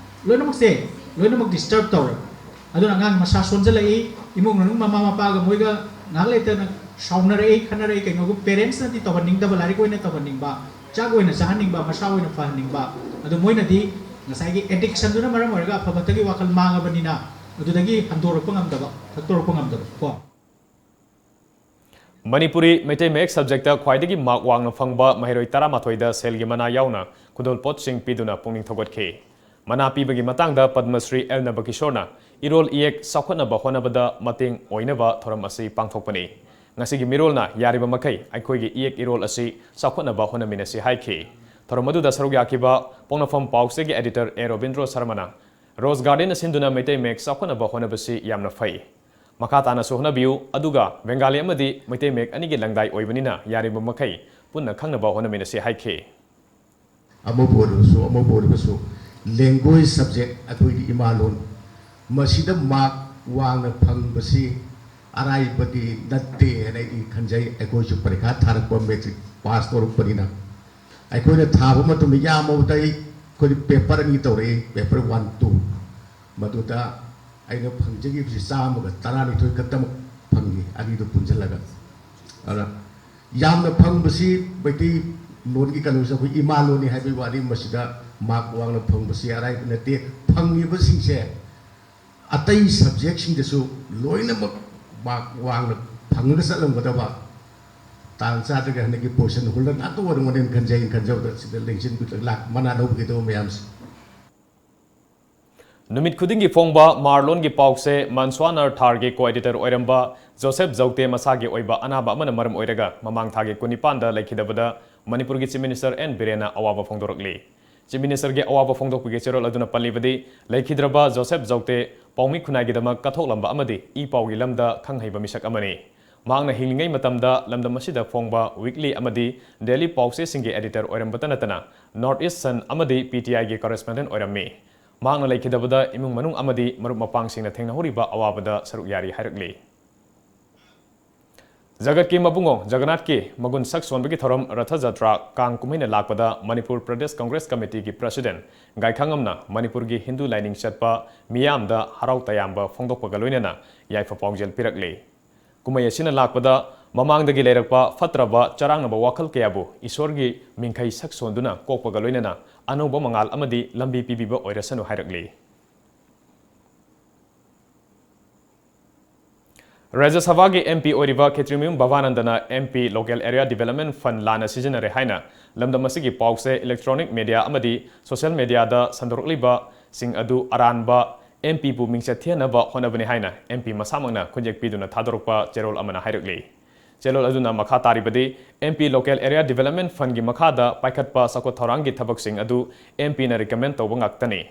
ꯂꯣꯏꯅꯃꯛꯁꯦ, ꯂꯣꯏꯅꯃꯛ disturb ꯇꯧꯔꯦ꯫ ꯑꯗꯨꯅ ꯑꯉꯥꯡ ꯃꯁꯥ ꯁꯣꯟꯖꯜꯂꯛꯏ, ꯏꯃꯨꯡ ꯃꯅꯨꯡ ꯃꯃꯥ ꯃꯄꯥꯒ ꯃꯣꯏꯒ ꯉꯥꯏꯍꯥꯛ ꯂꯩꯇꯅ ꯁꯥꯎꯅꯔꯛꯏ, ꯈꯠꯅꯔꯛꯏ, ꯀꯩꯅꯣꯒꯨꯝ parentsꯅꯗꯤ ꯇꯧꯍꯟꯅꯤꯡꯗꯕ, ꯂꯥꯏꯔꯤꯛ ꯑꯣꯏꯅ ꯇꯧꯍꯟꯅꯤꯡꯕ, ꯆꯥꯛ ꯑꯣꯏꯅ ꯆꯥꯍꯟꯅꯤꯡꯕ, ꯃꯁꯥ ꯑꯣꯏꯅ ꯐꯍꯟꯅꯤꯡꯕ꯫ ꯑꯗꯣ ꯃꯣꯏꯅꯗꯤ ꯉꯁꯥꯏꯒꯤ addictionꯗꯨꯅ ꯃꯔꯝ ꯑꯣꯏꯔꯒ ꯑꯐ ꯐꯠꯇꯒꯤ ꯋꯥꯈꯜ ꯃꯥꯡꯉꯕꯅꯤꯅ ꯑꯗꯨꯗꯒꯤ ꯍꯟꯗꯣꯔꯛꯄ ꯉꯝꯗꯕ, ꯊꯛꯇꯣꯔꯛꯄ ꯉꯝꯗꯕ ꯀꯣ꯫ ꯃꯅꯤꯄꯨꯔꯤ ꯃꯩꯇꯩ ꯃꯌꯦꯛ subjectꯇ ꯈ꯭ꯋꯥꯏꯗꯒꯤ mark ꯋꯥꯡꯅ ꯐꯪꯕ ꯃꯍꯩꯔꯣꯏ ꯇꯔꯥꯃꯥꯊꯣꯏꯗ ꯁꯦꯜꯒꯤ ꯃꯅꯥ ꯌꯥꯎꯅ ꯈꯨꯗꯣꯜꯄꯣꯠꯁꯤꯡ ꯄꯤꯗꯨꯅ ꯄꯨꯛꯅꯤꯡ ꯊꯧꯒꯠꯈꯤ꯫ ꯃꯅꯥ ꯄꯤꯕꯒꯤ ꯃꯇꯥꯡꯗ ꯄꯗꯃꯁ꯭ꯔꯤ ꯑꯦꯜ ꯅꯕꯀꯤꯁꯣꯔꯅ ꯏꯔꯣꯜ ꯏꯌꯦꯛ ꯆꯥꯎꯈꯠꯅꯕ ꯍꯣꯠꯅꯕꯗ ꯃꯇꯦꯡ ꯑꯣꯏꯅꯕ ꯊꯧꯔꯝ ꯑꯁꯤ ꯄꯥꯡꯊꯣꯛꯄꯅꯤ꯫ ꯉꯁꯤꯒꯤ ꯃꯤꯔꯣꯜꯅ ꯌꯥꯔꯤꯕ ꯃꯈꯩ ꯑꯩꯈꯣꯏꯒꯤ ꯏꯌꯦꯛ ꯏꯔꯣꯜ ꯑꯁꯤ ꯆꯥꯎꯈꯠꯅꯕ ꯍꯣꯠꯅꯃꯤꯟꯅꯁꯤ ꯍꯥꯏꯈꯤ꯫ ꯊꯧꯔꯝ ꯑꯗꯨꯗ ꯁꯔꯨꯛ ꯌꯥꯈꯤꯕ ꯄꯣꯛꯅꯐꯝ ꯄꯥꯎꯆꯦꯒꯤ editor A ꯔꯣꯕꯤꯟꯗ꯭ꯔꯣ ꯁꯔꯃꯅ, "Rose Gardenꯅ ꯁꯤꯟꯗꯨꯅ ꯃꯩꯇꯩ ꯃꯌꯦꯛ ꯆꯥꯎꯈꯠꯅꯕ ꯍꯣꯠꯅꯕꯁꯤ ꯌꯥꯝꯅ ꯐꯩ꯫ ꯃꯈꯥ ꯇꯥꯅꯁꯨ ꯍꯣꯠꯅꯕꯤꯌꯨ, ꯑꯗꯨꯒ ꯕꯦꯡꯒꯥꯂꯤ ꯑꯃꯗꯤ ꯃꯩꯇꯩ ꯃꯌꯦꯛ ꯑꯅꯤꯒꯤ ꯂꯪꯗꯥꯏ ꯑꯣꯏꯕꯅꯤꯅ ꯌꯥꯔꯤꯕ ꯃꯈꯩ ꯄꯨꯟꯅ ꯈꯪꯅꯕ ꯍꯣꯠꯅꯃꯤꯟꯅꯁꯤ ꯍꯥꯏꯈꯤ꯫ ꯑꯃꯕꯨ ꯑꯣꯏꯔꯕꯁꯨ ꯑꯃꯕꯨ ꯑꯣꯏꯔꯕꯁꯨ language subject ꯑꯩꯈꯣꯏꯒꯤ ꯏꯃꯥ ꯂꯣꯟ ꯃꯁꯤꯗ mark ꯋꯥꯡꯅ ꯐꯪꯕꯁꯤ ꯑꯔꯥꯏꯕꯗꯤ ꯅꯠꯇꯦ ꯍꯥꯏꯅ ꯑꯩꯗꯤ ꯈꯟꯖꯩ꯫ ꯑꯩꯈꯣꯏꯁꯨ ꯄꯔꯤꯈꯥ ꯊꯥꯔꯛꯄ matric pass ꯇꯧꯔꯛꯄꯅꯤꯅ ꯑꯩꯈꯣꯏꯅ ꯊꯥꯕ ꯃꯇꯝꯗ ꯌꯥꯝꯃꯕꯗ ꯑꯩꯈꯣꯏꯗꯤ paper ꯑꯅꯤ ꯇꯧꯔꯛꯏ, paper one two꯫ ꯃꯗꯨꯗ ꯑꯩꯅ ꯐꯪꯖꯈꯤꯕꯁꯤ ꯆꯥꯝꯃꯒ ꯇꯔꯥꯅꯤꯊꯣꯏ ꯈꯛꯇꯃꯛ ꯐꯪꯉꯤ, ꯑꯅꯤꯗꯨ ꯄꯨꯟꯁꯤꯜꯂꯒ꯫ ꯑꯗꯨꯅ ꯌꯥꯝꯅ ꯐꯪꯕꯁꯤ ꯃꯩꯇꯩ ꯂꯣꯟꯒꯤ ꯀꯩꯅꯣꯁꯦ ꯑꯩꯈꯣꯏ ꯏꯃꯥ ꯂꯣꯟꯅꯤ ꯍꯥꯏꯕꯒꯤ ꯋꯥꯅꯤ, ꯃꯁꯤꯗ mark ꯋꯥꯡꯅ ꯐꯪꯕꯁꯤ ꯑꯔꯥꯏꯕ ꯅꯠꯇꯦ꯫ ꯐꯪꯉꯤꯕꯁꯤꯡꯁꯦ ꯑꯇꯩ subjectꯁꯤꯡꯗꯁꯨ ꯂꯣꯏꯅꯃꯛ mark ꯋꯥꯡꯅ ꯐꯪꯉꯒ ꯆꯠꯂꯝꯒꯗꯕ ꯇꯥꯟ ꯆꯥꯗ꯭ꯔꯒ ꯍꯟꯗꯛꯀꯤ position holder ꯉꯥꯛꯇ ꯑꯣꯏꯔꯝꯒꯅꯦꯅ ꯈꯟꯖꯩ꯫ ꯑꯩꯅ ꯈꯟꯖꯕꯗ ꯁꯤꯗ ꯂꯦꯡꯁꯤꯟꯕꯤꯗ ꯂꯥꯛ ꯃꯅꯥ ꯂꯧꯕꯤꯒꯗꯕ ꯃꯌꯥꯝꯁꯦ꯫ ꯅꯨꯃꯤꯠ ꯈꯨꯗꯤꯡꯒꯤ ꯐꯣꯡꯕ ꯃꯥꯔꯂꯣꯟꯒꯤ ꯄꯥꯎꯁꯦ ꯃꯟꯁ꯭ꯋꯥꯅꯔ ꯊꯥꯔꯒꯤ co-editor ꯑꯣꯏꯔꯝꯕ ꯖꯣꯁꯦꯐ ꯖꯧꯇꯦ ꯃꯁꯥꯒꯤ ꯑꯣꯏꯕ ꯑꯅꯥꯕ ꯑꯃꯅ ꯃꯔꯝ ꯑꯣꯏꯔꯒ ꯃꯃꯥꯡ ꯊꯥꯒꯤ ꯀꯨꯟꯅꯤꯄꯥꯟꯗ ꯂꯩꯈꯤꯗꯕꯗ ꯃꯅꯤꯄꯨꯔꯒꯤ Chief Minister ꯑꯦꯟ ꯕꯤꯔꯦꯟꯅ ꯑꯋꯥꯕ ꯐꯣꯡꯗꯣꯔꯛꯂꯤ꯫ Chief Ministerꯒꯤ ꯑꯋꯥꯕ ꯐꯣꯡꯗꯣꯛꯄꯒꯤ ꯆꯦꯔꯣꯜ ꯑꯗꯨꯅ ꯄꯜꯂꯤꯕꯗꯤ, ꯂꯩꯈꯤꯗ꯭ꯔꯕ ꯖꯣꯁꯦꯐ ꯖꯧꯇꯦ ꯄꯥꯎꯃꯤ ꯈꯨꯟꯅꯥꯏꯒꯤꯗꯃꯛ ꯀꯠꯊꯣꯛꯂꯝꯕ ꯑꯃꯗꯤ ꯏ ꯄꯥꯎꯒꯤ ꯂꯝꯗ ꯈꯪꯍꯩꯕ ꯃꯤꯁꯛ ꯑꯃꯅꯤ꯫ ꯃꯍꯥꯛꯅ ꯍꯤꯡꯂꯤꯉꯩ ꯃꯇꯝꯗ ꯂꯝꯗꯝ ꯑꯁꯤꯗ ꯐꯣꯡꯕ weekly ꯑꯃꯗꯤ daily ꯄꯥꯎꯆꯦꯁꯤꯡꯒꯤ editor ꯑꯣꯏꯔꯝꯕꯇ ꯅꯠꯇꯅ North East Sun ꯑꯃꯗꯤ P T Iꯒꯤ correspondent ꯑꯣꯏꯔꯝꯃꯤ꯫ ꯃꯍꯥꯛꯅ ꯂꯩꯈꯤꯗꯕꯗ ꯏꯃꯨꯡ ꯃꯅꯨꯡ ꯑꯃꯗꯤ ꯃꯔꯨꯞ ꯃꯄꯥꯡꯁꯤꯡꯅ ꯊꯦꯡꯅꯍꯧꯔꯤꯕ ꯑꯋꯥꯕꯗ ꯁꯔꯨꯛ ꯌꯥꯔꯤ ꯍꯥꯏꯔꯛꯂꯤ꯫ ꯖꯒꯠꯀꯤ ꯃꯕꯨꯡꯉꯣ ꯖꯒꯟꯅꯥꯊꯀꯤ ꯃꯒꯨꯟ ꯁꯛ ꯁꯣꯟꯕꯒꯤ ꯊꯧꯔꯝ ꯔꯊ ꯖꯇ꯭ꯔꯥ ꯀꯥꯡ ꯀꯨꯝꯍꯩꯅ ꯂꯥꯛꯄꯗ ꯃꯅꯤꯄꯨꯔ ꯄ꯭ꯔꯗꯦꯁ ꯀꯪꯒ꯭ꯔꯦꯁ ꯀꯃꯤꯇꯤꯒꯤ president ꯒꯥꯏꯈꯥꯉꯝꯅ ꯃꯅꯤꯄꯨꯔꯒꯤ ꯍꯤꯟꯗꯨ ꯂꯥꯏꯅꯤꯡ ꯆꯠꯄ ꯃꯤꯌꯥꯝꯗ ꯍꯔꯥꯎ ꯇꯌꯥꯝꯕ ꯐꯣꯡꯗꯣꯛꯄꯒ ꯂꯣꯏꯅꯅ ꯌꯥꯏꯐ ꯄꯥꯎꯖꯦꯜ ꯄꯤꯔꯛꯂꯤ꯫ ꯀꯨꯝꯍꯩ ꯑꯁꯤꯅ ꯂꯥꯛꯄꯗ ꯃꯃꯥꯡꯗꯒꯤ ꯂꯩꯔꯛꯄ ꯐꯠꯇ꯭ꯔꯕ ꯆꯔꯥꯡꯅꯕ ꯋꯥꯈꯜ ꯀꯌꯥꯕꯨ ꯏꯁꯣꯔꯒꯤ ꯃꯤꯡꯈꯩ ꯁꯛ ꯁꯣꯟꯗꯨꯅ ꯀꯣꯛꯄꯒ ꯂꯣꯏꯅꯅ ꯑꯅꯧꯕ ꯃꯉꯥꯜ ꯑꯃꯗꯤ ꯂꯝꯕꯤ ꯄꯤꯕꯤꯕ ꯑꯣꯏꯔꯁꯅꯨ ꯍꯥꯏꯔꯛꯂꯤ꯫ ꯔꯥꯖ꯭ꯌ ꯁꯚꯥꯒꯤ M P ꯑꯣꯏꯔꯤꯕ ꯈꯦꯇ꯭ꯔꯤꯃꯌꯨꯝ ꯚꯕꯥꯅꯟꯗꯅ M P Local Area Development Fund ꯂꯥꯟꯅ ꯁꯤꯖꯤꯟꯅꯔꯦ ꯍꯥꯏꯅ ꯂꯝꯗꯝ ꯑꯁꯤꯒꯤ ꯄꯥꯎꯁꯦ electronic media ꯑꯃꯗꯤ social mediaꯗ ꯁꯟꯗꯣꯔꯛꯂꯤꯕꯁꯤꯡ ꯑꯗꯨ ꯑꯔꯥꯟꯕ M Pꯕꯨ ꯃꯤꯡꯆꯠ ꯊꯤꯍꯟꯅꯕ ꯍꯣꯠꯅꯕꯅꯤ ꯍꯥꯏꯅ M P ꯃꯁꯥꯃꯛꯅ ꯈꯨꯟꯌꯦꯛ ꯄꯤꯗꯨꯅ ꯊꯥꯗꯣꯔꯛꯄ ꯆꯦꯔꯣꯜ ꯑꯃꯅ ꯍꯥꯏꯔꯛꯂꯤ꯫ ꯆꯦꯔꯣꯜ ꯑꯗꯨꯅ ꯃꯈꯥ ꯇꯥꯔꯤꯕꯗꯤ, M P Local Area Development Fundꯒꯤ ꯃꯈꯥꯗ ꯄꯥꯏꯈꯠꯄ ꯆꯥꯎꯈꯠ ꯊꯧꯔꯥꯡꯒꯤ ꯊꯕꯛꯁꯤꯡ ꯑꯗꯨ M Pꯅ recommend ꯇꯧꯕ ꯉꯥꯛꯇꯅꯤ꯫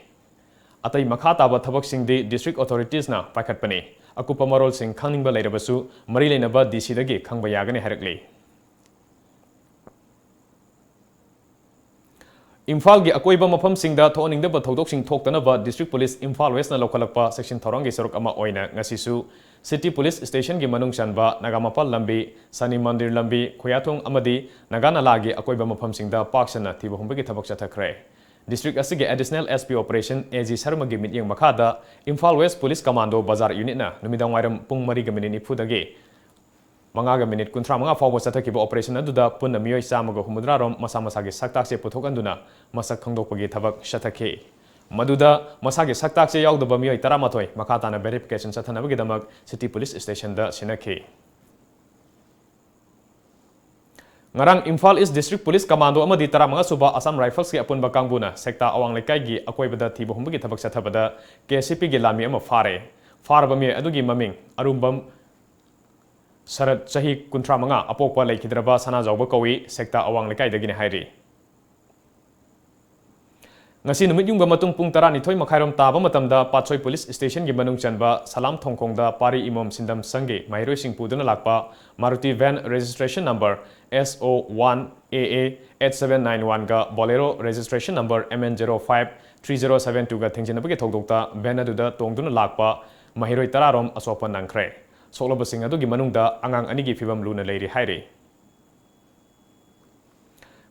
ꯑꯇꯩ ꯃꯈꯥ ꯇꯥꯕ ꯊꯕꯛꯁꯤꯡꯗꯤ district authoritiesꯅ ꯄꯥꯏꯈꯠꯄꯅꯤ꯫ ꯑꯀꯨꯞꯄ ꯃꯔꯣꯜꯁꯤꯡ ꯈꯪꯅꯤꯡꯕ ꯂꯩꯔꯕꯁꯨ ꯃꯔꯤ ꯂꯩꯅꯕ ꯗꯤ ꯁꯤꯗꯒꯤ ꯈꯪꯕ ꯌꯥꯒꯅꯤ ꯍꯥꯏꯔꯛꯂꯤ꯫ ꯏꯝꯐꯥꯜꯒꯤ ꯑꯀꯣꯏꯕ ꯃꯐꯝꯁꯤꯡꯗ ꯊꯣꯛꯍꯟꯅꯤꯡꯗꯕ ꯊꯧꯗꯣꯛꯁꯤꯡ ꯊꯣꯛꯇꯅꯕ District Police Imphal Westꯅ ꯂꯧꯈꯠꯂꯛꯄ section ꯊꯧꯔꯥꯡꯒꯤ ꯁꯔꯨꯛ ꯑꯃ ꯑꯣꯏꯅ ꯉꯁꯤꯁꯨ City Police Stationꯒꯤ ꯃꯅꯨꯡ ꯆꯟꯕ ꯅꯥꯒꯥꯃꯄꯥꯜ ꯂꯝꯕꯤ, ꯁꯅꯤ ꯃꯟꯗꯤꯔ ꯂꯝꯕꯤ, ꯈꯨꯌꯥꯊꯣꯡ ꯑꯃꯗꯤ ꯅꯥꯒꯥ ꯅꯂꯥꯒꯤ ꯑꯀꯣꯏꯕ ꯃꯐꯝꯁꯤꯡꯗ ꯄꯥꯛ ꯁꯟꯅ ꯊꯤꯕ ꯍꯨꯝꯕꯒꯤ ꯊꯕꯛ ꯆꯠꯊꯈ꯭ꯔꯦ꯫ District ꯑꯁꯤꯒꯤ Additional S P Operation A G ꯁꯔꯃꯒꯤ ꯃꯤꯠꯌꯦꯡ ꯃꯈꯥꯗ Imphal West Police Commando Bazar Unitꯅ ꯅꯨꯃꯤꯗꯥꯡꯋꯥꯏꯔꯝ ꯄꯨꯡ ꯃꯔꯤꯒ ꯃꯤꯅꯤꯠ ꯅꯤꯐꯨꯗꯒꯤ ꯃꯉꯥꯒ ꯃꯤꯅꯤꯠ ꯀꯨꯟꯊ꯭ꯔꯥ ꯃꯉꯥ ꯐꯥꯎꯕ ꯆꯠꯊꯈꯤꯕ operation ꯑꯗꯨꯗ ꯄꯨꯟꯅ ꯃꯤꯑꯣꯏ ꯆꯥꯝꯃꯒ ꯍꯨꯝꯐꯨꯇꯔꯥ ꯔꯣꯝ ꯃꯁꯥ ꯃꯁꯥꯒꯤ ꯁꯛꯇꯥꯛꯁꯦ ꯄꯨꯊꯣꯛꯍꯟꯗꯨꯅ ꯃꯁꯛ ꯈꯪꯗꯣꯛꯄꯒꯤ ꯊꯕꯛ ꯆꯠꯊꯈꯤ꯫ ꯃꯗꯨꯗ ꯃꯁꯥꯒꯤ ꯁꯛꯇꯥꯛꯁꯦ ꯌꯥꯎꯗꯕ ꯃꯤꯑꯣꯏ ꯇꯔꯥꯃꯥꯊꯣꯏ ꯃꯈꯥ ꯇꯥꯅ verification ꯆꯠꯊꯅꯕꯒꯤꯗꯃꯛ City Police Stationꯗ ꯁꯤꯟꯅꯈꯤ꯫ ꯉꯔꯥꯡ Imphal East District Police Commando ꯑꯃꯗꯤ ꯇꯔꯥꯃꯉꯥ ꯁꯨꯕ Assam Riflesꯀꯤ ꯑꯄꯨꯟꯕ ꯀꯥꯡꯕꯨꯅ ꯁꯦꯛꯇꯥ ꯑꯋꯥꯡ ꯂꯩꯀꯥꯏꯒꯤ ꯑꯀꯣꯏꯕꯗ ꯊꯤꯕ ꯍꯨꯝꯕꯒꯤ ꯊꯕꯛ ꯆꯠꯊꯕꯗ K C Pꯒꯤ ꯂꯥꯟꯃꯤ ꯑꯃ ꯐꯥꯔꯦ꯫ ꯐꯥꯔꯕ ꯃꯤꯑꯣꯏ ꯑꯗꯨꯒꯤ ꯃꯃꯤꯡ ꯑꯔꯨꯝꯕꯝ ꯁꯔꯠ, ꯆꯍꯤ ꯀꯨꯟꯊ꯭ꯔꯥ ꯃꯉꯥ, ꯑꯄꯣꯛꯄ ꯂꯩꯈꯤꯗ꯭ꯔꯕ ꯁꯅꯥꯖꯥꯎꯕ ꯀꯧꯏ, ꯁꯦꯛꯇꯥ ꯑꯋꯥꯡ ꯂꯩꯀꯥꯏꯗꯒꯤꯅꯤ ꯍꯥꯏꯔꯤ꯫ ꯉꯁꯤ ꯅꯨꯃꯤꯠ ꯌꯨꯡꯕ ꯃꯇꯨꯡ ꯄꯨꯡ ꯇꯔꯥꯅꯤꯊꯣꯏ ꯃꯈꯥꯏꯔꯣꯝ ꯇꯥꯕ ꯃꯇꯝꯗ ꯄꯥꯠꯁꯣꯏ Police Stationꯒꯤ ꯃꯅꯨꯡ ꯆꯟꯕ ꯁꯂꯥꯝ ꯊꯣꯡꯈꯣꯡꯗ ꯄꯥꯔꯤ ꯏꯃꯣꯝ ꯁꯤꯟꯗꯝ ꯁꯪꯒꯤ ꯃꯍꯩꯔꯣꯏꯁꯤꯡ ꯄꯨꯗꯨꯅ ꯂꯥꯛꯄ Maruti van registration number S O one A A eight seven nine oneꯒ Bolero registration number M N zero five three zero seven twoꯒ ꯊꯦꯡꯖꯤꯟꯅꯕꯒꯤ ꯊꯧꯗꯣꯛꯇ van ꯑꯗꯨꯗ ꯇꯣꯡꯗꯨꯅ ꯂꯥꯛꯄ ꯃꯍꯩꯔꯣꯏ ꯇꯔꯥ ꯔꯣꯝ ꯑꯁꯣꯛꯄ ꯅꯪꯈ꯭ꯔꯦ꯫ ꯁꯣꯛꯂꯕꯁꯤꯡ ꯑꯗꯨꯒꯤ ꯃꯅꯨꯡꯗ ꯑꯉꯥꯡ ꯑꯅꯤꯒꯤ ꯐꯤꯕꯝ ꯂꯨꯅ ꯂꯩꯔꯤ ꯍꯥꯏꯔꯤ꯫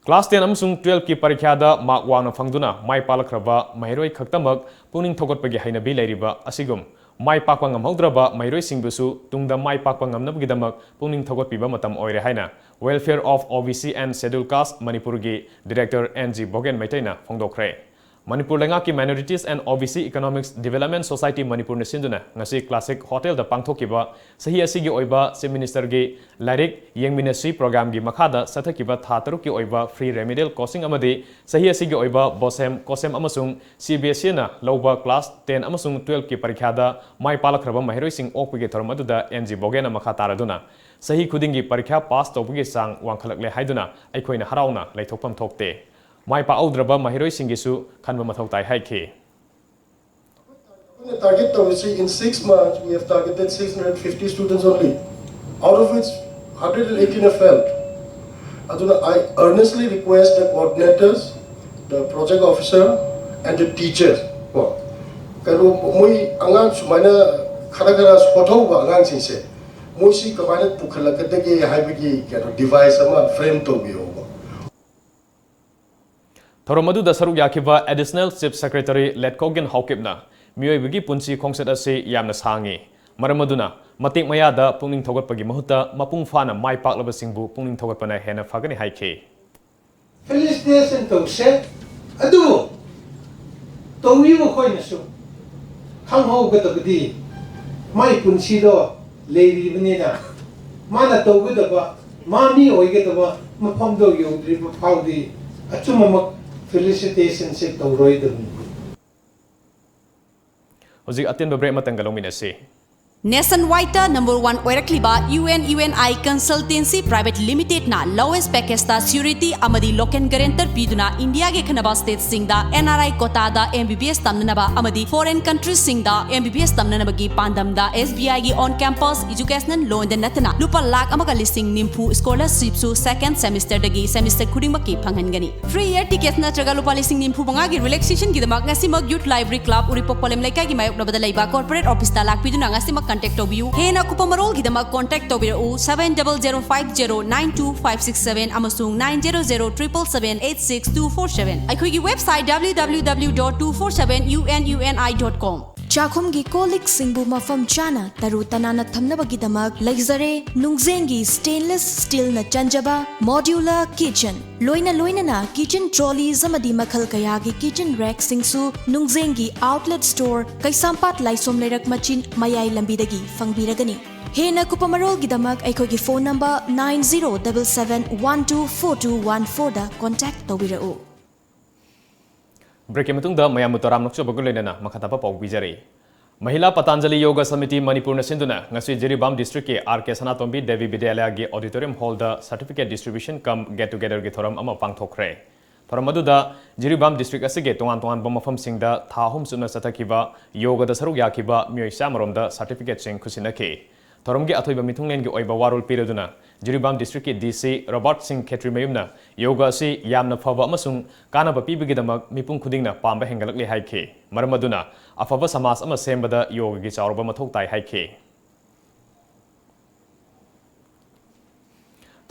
Class ten ꯑꯃꯁꯨꯡ twelveꯀꯤ ꯄꯔꯤꯈ꯭ꯌꯥꯗ mark ꯋꯥꯡꯅ ꯐꯪꯗꯨꯅ ꯃꯥꯏ ꯄꯥꯛꯂꯛꯈ꯭ꯔꯕ ꯃꯍꯩꯔꯣꯏ ꯈꯛꯇꯃꯛ ꯄꯨꯛꯅꯤꯡ ꯊꯧꯒꯠꯄꯒꯤ ꯍꯩꯅꯕꯤ ꯂꯩꯔꯤꯕ ꯑꯁꯤꯒꯨꯝ ꯃꯥꯏ ꯄꯥꯛꯄ ꯉꯝꯍꯧꯗ꯭ꯔꯕ ꯃꯍꯩꯔꯣꯏꯁꯤꯡꯕꯨꯁꯨ ꯇꯨꯡꯗ ꯃꯥꯏ ꯄꯥꯛꯄ ꯉꯝꯅꯕꯒꯤꯗꯃꯛ ꯄꯨꯛꯅꯤꯡ ꯊꯧꯒꯠꯄꯤꯕ ꯃꯇꯝ ꯑꯣꯏꯔꯦ ꯍꯥꯏꯅ Welfare of O B C and Scheduled Caste ꯃꯅꯤꯄꯨꯔꯒꯤ Director N G ꯕꯣꯒꯦꯟ ꯃꯩꯇꯩꯅ ꯐꯣꯡꯗꯣꯛꯈ꯭ꯔꯦ꯫ ꯃꯅꯤꯄꯨꯔ ꯂꯩꯉꯥꯛꯀꯤ Minorities and O B C Economics Development Society ꯃꯅꯤꯄꯨꯔꯅ ꯁꯤꯟꯗꯨꯅ ꯉꯁꯤ Classic Hotelꯗ ꯄꯥꯡꯊꯣꯛꯈꯤꯕ ꯆꯍꯤ ꯑꯁꯤꯒꯤ ꯑꯣꯏꯕ Chief Ministerꯒꯤ ꯂꯥꯏꯔꯤꯛ ꯌꯦꯡꯃꯤꯟꯅꯁꯤ programꯒꯤ ꯃꯈꯥꯗ ꯆꯠꯊꯈꯤꯕ ꯊꯥ ꯇꯔꯨꯛꯀꯤ ꯑꯣꯏꯕ free remedial coaching ꯑꯃꯗꯤ ꯆꯍꯤ ꯑꯁꯤꯒꯤ ꯑꯣꯏꯕ BOSEM, COSEM ꯑꯃꯁꯨꯡ C B S Eꯅ ꯂꯧꯕ class ten ꯑꯃꯁꯨꯡ twelveꯀꯤ ꯄꯔꯤꯈ꯭ꯌꯥꯗ ꯃꯥꯏ ꯄꯥꯛꯂꯛꯈ꯭ꯔꯕ ꯃꯍꯩꯔꯣꯏꯁꯤꯡ ꯑꯣꯛꯄꯒꯤ ꯊꯧꯔꯝ ꯑꯗꯨꯗ N G ꯕꯣꯒꯦꯟꯅ ꯃꯈꯥ ꯇꯥꯔꯗꯨꯅ ꯆꯍꯤ ꯈꯨꯗꯤꯡꯒꯤ ꯄꯔꯤꯈ꯭ꯌꯥ pass ꯇꯧꯕꯒꯤ ꯆꯥꯡ ꯋꯥꯡꯈꯠꯂꯛꯂꯦ ꯍꯥꯏꯗꯨꯅ ꯑꯩꯈꯣꯏꯅ ꯍꯔꯥꯎꯅ ꯂꯩꯊꯣꯛꯐꯝ ꯊꯣꯛꯇꯦ꯫ ꯃꯥꯏ ꯄꯥꯛꯍꯧꯗ꯭ꯔꯕ ꯃꯍꯩꯔꯣꯏꯁꯤꯡꯒꯤꯁꯨ ꯈꯟꯕ ꯃꯊꯧ ꯇꯥꯏ ꯍꯥꯏꯈꯤ꯫ ꯑꯩꯈꯣꯏꯅ target ꯇꯧꯔꯤꯁꯤ, in six months we have targeted six hundred fifty students only, out of which hundred and eighteen have failed. ꯑꯗꯨꯅ I earnestly request the coordinators, the project officer and the teachers ꯀꯣ, ꯀꯩꯅꯣ, ꯃꯣꯏ ꯑꯉꯥꯡ ꯁꯨꯃꯥꯏꯅ ꯈꯔ ꯈꯔ ꯁꯣꯊꯍꯧꯕ ꯑꯉꯥꯡꯁꯤꯡꯁꯦ, ꯃꯣꯏꯁꯤ ꯀꯃꯥꯏꯅ ꯄꯨꯈꯠꯂꯛꯀꯗꯒꯦ ꯍꯥꯏꯕꯒꯤ ꯀꯩꯅꯣ device ꯑꯃ frame ꯇꯧꯕꯤꯌꯣꯕ꯫ ꯊꯧꯔꯝ ꯑꯗꯨꯗ ꯁꯔꯨꯛ ꯌꯥꯈꯤꯕ Additional Chief Secretary ꯂꯦꯠꯀꯣꯒꯦꯟ ꯍꯥꯎꯀꯤꯞꯅ ꯃꯤꯑꯣꯏꯕꯒꯤ ꯄꯨꯟꯁꯤ ꯈꯣꯡꯆꯠ ꯑꯁꯤ ꯌꯥꯝꯅ ꯁꯥꯡꯏ, ꯃꯔꯝ ꯑꯗꯨꯅ ꯃꯇꯦꯛ ꯃꯌꯥꯗ ꯄꯨꯛꯅꯤꯡ ꯊꯧꯒꯠꯄꯒꯤ ꯃꯍꯨꯠꯇ ꯃꯄꯨꯡ ꯐꯥꯅ ꯃꯥꯏ ꯄꯥꯛꯂꯕꯁꯤꯡꯕꯨ ꯄꯨꯛꯅꯤꯡ ꯊꯧꯒꯠꯄꯅ ꯍꯦꯟꯅ ꯐꯒꯅꯤ ꯍꯥꯏꯈꯤ꯫ Felicitation ꯇꯧꯁꯦ, ꯑꯗꯨꯕꯨ ꯇꯧꯔꯤꯕ ꯑꯩꯈꯣꯏꯅꯁꯨ ꯈꯪꯍꯧꯒꯗꯕꯗꯤ ꯃꯥꯏ ꯄꯨꯟꯁꯤꯗꯣ ꯂꯩꯔꯤꯕꯅꯤꯅ ꯃꯥꯅ ꯇꯧꯒꯗꯕ, ꯃꯥ ꯃꯤ ꯑꯣꯏꯒꯗꯕ ꯃꯐꯝꯗꯣ ꯌꯧꯗ꯭ꯔꯤꯕ ꯐꯥꯎꯗꯤ ꯑꯆꯨꯝꯕꯃꯛ felicitationꯁꯦ ꯇꯧꯔꯣꯏꯗꯕꯅꯤ꯫ ꯍꯧꯖꯤꯛ ꯑꯇꯦꯟꯕ break ꯑꯃꯇꯪꯒ ꯂꯧꯃꯤꯟꯅꯁꯤ꯫ Nationwideꯇ number one ꯑꯣꯏꯔꯛꯂꯤꯕ U N U N I Consultancy Private Limitedꯅ lowest packageꯇ surety ꯑꯃꯗꯤ local guarantor ꯄꯤꯗꯨꯅ ꯏꯟꯗꯤꯌꯥꯒꯤ ꯈꯟꯅꯕ stateꯁꯤꯡꯗ N R I quotaꯗ M B B S ꯇꯝꯅꯅꯕ ꯑꯃꯗꯤ foreign countriesꯁꯤꯡꯗ M B B S ꯇꯝꯅꯅꯕꯒꯤ ꯄꯥꯟꯗꯝꯗ S B Iꯒꯤ on campus educational loanꯗ ꯅꯠꯇꯅ ꯂꯨꯄꯥ ꯂꯥꯈ ꯑꯃꯒ ꯂꯤꯁꯤꯡ ꯅꯤꯐꯨ scholarshipꯁꯨ second semesterꯗꯒꯤ semester ꯈꯨꯗꯤꯡꯃꯛꯀꯤ ꯐꯪꯍꯟꯒꯅꯤ꯫ Free air tickets ꯅꯠꯇ꯭ꯔꯒ ꯂꯨꯄꯥ ꯂꯤꯁꯤꯡ ꯅꯤꯐꯨ ꯃꯉꯥꯒꯤ relaxationꯒꯤꯗꯃꯛ ꯉꯁꯤꯃꯛ Youth Library Club, ꯎꯔꯤꯄꯣꯛ ꯄꯂꯦꯝ ꯂꯩꯀꯥꯏꯒꯤ ꯃꯥꯌꯣꯛꯅꯕꯗ ꯂꯩꯕ corporate officeꯇ ꯂꯥꯛꯄꯤꯗꯨꯅ ꯉꯁꯤꯃꯛ contact ꯇꯧꯕꯤꯌꯨ꯫ ꯍꯦꯟꯅ ꯑꯀꯨꯞꯄ ꯃꯔꯣꯜꯒꯤꯗꯃꯛ contact ꯇꯧꯕꯤꯔꯛꯎ seven double zero five zero nine two five six seven ꯑꯃꯁꯨꯡ nine zero zero triple seven eight six two four seven꯫ ꯑꯩꯈꯣꯏꯒꯤ website W W W dot two four seven U N U N I dot com꯫ ꯆꯥꯛꯈꯨꯝꯒꯤ ꯀꯣꯜ ꯂꯤꯛꯁꯤꯡꯕꯨ ꯃꯐꯝ ꯆꯥꯅ ꯇꯔꯨ ꯇꯅꯥꯟꯅ ꯊꯝꯅꯕꯒꯤꯗꯃꯛ ꯂꯩꯖꯔꯦ ꯅꯨꯡꯖꯦꯡꯒꯤ stainless steelꯅ ꯆꯟꯖꯕ modular kitchen꯫ ꯂꯣꯏꯅ ꯂꯣꯏꯅꯅ kitchen trolleys ꯑꯃꯗꯤ ꯃꯈꯜ ꯀꯌꯥꯒꯤ kitchen rackꯁꯤꯡꯁꯨ ꯅꯨꯡꯖꯦꯡꯒꯤ outlet store ꯀꯩꯁꯥꯝꯄꯥꯠ ꯂꯥꯏꯁꯣꯝ ꯂꯩꯔꯛ ꯃꯆꯤꯟ ꯃꯌꯥꯏ ꯂꯝꯕꯤꯗꯒꯤ ꯐꯪꯕꯤꯔꯒꯅꯤ꯫ ꯍꯦꯟꯅ ꯀꯨꯞꯄ ꯃꯔꯣꯜꯒꯤꯗꯃꯛ ꯑꯩꯈꯣꯏꯒꯤ phone number nine zero double seven one two four two one fourꯗ contact ꯇꯧꯕꯤꯔꯛꯎ꯫ Breakꯀꯤ ꯃꯇꯨꯡꯗ ꯃꯌꯥꯝꯕꯨ ꯇꯔꯥꯝ ꯅꯣꯛꯆꯕꯒ ꯂꯣꯏꯅꯅ ꯃꯈꯥ ꯇꯥꯕ ꯄꯥꯎ ꯄꯤꯖꯔꯤ꯫ ꯃꯍꯤꯂꯥ ꯄꯇꯥꯟꯖꯂꯤ ꯌꯣꯒ ꯁꯃꯤꯇꯤ ꯃꯅꯤꯄꯨꯔꯅ ꯁꯤꯟꯗꯨꯅ ꯉꯁꯤ ꯖꯤꯔꯤꯕꯥꯝ districtꯀꯤ R K ꯁꯅꯥꯇꯣꯝꯕꯤ Devi ꯕꯤꯗ꯭ꯌꯥꯂꯌꯒꯤ auditorium hallꯗ certificate distribution cum get togetherꯒꯤ ꯊꯧꯔꯝ ꯑꯃ ꯄꯥꯡꯊꯣꯛꯈ꯭ꯔꯦ꯫ ꯊꯧꯔꯝ ꯑꯗꯨꯗ ꯖꯤꯔꯤꯕꯥꯝ ꯗꯤꯁꯇ꯭ꯔꯤꯛ ꯑꯁꯤꯒꯤ ꯇꯣꯉꯥꯟ ꯇꯣꯉꯥꯟꯕ ꯃꯐꯝꯁꯤꯡꯗ ꯊꯥ ꯑꯍꯨꯝ ꯆꯨꯞꯅ ꯆꯠꯊꯈꯤꯕ ꯌꯣꯒꯗ ꯁꯔꯨꯛ ꯌꯥꯈꯤꯕ ꯃꯤꯑꯣꯏ ꯆꯥꯝꯃꯔꯣꯝꯗ ꯁꯥꯔꯇꯤꯐꯤꯀꯦꯠꯁꯤꯡ ꯈꯨꯠꯁꯤꯟꯅꯈꯤ꯫ ꯊꯧꯔꯝꯒꯤ ꯑꯊꯣꯏꯕ ꯃꯤꯊꯨꯡꯂꯦꯟꯒꯤ ꯑꯣꯏꯕ ꯋꯥꯔꯣꯜ ꯄꯤꯔꯗꯨꯅ ꯖꯤꯔꯤꯕꯥꯝ ꯗꯤꯁꯇ꯭ꯔꯤꯛꯀꯤ ꯗꯤ ꯁꯤ ꯔꯣꯕꯥꯔꯠ ꯁꯤꯡ ꯈꯦꯇ꯭ꯔꯤꯃꯌꯨꯝꯅ ꯌꯣꯒ ꯑꯁꯤ ꯌꯥꯝꯅ ꯐꯕ ꯑꯃꯁꯨꯡ ꯀꯥꯟꯅꯕ ꯄꯤꯕꯒꯤꯗꯃꯛ ꯃꯤꯄꯨꯝ ꯈꯨꯗꯤꯡꯅ ꯄꯥꯝꯕ ꯍꯦꯟꯒꯠꯂꯛꯂꯤ ꯍꯥꯏꯈꯤ꯫ ꯃꯔꯝ ꯑꯗꯨꯅ ꯑꯐꯕ ꯁꯃꯥꯖ ꯑꯃ ꯁꯦꯝꯕꯗ ꯌꯣꯒꯒꯤ ꯆꯥꯎꯔꯕ ꯃꯊꯧ ꯇꯥꯏ ꯍꯥꯏꯈꯤ꯫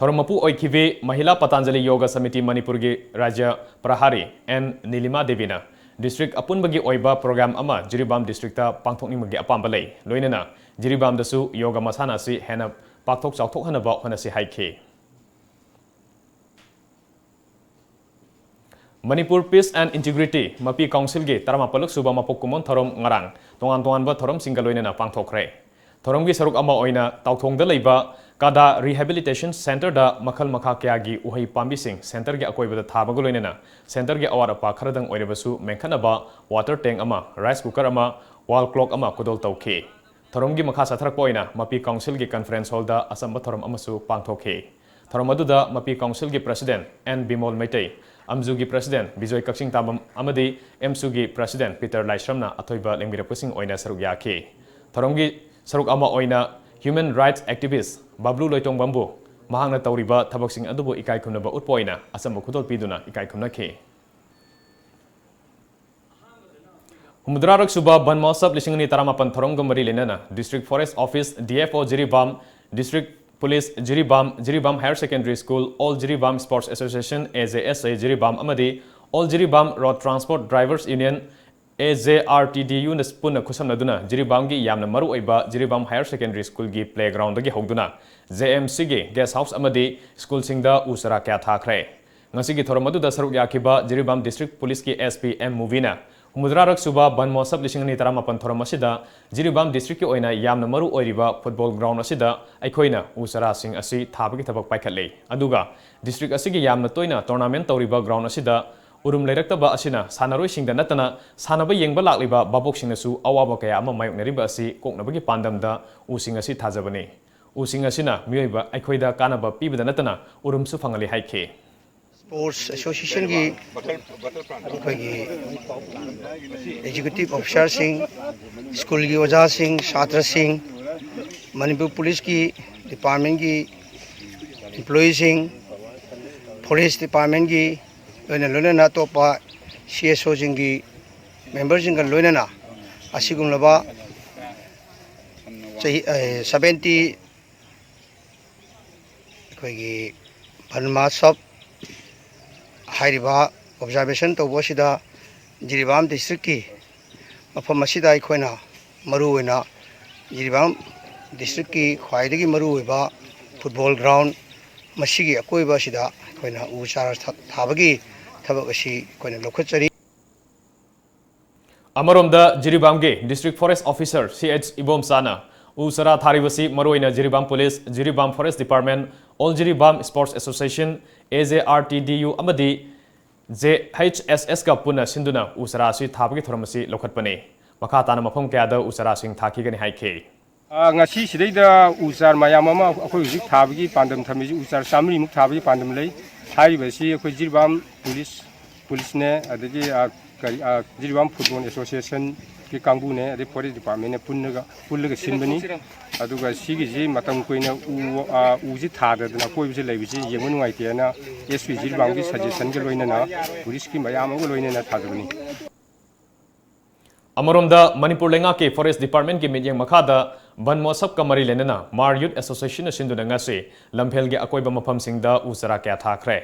ꯊꯧꯔꯝ ꯃꯄꯨ ꯑꯣꯏꯈꯤꯕꯤ ꯃꯍꯤꯂꯥ ꯄꯇꯥꯟꯖꯂꯤ ꯌꯣꯒ ꯁꯃꯤꯇꯤ ꯃꯅꯤꯄꯨꯔꯒꯤ ꯔꯥꯖ꯭ꯌ ꯄ꯭ꯔꯍꯥꯔꯤ ꯑꯦꯟ ꯅꯤꯂꯤꯃꯥ ꯗꯦꯕꯤꯅ ꯗꯤꯁꯇ꯭ꯔꯤꯛ ꯑꯄꯨꯟꯕꯒꯤ ꯑꯣꯏꯕ ꯄ꯭ꯔꯣꯒ꯭ꯔꯥꯝ ꯑꯃ ꯖꯤꯔꯤꯕꯥꯝ ꯗꯤꯁꯇ꯭ꯔꯤꯛꯇ ꯄꯥꯡꯊꯣꯛꯅꯤꯡꯕꯒꯤ ꯑꯄꯥꯝꯕ ꯂꯩ, ꯂꯣꯏꯅꯅ ꯖꯤꯔꯤꯕꯥꯝꯗꯁꯨ ꯌꯣꯒ ꯃꯁꯥꯟꯅ ꯑꯁꯤ ꯍꯦꯟꯅ ꯄꯥꯛꯊꯣꯛ ꯆꯥꯎꯊꯣꯛꯍꯟꯅꯕ ꯍꯣꯠꯅꯁꯤ ꯍꯥꯏꯈꯤ꯫ Manipur Peace and Integrity ꯃꯄꯤ ꯀꯥꯎꯟꯁꯤꯜꯒꯤ ꯇꯔꯥꯃꯥꯄꯜꯂꯛ ꯁꯨꯕ ꯃꯄꯣꯛ ꯀꯨꯝꯑꯣꯟ ꯊꯧꯔꯝ ꯉꯔꯥꯡ ꯇꯣꯉꯥꯟ ꯇꯣꯉꯥꯟꯕ ꯊꯧꯔꯝꯁꯤꯡꯒ ꯂꯣꯏꯅꯅ ꯄꯥꯡꯊꯣꯛꯈ꯭ꯔꯦ꯫ ꯊꯧꯔꯝꯒꯤ ꯁꯔꯨꯛ ꯑꯃ ꯑꯣꯏꯅ ꯇꯥꯎꯊꯣꯡꯗ ꯂꯩꯕ ꯀꯥꯗꯥ ꯔꯤꯍꯦꯕꯤꯂꯤꯇꯦꯁꯟ ꯁꯦꯟꯇꯔꯗ ꯃꯈꯜ ꯃꯈꯥ ꯀꯌꯥꯒꯤ ꯎꯍꯩ ꯄꯥꯝꯕꯤꯁꯤꯡ ꯁꯦꯟꯇꯔꯒꯤ ꯑꯀꯣꯏꯕꯗ ꯊꯥꯕꯒ ꯂꯣꯏꯅꯅ ꯁꯦꯟꯇꯔꯒꯤ ꯑꯋꯥꯠ ꯑꯄꯥ ꯈꯔꯗꯪ ꯑꯣꯏꯔꯕꯁꯨ ꯃꯦꯟꯈꯠꯅꯕ ꯋꯥꯇꯔ ꯇꯦꯡ ꯑꯃ, ꯔꯥꯏꯁ ꯀꯨꯀꯔ ꯑꯃ, ꯋꯥꯜ ꯀ꯭ꯂꯣꯛ ꯑꯃ ꯈꯨꯗꯣꯜ ꯇꯧꯈꯤ꯫ ꯊꯧꯔꯝꯒꯤ ꯃꯈꯥ ꯆꯠꯊꯔꯛꯄ ꯑꯣꯏꯅ ꯃꯄꯤ ꯀꯥꯎꯟꯁꯤꯜꯒꯤ ꯀꯟꯐꯔꯦꯟꯁ ꯍꯣꯜꯗ ꯑꯆꯝꯕ ꯊꯧꯔꯝ ꯑꯃꯁꯨ ꯄꯥꯡꯊꯣꯛꯈꯤ꯫ ꯊꯧꯔꯝ ꯑꯗꯨꯗ ꯃꯄꯤ ꯀꯥꯎꯟꯁꯤꯜꯒꯤ president and Bimol Meitei, ꯑꯝꯖꯨꯒꯤ president Bijoy ꯀꯛꯆꯤꯡ ꯇꯥꯕꯝ ꯑꯃꯗꯤ ꯑꯦꯝꯁꯨꯒꯤ ꯄ꯭ꯔꯁꯤꯗꯦꯟ ꯄꯤꯇꯔ ꯂꯥꯏꯁ꯭ꯔꯝꯅ ꯑꯊꯣꯏꯕ ꯂꯦꯡꯕꯤꯔꯛꯄꯁꯤꯡ ꯑꯣꯏꯅ ꯁꯔꯨꯛ ꯌꯥꯈꯤ꯫ ꯊꯧꯔꯝꯒꯤ ꯁꯔꯨꯛ ꯑꯃ ꯑꯣꯏꯅ ꯍ꯭ꯌꯨꯃꯦꯟ ꯔꯥꯏꯠꯁ ꯑꯦꯛꯇꯤꯚꯤꯁ꯭ꯠ ꯕꯥꯕ꯭ꯂꯨ ꯂꯣꯏꯇꯣꯡꯕꯝꯕꯨ ꯃꯍꯥꯛꯅ ꯇꯧꯔꯤꯕ ꯊꯕꯛꯁꯤꯡ ꯑꯗꯨꯕꯨ ꯏꯀꯥꯏ ꯈꯨꯝꯅꯕ ꯎꯠꯄ ꯑꯣꯏꯅ ꯑꯆꯝꯕ ꯈꯨꯗꯣꯜ ꯄꯤꯗꯨꯅ ꯏꯀꯥꯏ ꯈꯨꯝꯅꯈꯤ꯫ ꯍꯨꯝꯐꯨꯇꯔꯥꯔꯛ ꯁꯨꯕ ꯕꯟ ꯃꯍꯣꯠꯁꯕ ꯂꯤꯁꯤꯡ ꯑꯅꯤ ꯇꯔꯥꯃꯥꯄꯟ ꯊꯧꯔꯝꯒ ꯃꯔꯤ ꯂꯩꯅꯅ District Forest Office, D F O Jiribam, District Police Jiribam, Jiribam Higher Secondary School, All Jiribam Sports Association, A J S A Jiribam, ꯑꯃꯗꯤ All Jiribam Road Transport Drivers Union, A J R T D U ꯅ ꯄꯨꯟꯅ ꯈꯨꯠꯁꯝꯅꯗꯨꯅ ꯖꯤꯔꯤꯕꯥꯝꯒꯤ ꯌꯥꯝꯅ ꯃꯔꯨꯑꯣꯏꯕ ꯖꯤꯔꯤꯕꯥꯝ Higher Secondary School ꯒꯤ playground ꯗꯒꯤ ꯍꯧꯗꯨꯅ J M C ꯒꯤ guest house ꯑꯃꯗꯤ ꯁ꯭ꯀꯨꯜꯁꯤꯡꯗ ꯎ ꯆꯥꯔꯥ ꯀꯌꯥ ꯊꯥꯈ꯭ꯔꯦ꯫ ꯉꯁꯤꯒꯤ ꯊꯧꯔꯝ ꯑꯗꯨꯗ ꯁꯔꯨꯛ ꯌꯥꯈꯤꯕ ꯖꯤꯔꯤꯕꯥꯝ District Police ꯀꯤ S P M ꯃꯨꯕꯤꯅ ꯍꯨꯝꯐꯨꯇꯔꯥꯔꯛ ꯁꯨꯕ ꯕꯟ ꯃꯍꯣꯠꯁꯕ ꯂꯤꯁꯤꯡ ꯑꯅꯤ ꯇꯔꯥꯃꯥꯄꯟ ꯊꯧꯔꯝ ꯑꯁꯤꯗ ꯖꯤꯔꯤꯕꯥꯝ district ꯀꯤ ꯑꯣꯏꯅ ꯌꯥꯝꯅ ꯃꯔꯨ ꯑꯣꯏꯔꯤꯕ football ground ꯑꯁꯤꯗ ꯑꯩꯈꯣꯏꯅ ꯎ ꯆꯥꯔꯥꯁꯤꯡ ꯑꯁꯤ ꯊꯥꯕꯒꯤ ꯊꯕꯛ ꯄꯥꯏꯈꯠꯂꯦ꯫ ꯑꯗꯨꯒ district ꯑꯁꯤꯒꯤ ꯌꯥꯝꯅ ꯇꯣꯏꯅ tournament ꯇꯧꯔꯤꯕ ground ꯑꯁꯤꯗ ꯎꯔꯨꯝ ꯂꯩꯔꯛꯇꯕ ꯑꯁꯤꯅ ꯁꯥꯟꯅꯔꯣꯏꯁꯤꯡꯗ ꯅꯠꯇꯅ ꯁꯥꯟꯅꯕ ꯌꯦꯡꯕ ꯂꯥꯛꯂꯤꯕ ꯚꯥꯕꯣꯛꯁꯤꯡꯅꯁꯨ ꯑꯋꯥꯕ ꯀꯌꯥ ꯑꯃ ꯃꯥꯌꯣꯛꯅꯔꯤꯕ ꯑꯁꯤ ꯀꯣꯛꯅꯕꯒꯤ ꯄꯥꯟꯗꯝꯗ ꯎꯁꯤꯡ ꯑꯁꯤ ꯊꯥꯖꯕꯅꯤ꯫ ꯎꯁꯤꯡ ꯑꯁꯤꯅ ꯃꯤꯑꯣꯏꯕ ꯑꯩꯈꯣꯏꯗ ꯀꯥꯟꯅꯕ ꯄꯤꯕꯗ ꯅꯠꯇꯅ ꯎꯔꯨꯝꯁꯨ ꯐꯪꯍꯜꯂꯤ ꯍꯥꯏꯈꯤ꯫ Sports Associationꯒꯤ ꯑꯩꯈꯣꯏꯒꯤ executive officerꯁꯤꯡ, ꯁ꯭ꯀꯨꯜꯒꯤ ꯑꯣꯖꯥꯁꯤꯡ, ꯁꯥꯇ꯭ꯔꯁꯤꯡ, ꯃꯅꯤꯄꯨꯔ ꯄꯨꯂꯤꯁꯀꯤ departmentꯀꯤ employeeꯁꯤꯡ, forest departmentꯀꯤ ꯂꯣꯏꯅ ꯂꯣꯏꯅꯅ ꯑꯇꯣꯞꯄ C S Oꯁꯤꯡꯒꯤ memberꯁꯤꯡꯒ ꯂꯣꯏꯅꯅ ꯑꯁꯤꯒꯨꯝꯂꯕ ꯆꯍꯤ seventy ꯑꯩꯈꯣꯏꯒꯤ ꯕꯟ ꯃꯍꯣꯠꯁꯕ ꯍꯥꯏꯔꯤꯕ observation ꯇꯧꯕ ꯑꯁꯤꯗ ꯖꯤꯔꯤꯕꯥꯝ districtꯀꯤ ꯃꯐꯝ ꯑꯁꯤꯗ ꯑꯩꯈꯣꯏꯅ ꯃꯔꯨꯑꯣꯏꯅ ꯖꯤꯔꯤꯕꯥꯝ districtꯀꯤ ꯈ꯭ꯋꯥꯏꯗꯒꯤ ꯃꯔꯨꯑꯣꯏꯕ football ground ꯃꯁꯤꯒꯤ ꯑꯀꯣꯏꯕ ꯑꯁꯤꯗ ꯑꯩꯈꯣꯏꯅ ꯎ ꯆꯥꯔ ꯊꯥ-, ꯊꯥꯕꯒꯤ ꯊꯕꯛ ꯑꯁꯤ ꯑꯩꯈꯣꯏꯅ ꯂꯧꯈꯠꯆꯔꯤ꯫ ꯑꯃꯔꯣꯝꯗ ꯖꯤꯔꯤꯕꯥꯝꯒꯤ District Forest Officer C H ꯏꯕꯣꯝꯆꯥꯅ ꯎ ꯆꯥꯔꯥ ꯊꯥꯔꯤꯕꯁꯤ ꯃꯔꯨꯑꯣꯏꯅ Jiribam police, Jiribam Forest Department, All Jiribam Sports Association, A J R T D U ꯑꯃꯗꯤ J H S Sꯀ ꯄꯨꯟꯅ ꯁꯤꯟꯗꯨꯅ ꯎ ꯆꯥꯔꯥ ꯑꯁꯤ ꯊꯥꯕꯒꯤ ꯊꯧꯔꯝ ꯑꯁꯤ ꯂꯧꯈꯠꯄꯅꯤ꯫ ꯃꯈꯥ ꯇꯥꯅ ꯃꯐꯝ ꯀꯌꯥꯗ ꯎ ꯆꯥꯔꯥꯁꯤꯡ ꯊꯥꯈꯤꯒꯅꯤ ꯍꯥꯏꯈꯤ꯫ ꯑ, ꯉꯁꯤ ꯁꯤꯗꯩꯗ ꯎ ꯆꯥꯔ ꯃꯌꯥꯝ ꯑꯃ ꯑꯩꯈꯣꯏ ꯍꯧꯖꯤꯛ ꯊꯥꯕꯒꯤ ꯄꯥꯟꯗꯝ ꯊꯝꯃꯤꯁꯤ ꯎ ꯆꯥꯔ ꯆꯥꯃꯔꯤꯃꯨꯛ ꯊꯥꯕꯒꯤ ꯄꯥꯟꯗꯝ ꯂꯩ꯫ ꯍꯥꯏꯔꯤꯕ ꯑꯁꯤ ꯑꯩꯈꯣꯏ ꯖꯤꯔꯤꯕꯥꯝ ꯄꯨꯂꯤꯁ, ꯄꯨꯂꯤꯁꯅꯦ, ꯑꯗꯒꯤ, ꯑ, ꯀꯔꯤ, ꯑ, ꯖꯤꯔꯤꯕꯥꯝ Football Associationꯒꯤ ꯀꯥꯡꯕꯨꯅꯦ, ꯑꯗꯩ Forest Departmentꯅ ꯄꯨꯟꯅꯒ, ꯄꯨꯜꯂꯒ ꯁꯤꯟꯕꯅꯤ꯫ ꯑꯗꯨꯒ ꯁꯤꯒꯤꯁꯤ ꯃꯇꯝ ꯀꯨꯏꯅ ꯎ, ꯑ, ꯎꯁꯤ ꯊꯥꯗꯗꯅ ꯑꯀꯣꯏꯕꯁꯤ ꯂꯩꯕꯁꯤ ꯌꯦꯡꯕ ꯅꯨꯡꯉꯥꯏꯇꯦꯅ S P ꯖꯤꯔꯤꯕꯥꯝꯒꯤ suggestionꯒ ꯂꯣꯏꯅꯅ ꯄꯨꯂꯤꯁꯀꯤ ꯃꯌꯥꯝ ꯑꯃꯒ ꯂꯣꯏꯅꯅ ꯊꯥꯗꯕꯅꯤ꯫ ꯑꯃꯔꯣꯝꯗ ꯃꯅꯤꯄꯨꯔ ꯂꯩꯉꯥꯛꯀꯤ Forest Departmentꯀꯤ ꯃꯤꯠꯌꯦꯡ ꯃꯈꯥꯗ ꯕꯟ ꯃꯍꯣꯠꯁꯕꯀ ꯃꯔꯤ ꯂꯩꯅꯅ ꯃꯥꯔ Youth Associationꯅ ꯁꯤꯟꯗꯨꯅ ꯉꯁꯤ ꯂꯝꯐꯦꯜꯒꯤ ꯑꯀꯣꯏꯕ ꯃꯐꯝꯁꯤꯡꯗ ꯎ ꯆꯥꯔꯥ ꯀꯌꯥ ꯊꯥꯈ꯭ꯔꯦ꯫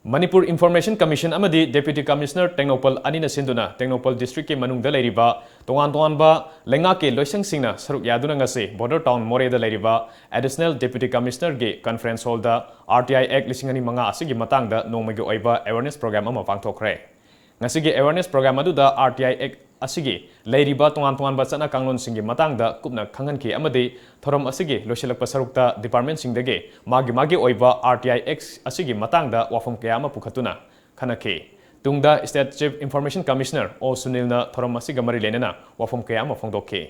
ꯃꯅꯤꯄꯨꯔ Information Commission ꯑꯃꯗꯤ Deputy Commissioner ꯇꯦꯡꯅꯧꯄꯜ ꯑꯅꯤꯅ ꯁꯤꯟꯗꯨꯅ ꯇꯦꯡꯅꯧꯄꯜ districtꯀꯤ ꯃꯅꯨꯡꯗ ꯂꯩꯔꯤꯕ ꯇꯣꯉꯥꯟ ꯇꯣꯉꯥꯟꯕ ꯂꯩꯉꯥꯛꯀꯤ ꯂꯣꯏꯁꯪꯁꯤꯡꯅ ꯁꯔꯨꯛ ꯌꯥꯗꯨꯅ ꯉꯁꯤ border town ꯃꯣꯔꯦꯗ ꯂꯩꯔꯤꯕ Additional Deputy Commissionerꯒꯤ conference hallꯗ R T I Act ꯂꯤꯁꯤꯡ ꯑꯅꯤ ꯃꯉꯥ ꯑꯁꯤꯒꯤ ꯃꯇꯥꯡꯗ ꯅꯣꯡꯃꯒꯤ ꯑꯣꯏꯕ awareness program ꯑꯃ ꯄꯥꯡꯊꯣꯛꯈ꯭ꯔꯦ꯫ ꯉꯁꯤꯒꯤ awareness program ꯑꯗꯨꯗ R T I Act ꯑꯁꯤꯒꯤ ꯂꯩꯔꯤꯕ ꯇꯣꯉꯥꯟ ꯇꯣꯉꯥꯟꯕ ꯆꯠꯅ ꯀꯥꯡꯂꯣꯟꯁꯤꯡꯒꯤ ꯃꯇꯥꯡꯗ ꯀꯨꯞꯅ ꯈꯪꯍꯟꯈꯤ ꯑꯃꯗꯤ ꯊꯧꯔꯝ ꯑꯁꯤꯒꯤ ꯂꯣꯏꯁꯤꯜꯂꯛꯄ ꯁꯔꯨꯛꯇ departmentꯁꯤꯡꯗꯒꯤ ꯃꯥꯒꯤ ꯃꯥꯒꯤ ꯑꯣꯏꯕ R T I Act ꯑꯁꯤꯒꯤ ꯃꯇꯥꯡꯗ ꯋꯥꯐꯝ ꯀꯌꯥ ꯑꯃ ꯄꯨꯈꯠꯇꯨꯅ ꯈꯟꯅꯈꯤ꯫ ꯇꯨꯡꯗ State Chief Information Commissioner O ꯁꯨꯅꯤꯜꯅ ꯊꯧꯔꯝ ꯑꯁꯤꯒ ꯃꯔꯤ ꯂꯩꯅꯅ ꯋꯥꯐꯝ ꯀꯌꯥ ꯑꯃ ꯐꯣꯡꯗꯣꯛꯈꯤ꯫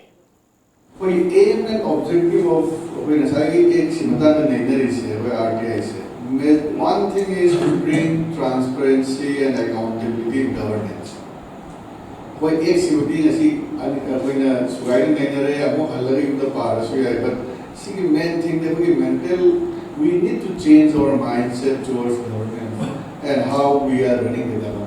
ꯑꯩꯈꯣꯏ aim and objective of ꯑꯩꯈꯣꯏ ꯉꯁꯥꯏꯒꯤ ꯑꯦꯛꯁꯤ ꯃꯇꯥꯡꯗ ꯅꯩꯅꯔꯤꯁꯦ ꯑꯩꯈꯣꯏ R T I say, one thing is to bring transparency and accountability in governance. ꯑꯩꯈꯣꯏ ꯑꯦꯛꯁꯤꯕꯨꯗꯤ ꯉꯁꯤ ꯑꯩꯈꯣꯏꯅ ꯁꯨꯒꯥꯏꯅ ꯅꯩꯅꯔꯦ, ꯑꯃꯨꯛ ꯍꯜꯂꯒ ꯌꯨꯝꯗ ꯄꯥꯔꯁꯨ ꯌꯥꯏ, but ꯁꯤꯒꯤ main thing ꯗꯤ ꯑꯩꯈꯣꯏꯒꯤ mental, we need to change our mindset towards government and how we are running the government.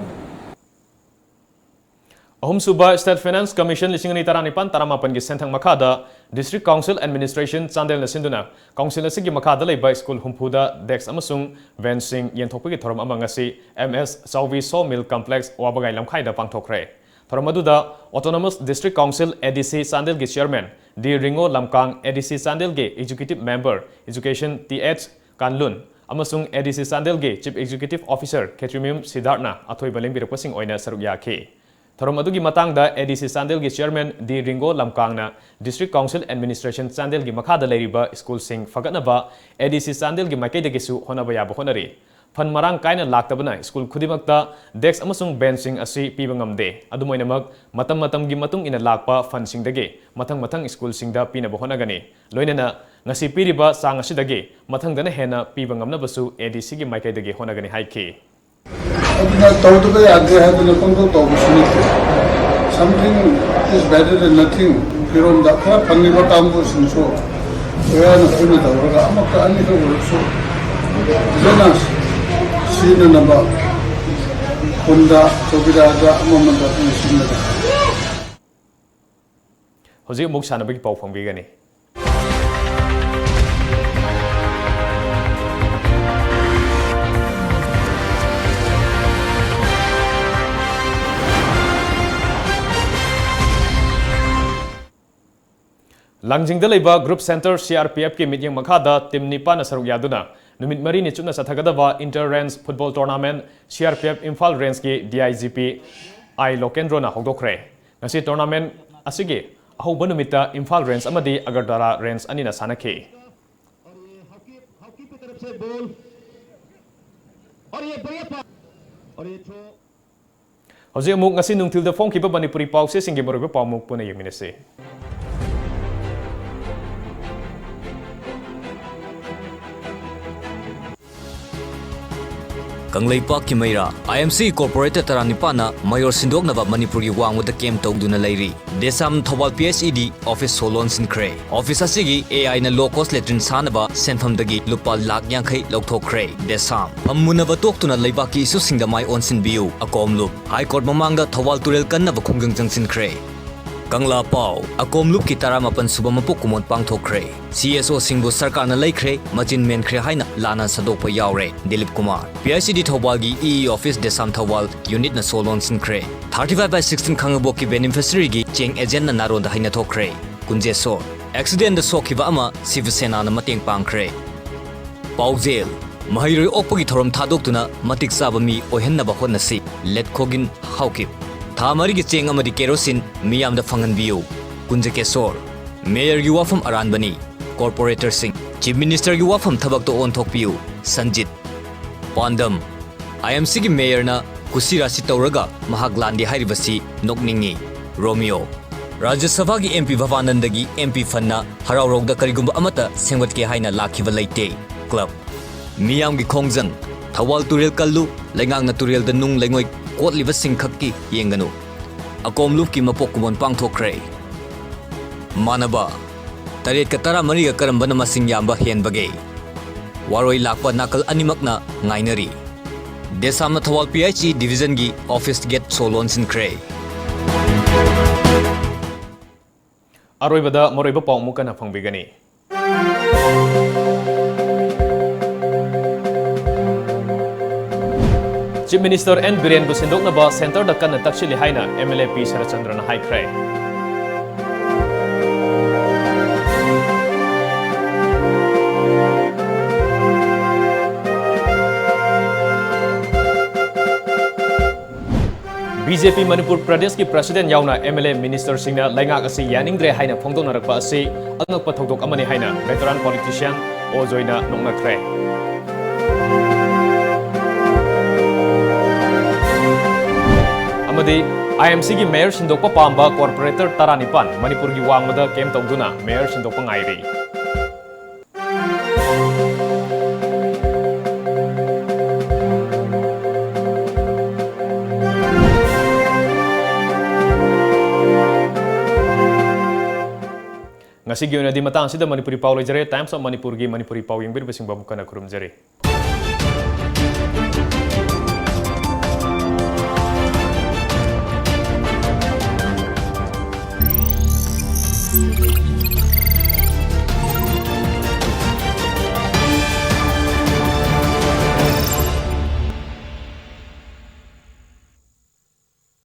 ꯑꯍꯨꯝꯁꯨꯕ State Finance Commission ꯂꯤꯁꯤꯡ ꯑꯅꯤ ꯇꯔꯥꯅꯤꯄꯥꯟ ꯇꯔꯥꯃꯥꯄꯟꯒꯤ ꯁꯦꯟꯊꯪ ꯃꯈꯥꯗ District Council Administration ꯆꯥꯟꯗꯦꯜꯅ ꯁꯤꯟꯗꯨꯅ council ꯑꯁꯤꯒꯤ ꯃꯈꯥꯗ ꯂꯩꯕ ꯁ꯭ꯀꯨꯜ ꯍꯨꯝꯐꯨꯗ desk ꯑꯃꯁꯨꯡ benchꯁꯤꯡ ꯌꯦꯟꯊꯣꯛꯄꯒꯤ ꯊꯧꯔꯝ ꯑꯃ ꯉꯁꯤ M S Chauvi Sawmill Complex, ꯋꯥꯕꯒꯥꯏ ꯂꯝꯈꯥꯏꯗ ꯄꯥꯡꯊꯣꯛꯈ꯭ꯔꯦ꯫ ꯊꯧꯔꯝ ꯑꯗꯨꯗ Autonomous District Council, A D C ꯆꯥꯟꯗꯦꯜꯒꯤ Chairman D ꯔꯤꯡꯒꯣ ꯂꯝꯀꯥꯡ, A D C ꯆꯥꯟꯗꯦꯜꯒꯤ Executive Member Education Th ꯀꯥꯟꯂꯨꯟ ꯑꯃꯁꯨꯡ A D C ꯆꯥꯟꯗꯦꯜꯒꯤ Chief Executive Officer ꯈꯦꯇ꯭ꯔꯤꯃꯌꯨꯝ ꯁꯤꯗꯥꯔꯠꯅ ꯑꯊꯣꯏꯕ ꯂꯦꯡꯕꯤꯔꯛꯄꯁꯤꯡ ꯑꯣꯏꯅ ꯁꯔꯨꯛ ꯌꯥꯈꯤ꯫ ꯊꯧꯔꯝ ꯑꯗꯨꯒꯤ ꯃꯇꯥꯡꯗ A D C ꯆꯥꯟꯗꯦꯜꯒꯤ Chairman D ꯔꯤꯡꯒꯣ ꯂꯝꯀꯥꯡꯅ District Council Administration ꯆꯥꯟꯗꯦꯜꯒꯤ ꯃꯈꯥꯗ ꯂꯩꯔꯤꯕ ꯁ꯭ꯀꯨꯜꯁꯤꯡ ꯐꯒꯠꯅꯕ A D C ꯆꯥꯟꯗꯦꯜꯒꯤ ꯃꯥꯏꯀꯩꯗꯒꯤꯁꯨ ꯍꯣꯠꯅꯕ ꯌꯥꯕ ꯍꯣꯠꯅꯔꯤ꯫ Fund ꯃꯔꯥꯡ ꯀꯥꯏꯅ ꯂꯥꯛꯇꯕꯅ ꯁ꯭ꯀꯨꯜ ꯈꯨꯗꯤꯡꯃꯛꯇ desk ꯑꯃꯁꯨꯡ benchꯁꯤꯡ ꯑꯁꯤ ꯄꯤꯕ ꯉꯝꯗꯦ꯫ ꯑꯗꯨꯝ ꯑꯣꯏꯅꯃꯛ, ꯃꯇꯝ ꯃꯇꯝꯒꯤ ꯃꯇꯨꯡ ꯏꯟꯅ ꯂꯥꯛꯄ fundꯁꯤꯡꯗꯒꯤ ꯃꯊꯪ ꯃꯊꯪ ꯁ꯭ꯀꯨꯜꯁꯤꯡꯗ ꯄꯤꯅꯕ ꯍꯣꯠꯅꯒꯅꯤ꯫ ꯂꯣꯏꯅꯅ ꯉꯁꯤ ꯄꯤꯔꯤꯕ ꯆꯥꯡ ꯑꯁꯤꯗꯒꯤ ꯃꯊꯪꯗꯅ ꯍꯦꯟꯅ ꯄꯤꯕ ꯉꯝꯅꯕꯁꯨ A D Cꯒꯤ ꯃꯥꯏꯀꯩꯗꯒꯤ ꯍꯣꯠꯅꯒꯅꯤ ꯍꯥꯏꯈꯤ꯫ ꯑꯗꯨꯅ ꯇꯧꯗꯕ ꯌꯥꯗꯦ ꯍꯥꯏꯗꯅ ꯄꯪꯇꯧ ꯇꯧꯕꯁꯨ ꯅꯠꯇꯦ꯫ Something is better than nothing꯫ ꯐꯤꯔꯣꯝꯗ ꯈꯔ ꯐꯪꯉꯤꯕ ꯀꯥꯡꯕꯨꯁꯤꯡꯁꯨ ꯑꯣꯖꯥꯅ ꯄꯨꯟꯅ ꯇꯧꯔꯒ ꯑꯃꯛꯇ ꯑꯅꯤꯈꯛ ꯑꯣꯏꯔꯁꯨ ꯐꯖꯅ ꯁꯤꯖꯤꯟꯅꯅꯕ ꯈꯨꯟꯗ, ꯆꯧꯀꯤꯗꯥꯔꯗ, ꯑꯃꯃꯗ ꯑꯩꯈꯣꯏꯅ ꯁꯤꯖꯤꯟꯅꯕ꯫ ꯍꯧꯖꯤꯛ ꯑꯃꯨꯛ ꯁꯥꯟꯅꯕꯒꯤ ꯄꯥꯎ ꯐꯪꯕꯤꯒꯅꯤ꯫ ꯂꯥꯡꯖꯤꯡꯗ ꯂꯩꯕ Group Center C R P Fꯀꯤ ꯃꯤꯠꯌꯦꯡ ꯃꯈꯥꯗ team ꯅꯤꯄꯥꯟꯅ ꯁꯔꯨꯛ ꯌꯥꯗꯨꯅ ꯅꯨꯃꯤꯠ ꯃꯔꯤꯅꯤ ꯆꯨꯞꯅ ꯆꯠꯊꯒꯗꯕ Inter Range Football Tournament C R P F Imphal Rangeꯀꯤ D I G P I ꯂꯣꯀꯦꯟꯗ꯭ꯔꯣꯅ ꯍꯧꯗꯣꯛꯈ꯭ꯔꯦ꯫ ꯉꯁꯤ tournament ꯑꯁꯤꯒꯤ ꯑꯍꯧꯕ ꯅꯨꯃꯤꯠꯇ ꯏꯝꯐꯥꯜ Range ꯑꯃꯗꯤ ꯑꯒꯔꯇꯂꯥ Range ꯑꯅꯤꯅ ꯁꯥꯟꯅꯈꯤ꯫ ꯍꯧꯖꯤꯛ ꯑꯃꯨꯛ ꯉꯁꯤ ꯅꯨꯡꯊꯤꯜꯗ ꯐꯣꯡꯈꯤꯕ ꯃꯅꯤꯄꯨꯔꯤ ꯄꯥꯎꯆꯦꯁꯤꯡꯒꯤ ꯃꯔꯨꯑꯣꯏꯕ ꯄꯥꯎꯃꯨꯛ ꯄꯨꯟꯅ ꯌꯦꯡꯃꯤꯟꯅꯁꯤ꯫ ꯀꯪꯂꯩꯄꯥꯛꯀꯤ ꯃꯩꯔꯥ꯫ ꯑꯥꯏ ꯑꯦꯝ ꯁꯤ ꯀꯣꯔꯄꯣꯔꯦꯇꯔ ꯇꯔꯥꯅꯤꯄꯥꯟꯅ ꯃꯌꯣꯔ ꯁꯤꯟꯗꯣꯛꯅꯕ ꯃꯅꯤꯄꯨꯔꯒꯤ ꯋꯥꯡꯃꯗ ꯀꯦꯝ ꯇꯧꯗꯨꯅ ꯂꯩꯔꯤ꯫ ꯗꯦꯁꯥꯝ ꯊꯧꯕꯥꯜ ꯄꯤ ꯑꯩꯆ ꯏ ꯗꯤ ꯑꯣꯐꯤꯁ ꯁꯣ ꯂꯣꯟꯁꯤꯟꯈ꯭ꯔꯦ꯫ ꯑꯣꯐꯤꯁ ꯑꯁꯤꯒꯤ ꯑꯦ ꯑꯥꯏꯅ ꯂꯣ ꯀꯣꯁ ꯂꯦꯇ꯭ꯔꯤꯟ ꯁꯥꯅꯕ ꯁꯦꯟꯐꯝꯗꯒꯤ ꯂꯨꯄꯥ ꯂꯥꯈ ꯌꯥꯡꯈꯩ ꯂꯧꯊꯣꯛꯈ꯭ꯔꯦ꯫ ꯗꯦꯁꯥꯝ꯫ ꯐꯝ ꯃꯨꯟꯅꯕ ꯇꯣꯛꯇꯨꯅ ꯂꯩꯕꯥꯛꯀꯤ ꯏꯁꯨꯁꯤꯡꯗ ꯃꯥꯏ ꯑꯣꯟꯁꯤꯟꯕꯤꯌꯨ꯫ ꯑꯀꯣꯝꯂꯨꯞ꯫ ꯍꯥꯏ ꯀꯣꯔꯠ ꯃꯃꯥꯡꯗ ꯊꯧꯕꯥꯜ ꯇꯨꯔꯦꯜ ꯀꯟꯅꯕ ꯈꯣꯡꯖꯪ ꯆꯪꯁꯤꯟꯈ꯭ꯔꯦ꯫ ꯀꯪꯂꯥ ꯄꯥꯎ꯫ ꯑꯀꯣꯝꯂꯨꯞꯀꯤ ꯇꯔꯥꯃꯥꯄꯟ ꯁꯨꯕ ꯃꯄꯣꯛ ꯀꯨꯝꯑꯣꯟ ꯄꯥꯡꯊꯣꯛꯈ꯭ꯔꯦ꯫ ꯁꯤ ꯑꯦꯁ ꯑꯣꯁꯤꯡꯕꯨ ꯁꯔꯀꯥꯔꯅ ꯂꯩꯈ꯭ꯔꯦ, ꯃꯆꯤꯟ ꯃꯦꯟꯈ꯭ꯔꯦ ꯍꯥꯏꯅ ꯂꯥꯟꯅ ꯁꯟꯗꯣꯛꯄ ꯌꯥꯎꯔꯦ꯫ Dilip Kumar. P H E D ꯊꯧꯕꯥꯜꯒꯤ ꯏ ꯏ ꯑꯣꯐꯤꯁ ꯗꯦꯁꯥꯝ ꯊꯧꯕꯥꯜ ꯌꯨꯅꯤꯠꯅ ꯁꯣ ꯂꯣꯟꯁꯤꯟꯈ꯭ꯔꯦ꯫ Thirty five by sixteen ꯈꯥꯉꯕꯣꯛꯀꯤ ꯕꯦꯅꯤꯐꯤꯁꯔꯤꯒꯤ ꯆꯦꯡ ꯑꯦꯖꯦꯟꯠꯅ ꯅꯥꯔꯣꯟꯗ ꯍꯩꯅꯊꯣꯛꯈ꯭ꯔꯦ꯫ ꯀꯨꯟꯖꯦꯁꯣꯔ꯫ ꯑꯦꯛꯁꯤꯗꯦꯟꯗ ꯁꯣꯛꯈꯤꯕ ꯑꯃ ꯁꯤꯕ ꯁꯦꯅꯥꯅ ꯃꯇꯦꯡ ꯄꯥꯡꯈ꯭ꯔꯦ꯫ ꯄꯥꯎꯖꯦꯜ꯫ ꯃꯍꯩꯔꯣꯏ ꯑꯣꯛꯄꯒꯤ ꯊꯧꯔꯝ ꯊꯥꯗꯣꯛꯇꯨꯅ ꯃꯇꯤꯛ ꯆꯥꯕ ꯃꯤ ꯑꯣꯏꯍꯟꯅꯕ ꯍꯣꯠꯅꯁꯤ, ꯂꯦꯠꯈꯣꯒꯤꯟ ꯍꯥꯎꯀꯤꯞ꯫ ꯊꯥ ꯃꯔꯤꯒꯤ ꯆꯦꯡ ꯑꯃꯗꯤ ꯀꯦꯔꯣꯁꯤꯟ ꯃꯤꯌꯥꯝꯗ ꯐꯪꯍꯟꯕꯤꯌꯨ, ꯀꯨꯟꯖꯀꯦꯁꯣꯔ꯫ ꯃꯦꯌꯔꯒꯤ ꯋꯥꯐꯝ ꯑꯔꯥꯟꯕꯅꯤ, ꯀꯣꯔꯄꯣꯔꯦꯇꯔꯁꯤꯡ꯫ ꯆꯤꯐ ꯃꯤꯅꯤꯁꯇꯔꯒꯤ ꯋꯥꯐꯝ ꯊꯕꯛꯇ ꯑꯣꯟꯊꯣꯛꯄꯤꯌꯨ, ꯁꯟꯖꯤꯠ꯫ ꯄꯥꯟꯗꯝ꯫ ꯑꯥꯏ ꯑꯦꯝ ꯁꯤꯒꯤ ꯃꯦꯌꯔꯅ ꯀꯨꯁꯤ ꯔꯥꯁꯤ ꯇꯧꯔꯒ ꯃꯍꯥꯛ ꯂꯥꯟꯗꯦ ꯍꯥꯏꯔꯤꯕꯁꯤ ꯅꯣꯛꯅꯤꯡꯉꯤ꯫ ꯔꯣꯃꯤꯌꯣ꯫ ꯔꯥꯖ꯭ꯌ ꯁꯚꯥꯒꯤ ꯑꯦꯝ ꯄꯤ ꯚꯕꯥꯅꯟꯗꯒꯤ ꯑꯦꯝ ꯄꯤ ꯐꯟꯅ ꯍꯔꯥꯎ ꯍꯔꯥꯎꯗ ꯀꯔꯤꯒꯨꯝꯕ ꯑꯃꯠꯇ ꯁꯦꯝꯒꯠꯀꯦ ꯍꯥꯏꯅ ꯂꯥꯛꯈꯤꯕ ꯂꯩꯇꯦ꯫ ꯀ꯭ꯂꯕ꯫ ꯃꯤꯌꯥꯝꯒꯤ ꯈꯣꯡꯖꯪ꯫ ꯊꯧꯕꯥꯜ ꯇꯨꯔꯦꯜ ꯀꯜꯂꯨ, ꯂꯩꯉꯥꯛꯅ ꯇꯨꯔꯦꯜꯗ ꯅꯨꯡ ꯂꯩꯉꯣꯏ ꯀꯣꯠꯂꯤꯕꯁꯤꯡ ꯈꯛꯀꯤ ꯌꯦꯡꯒꯅꯨ꯫ ꯑꯀꯣꯝꯂꯨꯞꯀꯤ ꯃꯄꯣꯛ ꯀꯨꯝꯑꯣꯟ ꯄꯥꯡꯊꯣꯛꯈ꯭ꯔꯦ꯫ ꯃꯥꯟꯅꯕ꯫ ꯇꯔꯦꯠꯀ ꯇꯔꯥꯃꯔꯤꯒ ꯀꯔꯝꯕꯅ ꯃꯁꯤꯡ ꯌꯥꯝꯕ ꯍꯦꯟꯕꯒꯦ? ꯋꯥꯔꯣꯏ ꯂꯥꯛꯄ ꯅꯥꯀꯜ ꯑꯅꯤꯃꯛꯅ ꯉꯥꯏꯅꯔꯤ꯫ ꯗꯦꯁꯥꯝꯅ ꯊꯧꯕꯥꯜ ꯄꯤ ꯑꯩꯆ ꯏ ꯗꯤꯚꯤꯖꯟꯒꯤ ꯑꯣꯐꯤꯁ ꯒꯦꯠ ꯁꯣ ꯂꯣꯟꯁꯤꯟꯈ꯭ꯔꯦ꯫ ꯑꯔꯣꯏꯕꯗ ꯃꯔꯨꯑꯣꯏꯕ ꯄꯥꯎ ꯑꯃꯨꯛ ꯍꯟꯅ ꯐꯪꯕꯤꯒꯅꯤ꯫ ꯆꯤꯐ ꯃꯤꯅꯤꯁꯇꯔ ꯑꯦꯟ ꯕꯤꯔꯦꯟꯕꯨ ꯁꯤꯟꯗꯣꯛꯅꯕ ꯁꯦꯟꯇꯔꯗ ꯀꯟꯅ ꯇꯛꯁꯤꯜꯂꯤ ꯍꯥꯏꯅ ꯑꯦꯝ ꯑꯦꯜ ꯑꯦ ꯄꯤ ꯁꯔꯠꯆꯟꯗ꯭ꯔꯅ ꯍꯥꯏꯈ꯭ꯔꯦ꯫ ꯕꯤ ꯖꯦ ꯄꯤ ꯃꯅꯤꯄꯨꯔ ꯄ꯭ꯔꯗꯦꯁꯀꯤ ꯄ꯭ꯔꯁꯤꯗꯦꯟ ꯌꯥꯎꯅ ꯑꯦꯝ ꯑꯦꯜ ꯑꯦ ꯃꯤꯅꯤꯁꯇꯔꯁꯤꯡꯅ ꯂꯩꯉꯥꯛ ꯑꯁꯤ ꯌꯥꯅꯤꯡꯗ꯭ꯔꯦ ꯍꯥꯏꯅ ꯐꯣꯡꯗꯣꯛꯅꯔꯛꯄ ꯑꯁꯤ ꯑꯉꯛꯄ ꯊꯧꯗꯣꯛ ꯑꯃꯅꯤ ꯍꯥꯏꯅ ꯚꯦꯇꯔꯥꯟ ꯄꯣꯂꯤꯇꯤꯁꯤꯌꯥꯟ ꯑꯣ ꯖꯣꯏꯅ ꯅꯣꯛꯅꯈ꯭ꯔꯦ꯫ ꯑꯃꯗꯤ ꯑꯥꯏ ꯑꯦꯝ ꯁꯤꯒꯤ ꯃꯦꯌꯔ ꯁꯤꯟꯗꯣꯛꯄ ꯄꯥꯝꯕ ꯀꯣꯔꯄꯣꯔꯦꯇꯔ ꯇꯔꯥꯅꯤꯄꯥꯟ ꯃꯅꯤꯄꯨꯔꯒꯤ ꯋꯥꯡꯃꯗ ꯀꯦꯝ ꯇꯧꯗꯨꯅ ꯃꯦꯌꯔ ꯁꯤꯟꯗꯣꯛꯄ ꯉꯥꯏꯔꯤ꯫ ꯉꯁꯤꯒꯤ ꯑꯣꯏꯅꯗꯤ ꯃꯇꯥꯡ ꯑꯁꯤꯗ ꯃꯅꯤꯄꯨꯔꯤ ꯄꯥꯎ ꯂꯣꯏꯖꯔꯦ꯫ Times of Manipurꯒꯤ ꯃꯅꯤꯄꯨꯔꯤ ꯄꯥꯎ ꯌꯦꯡꯕꯤꯔꯤꯕꯁꯤꯡꯕꯨ ꯑꯃꯨꯛ ꯍꯟꯅ ꯈꯨꯔꯨꯝꯖꯔꯤ꯫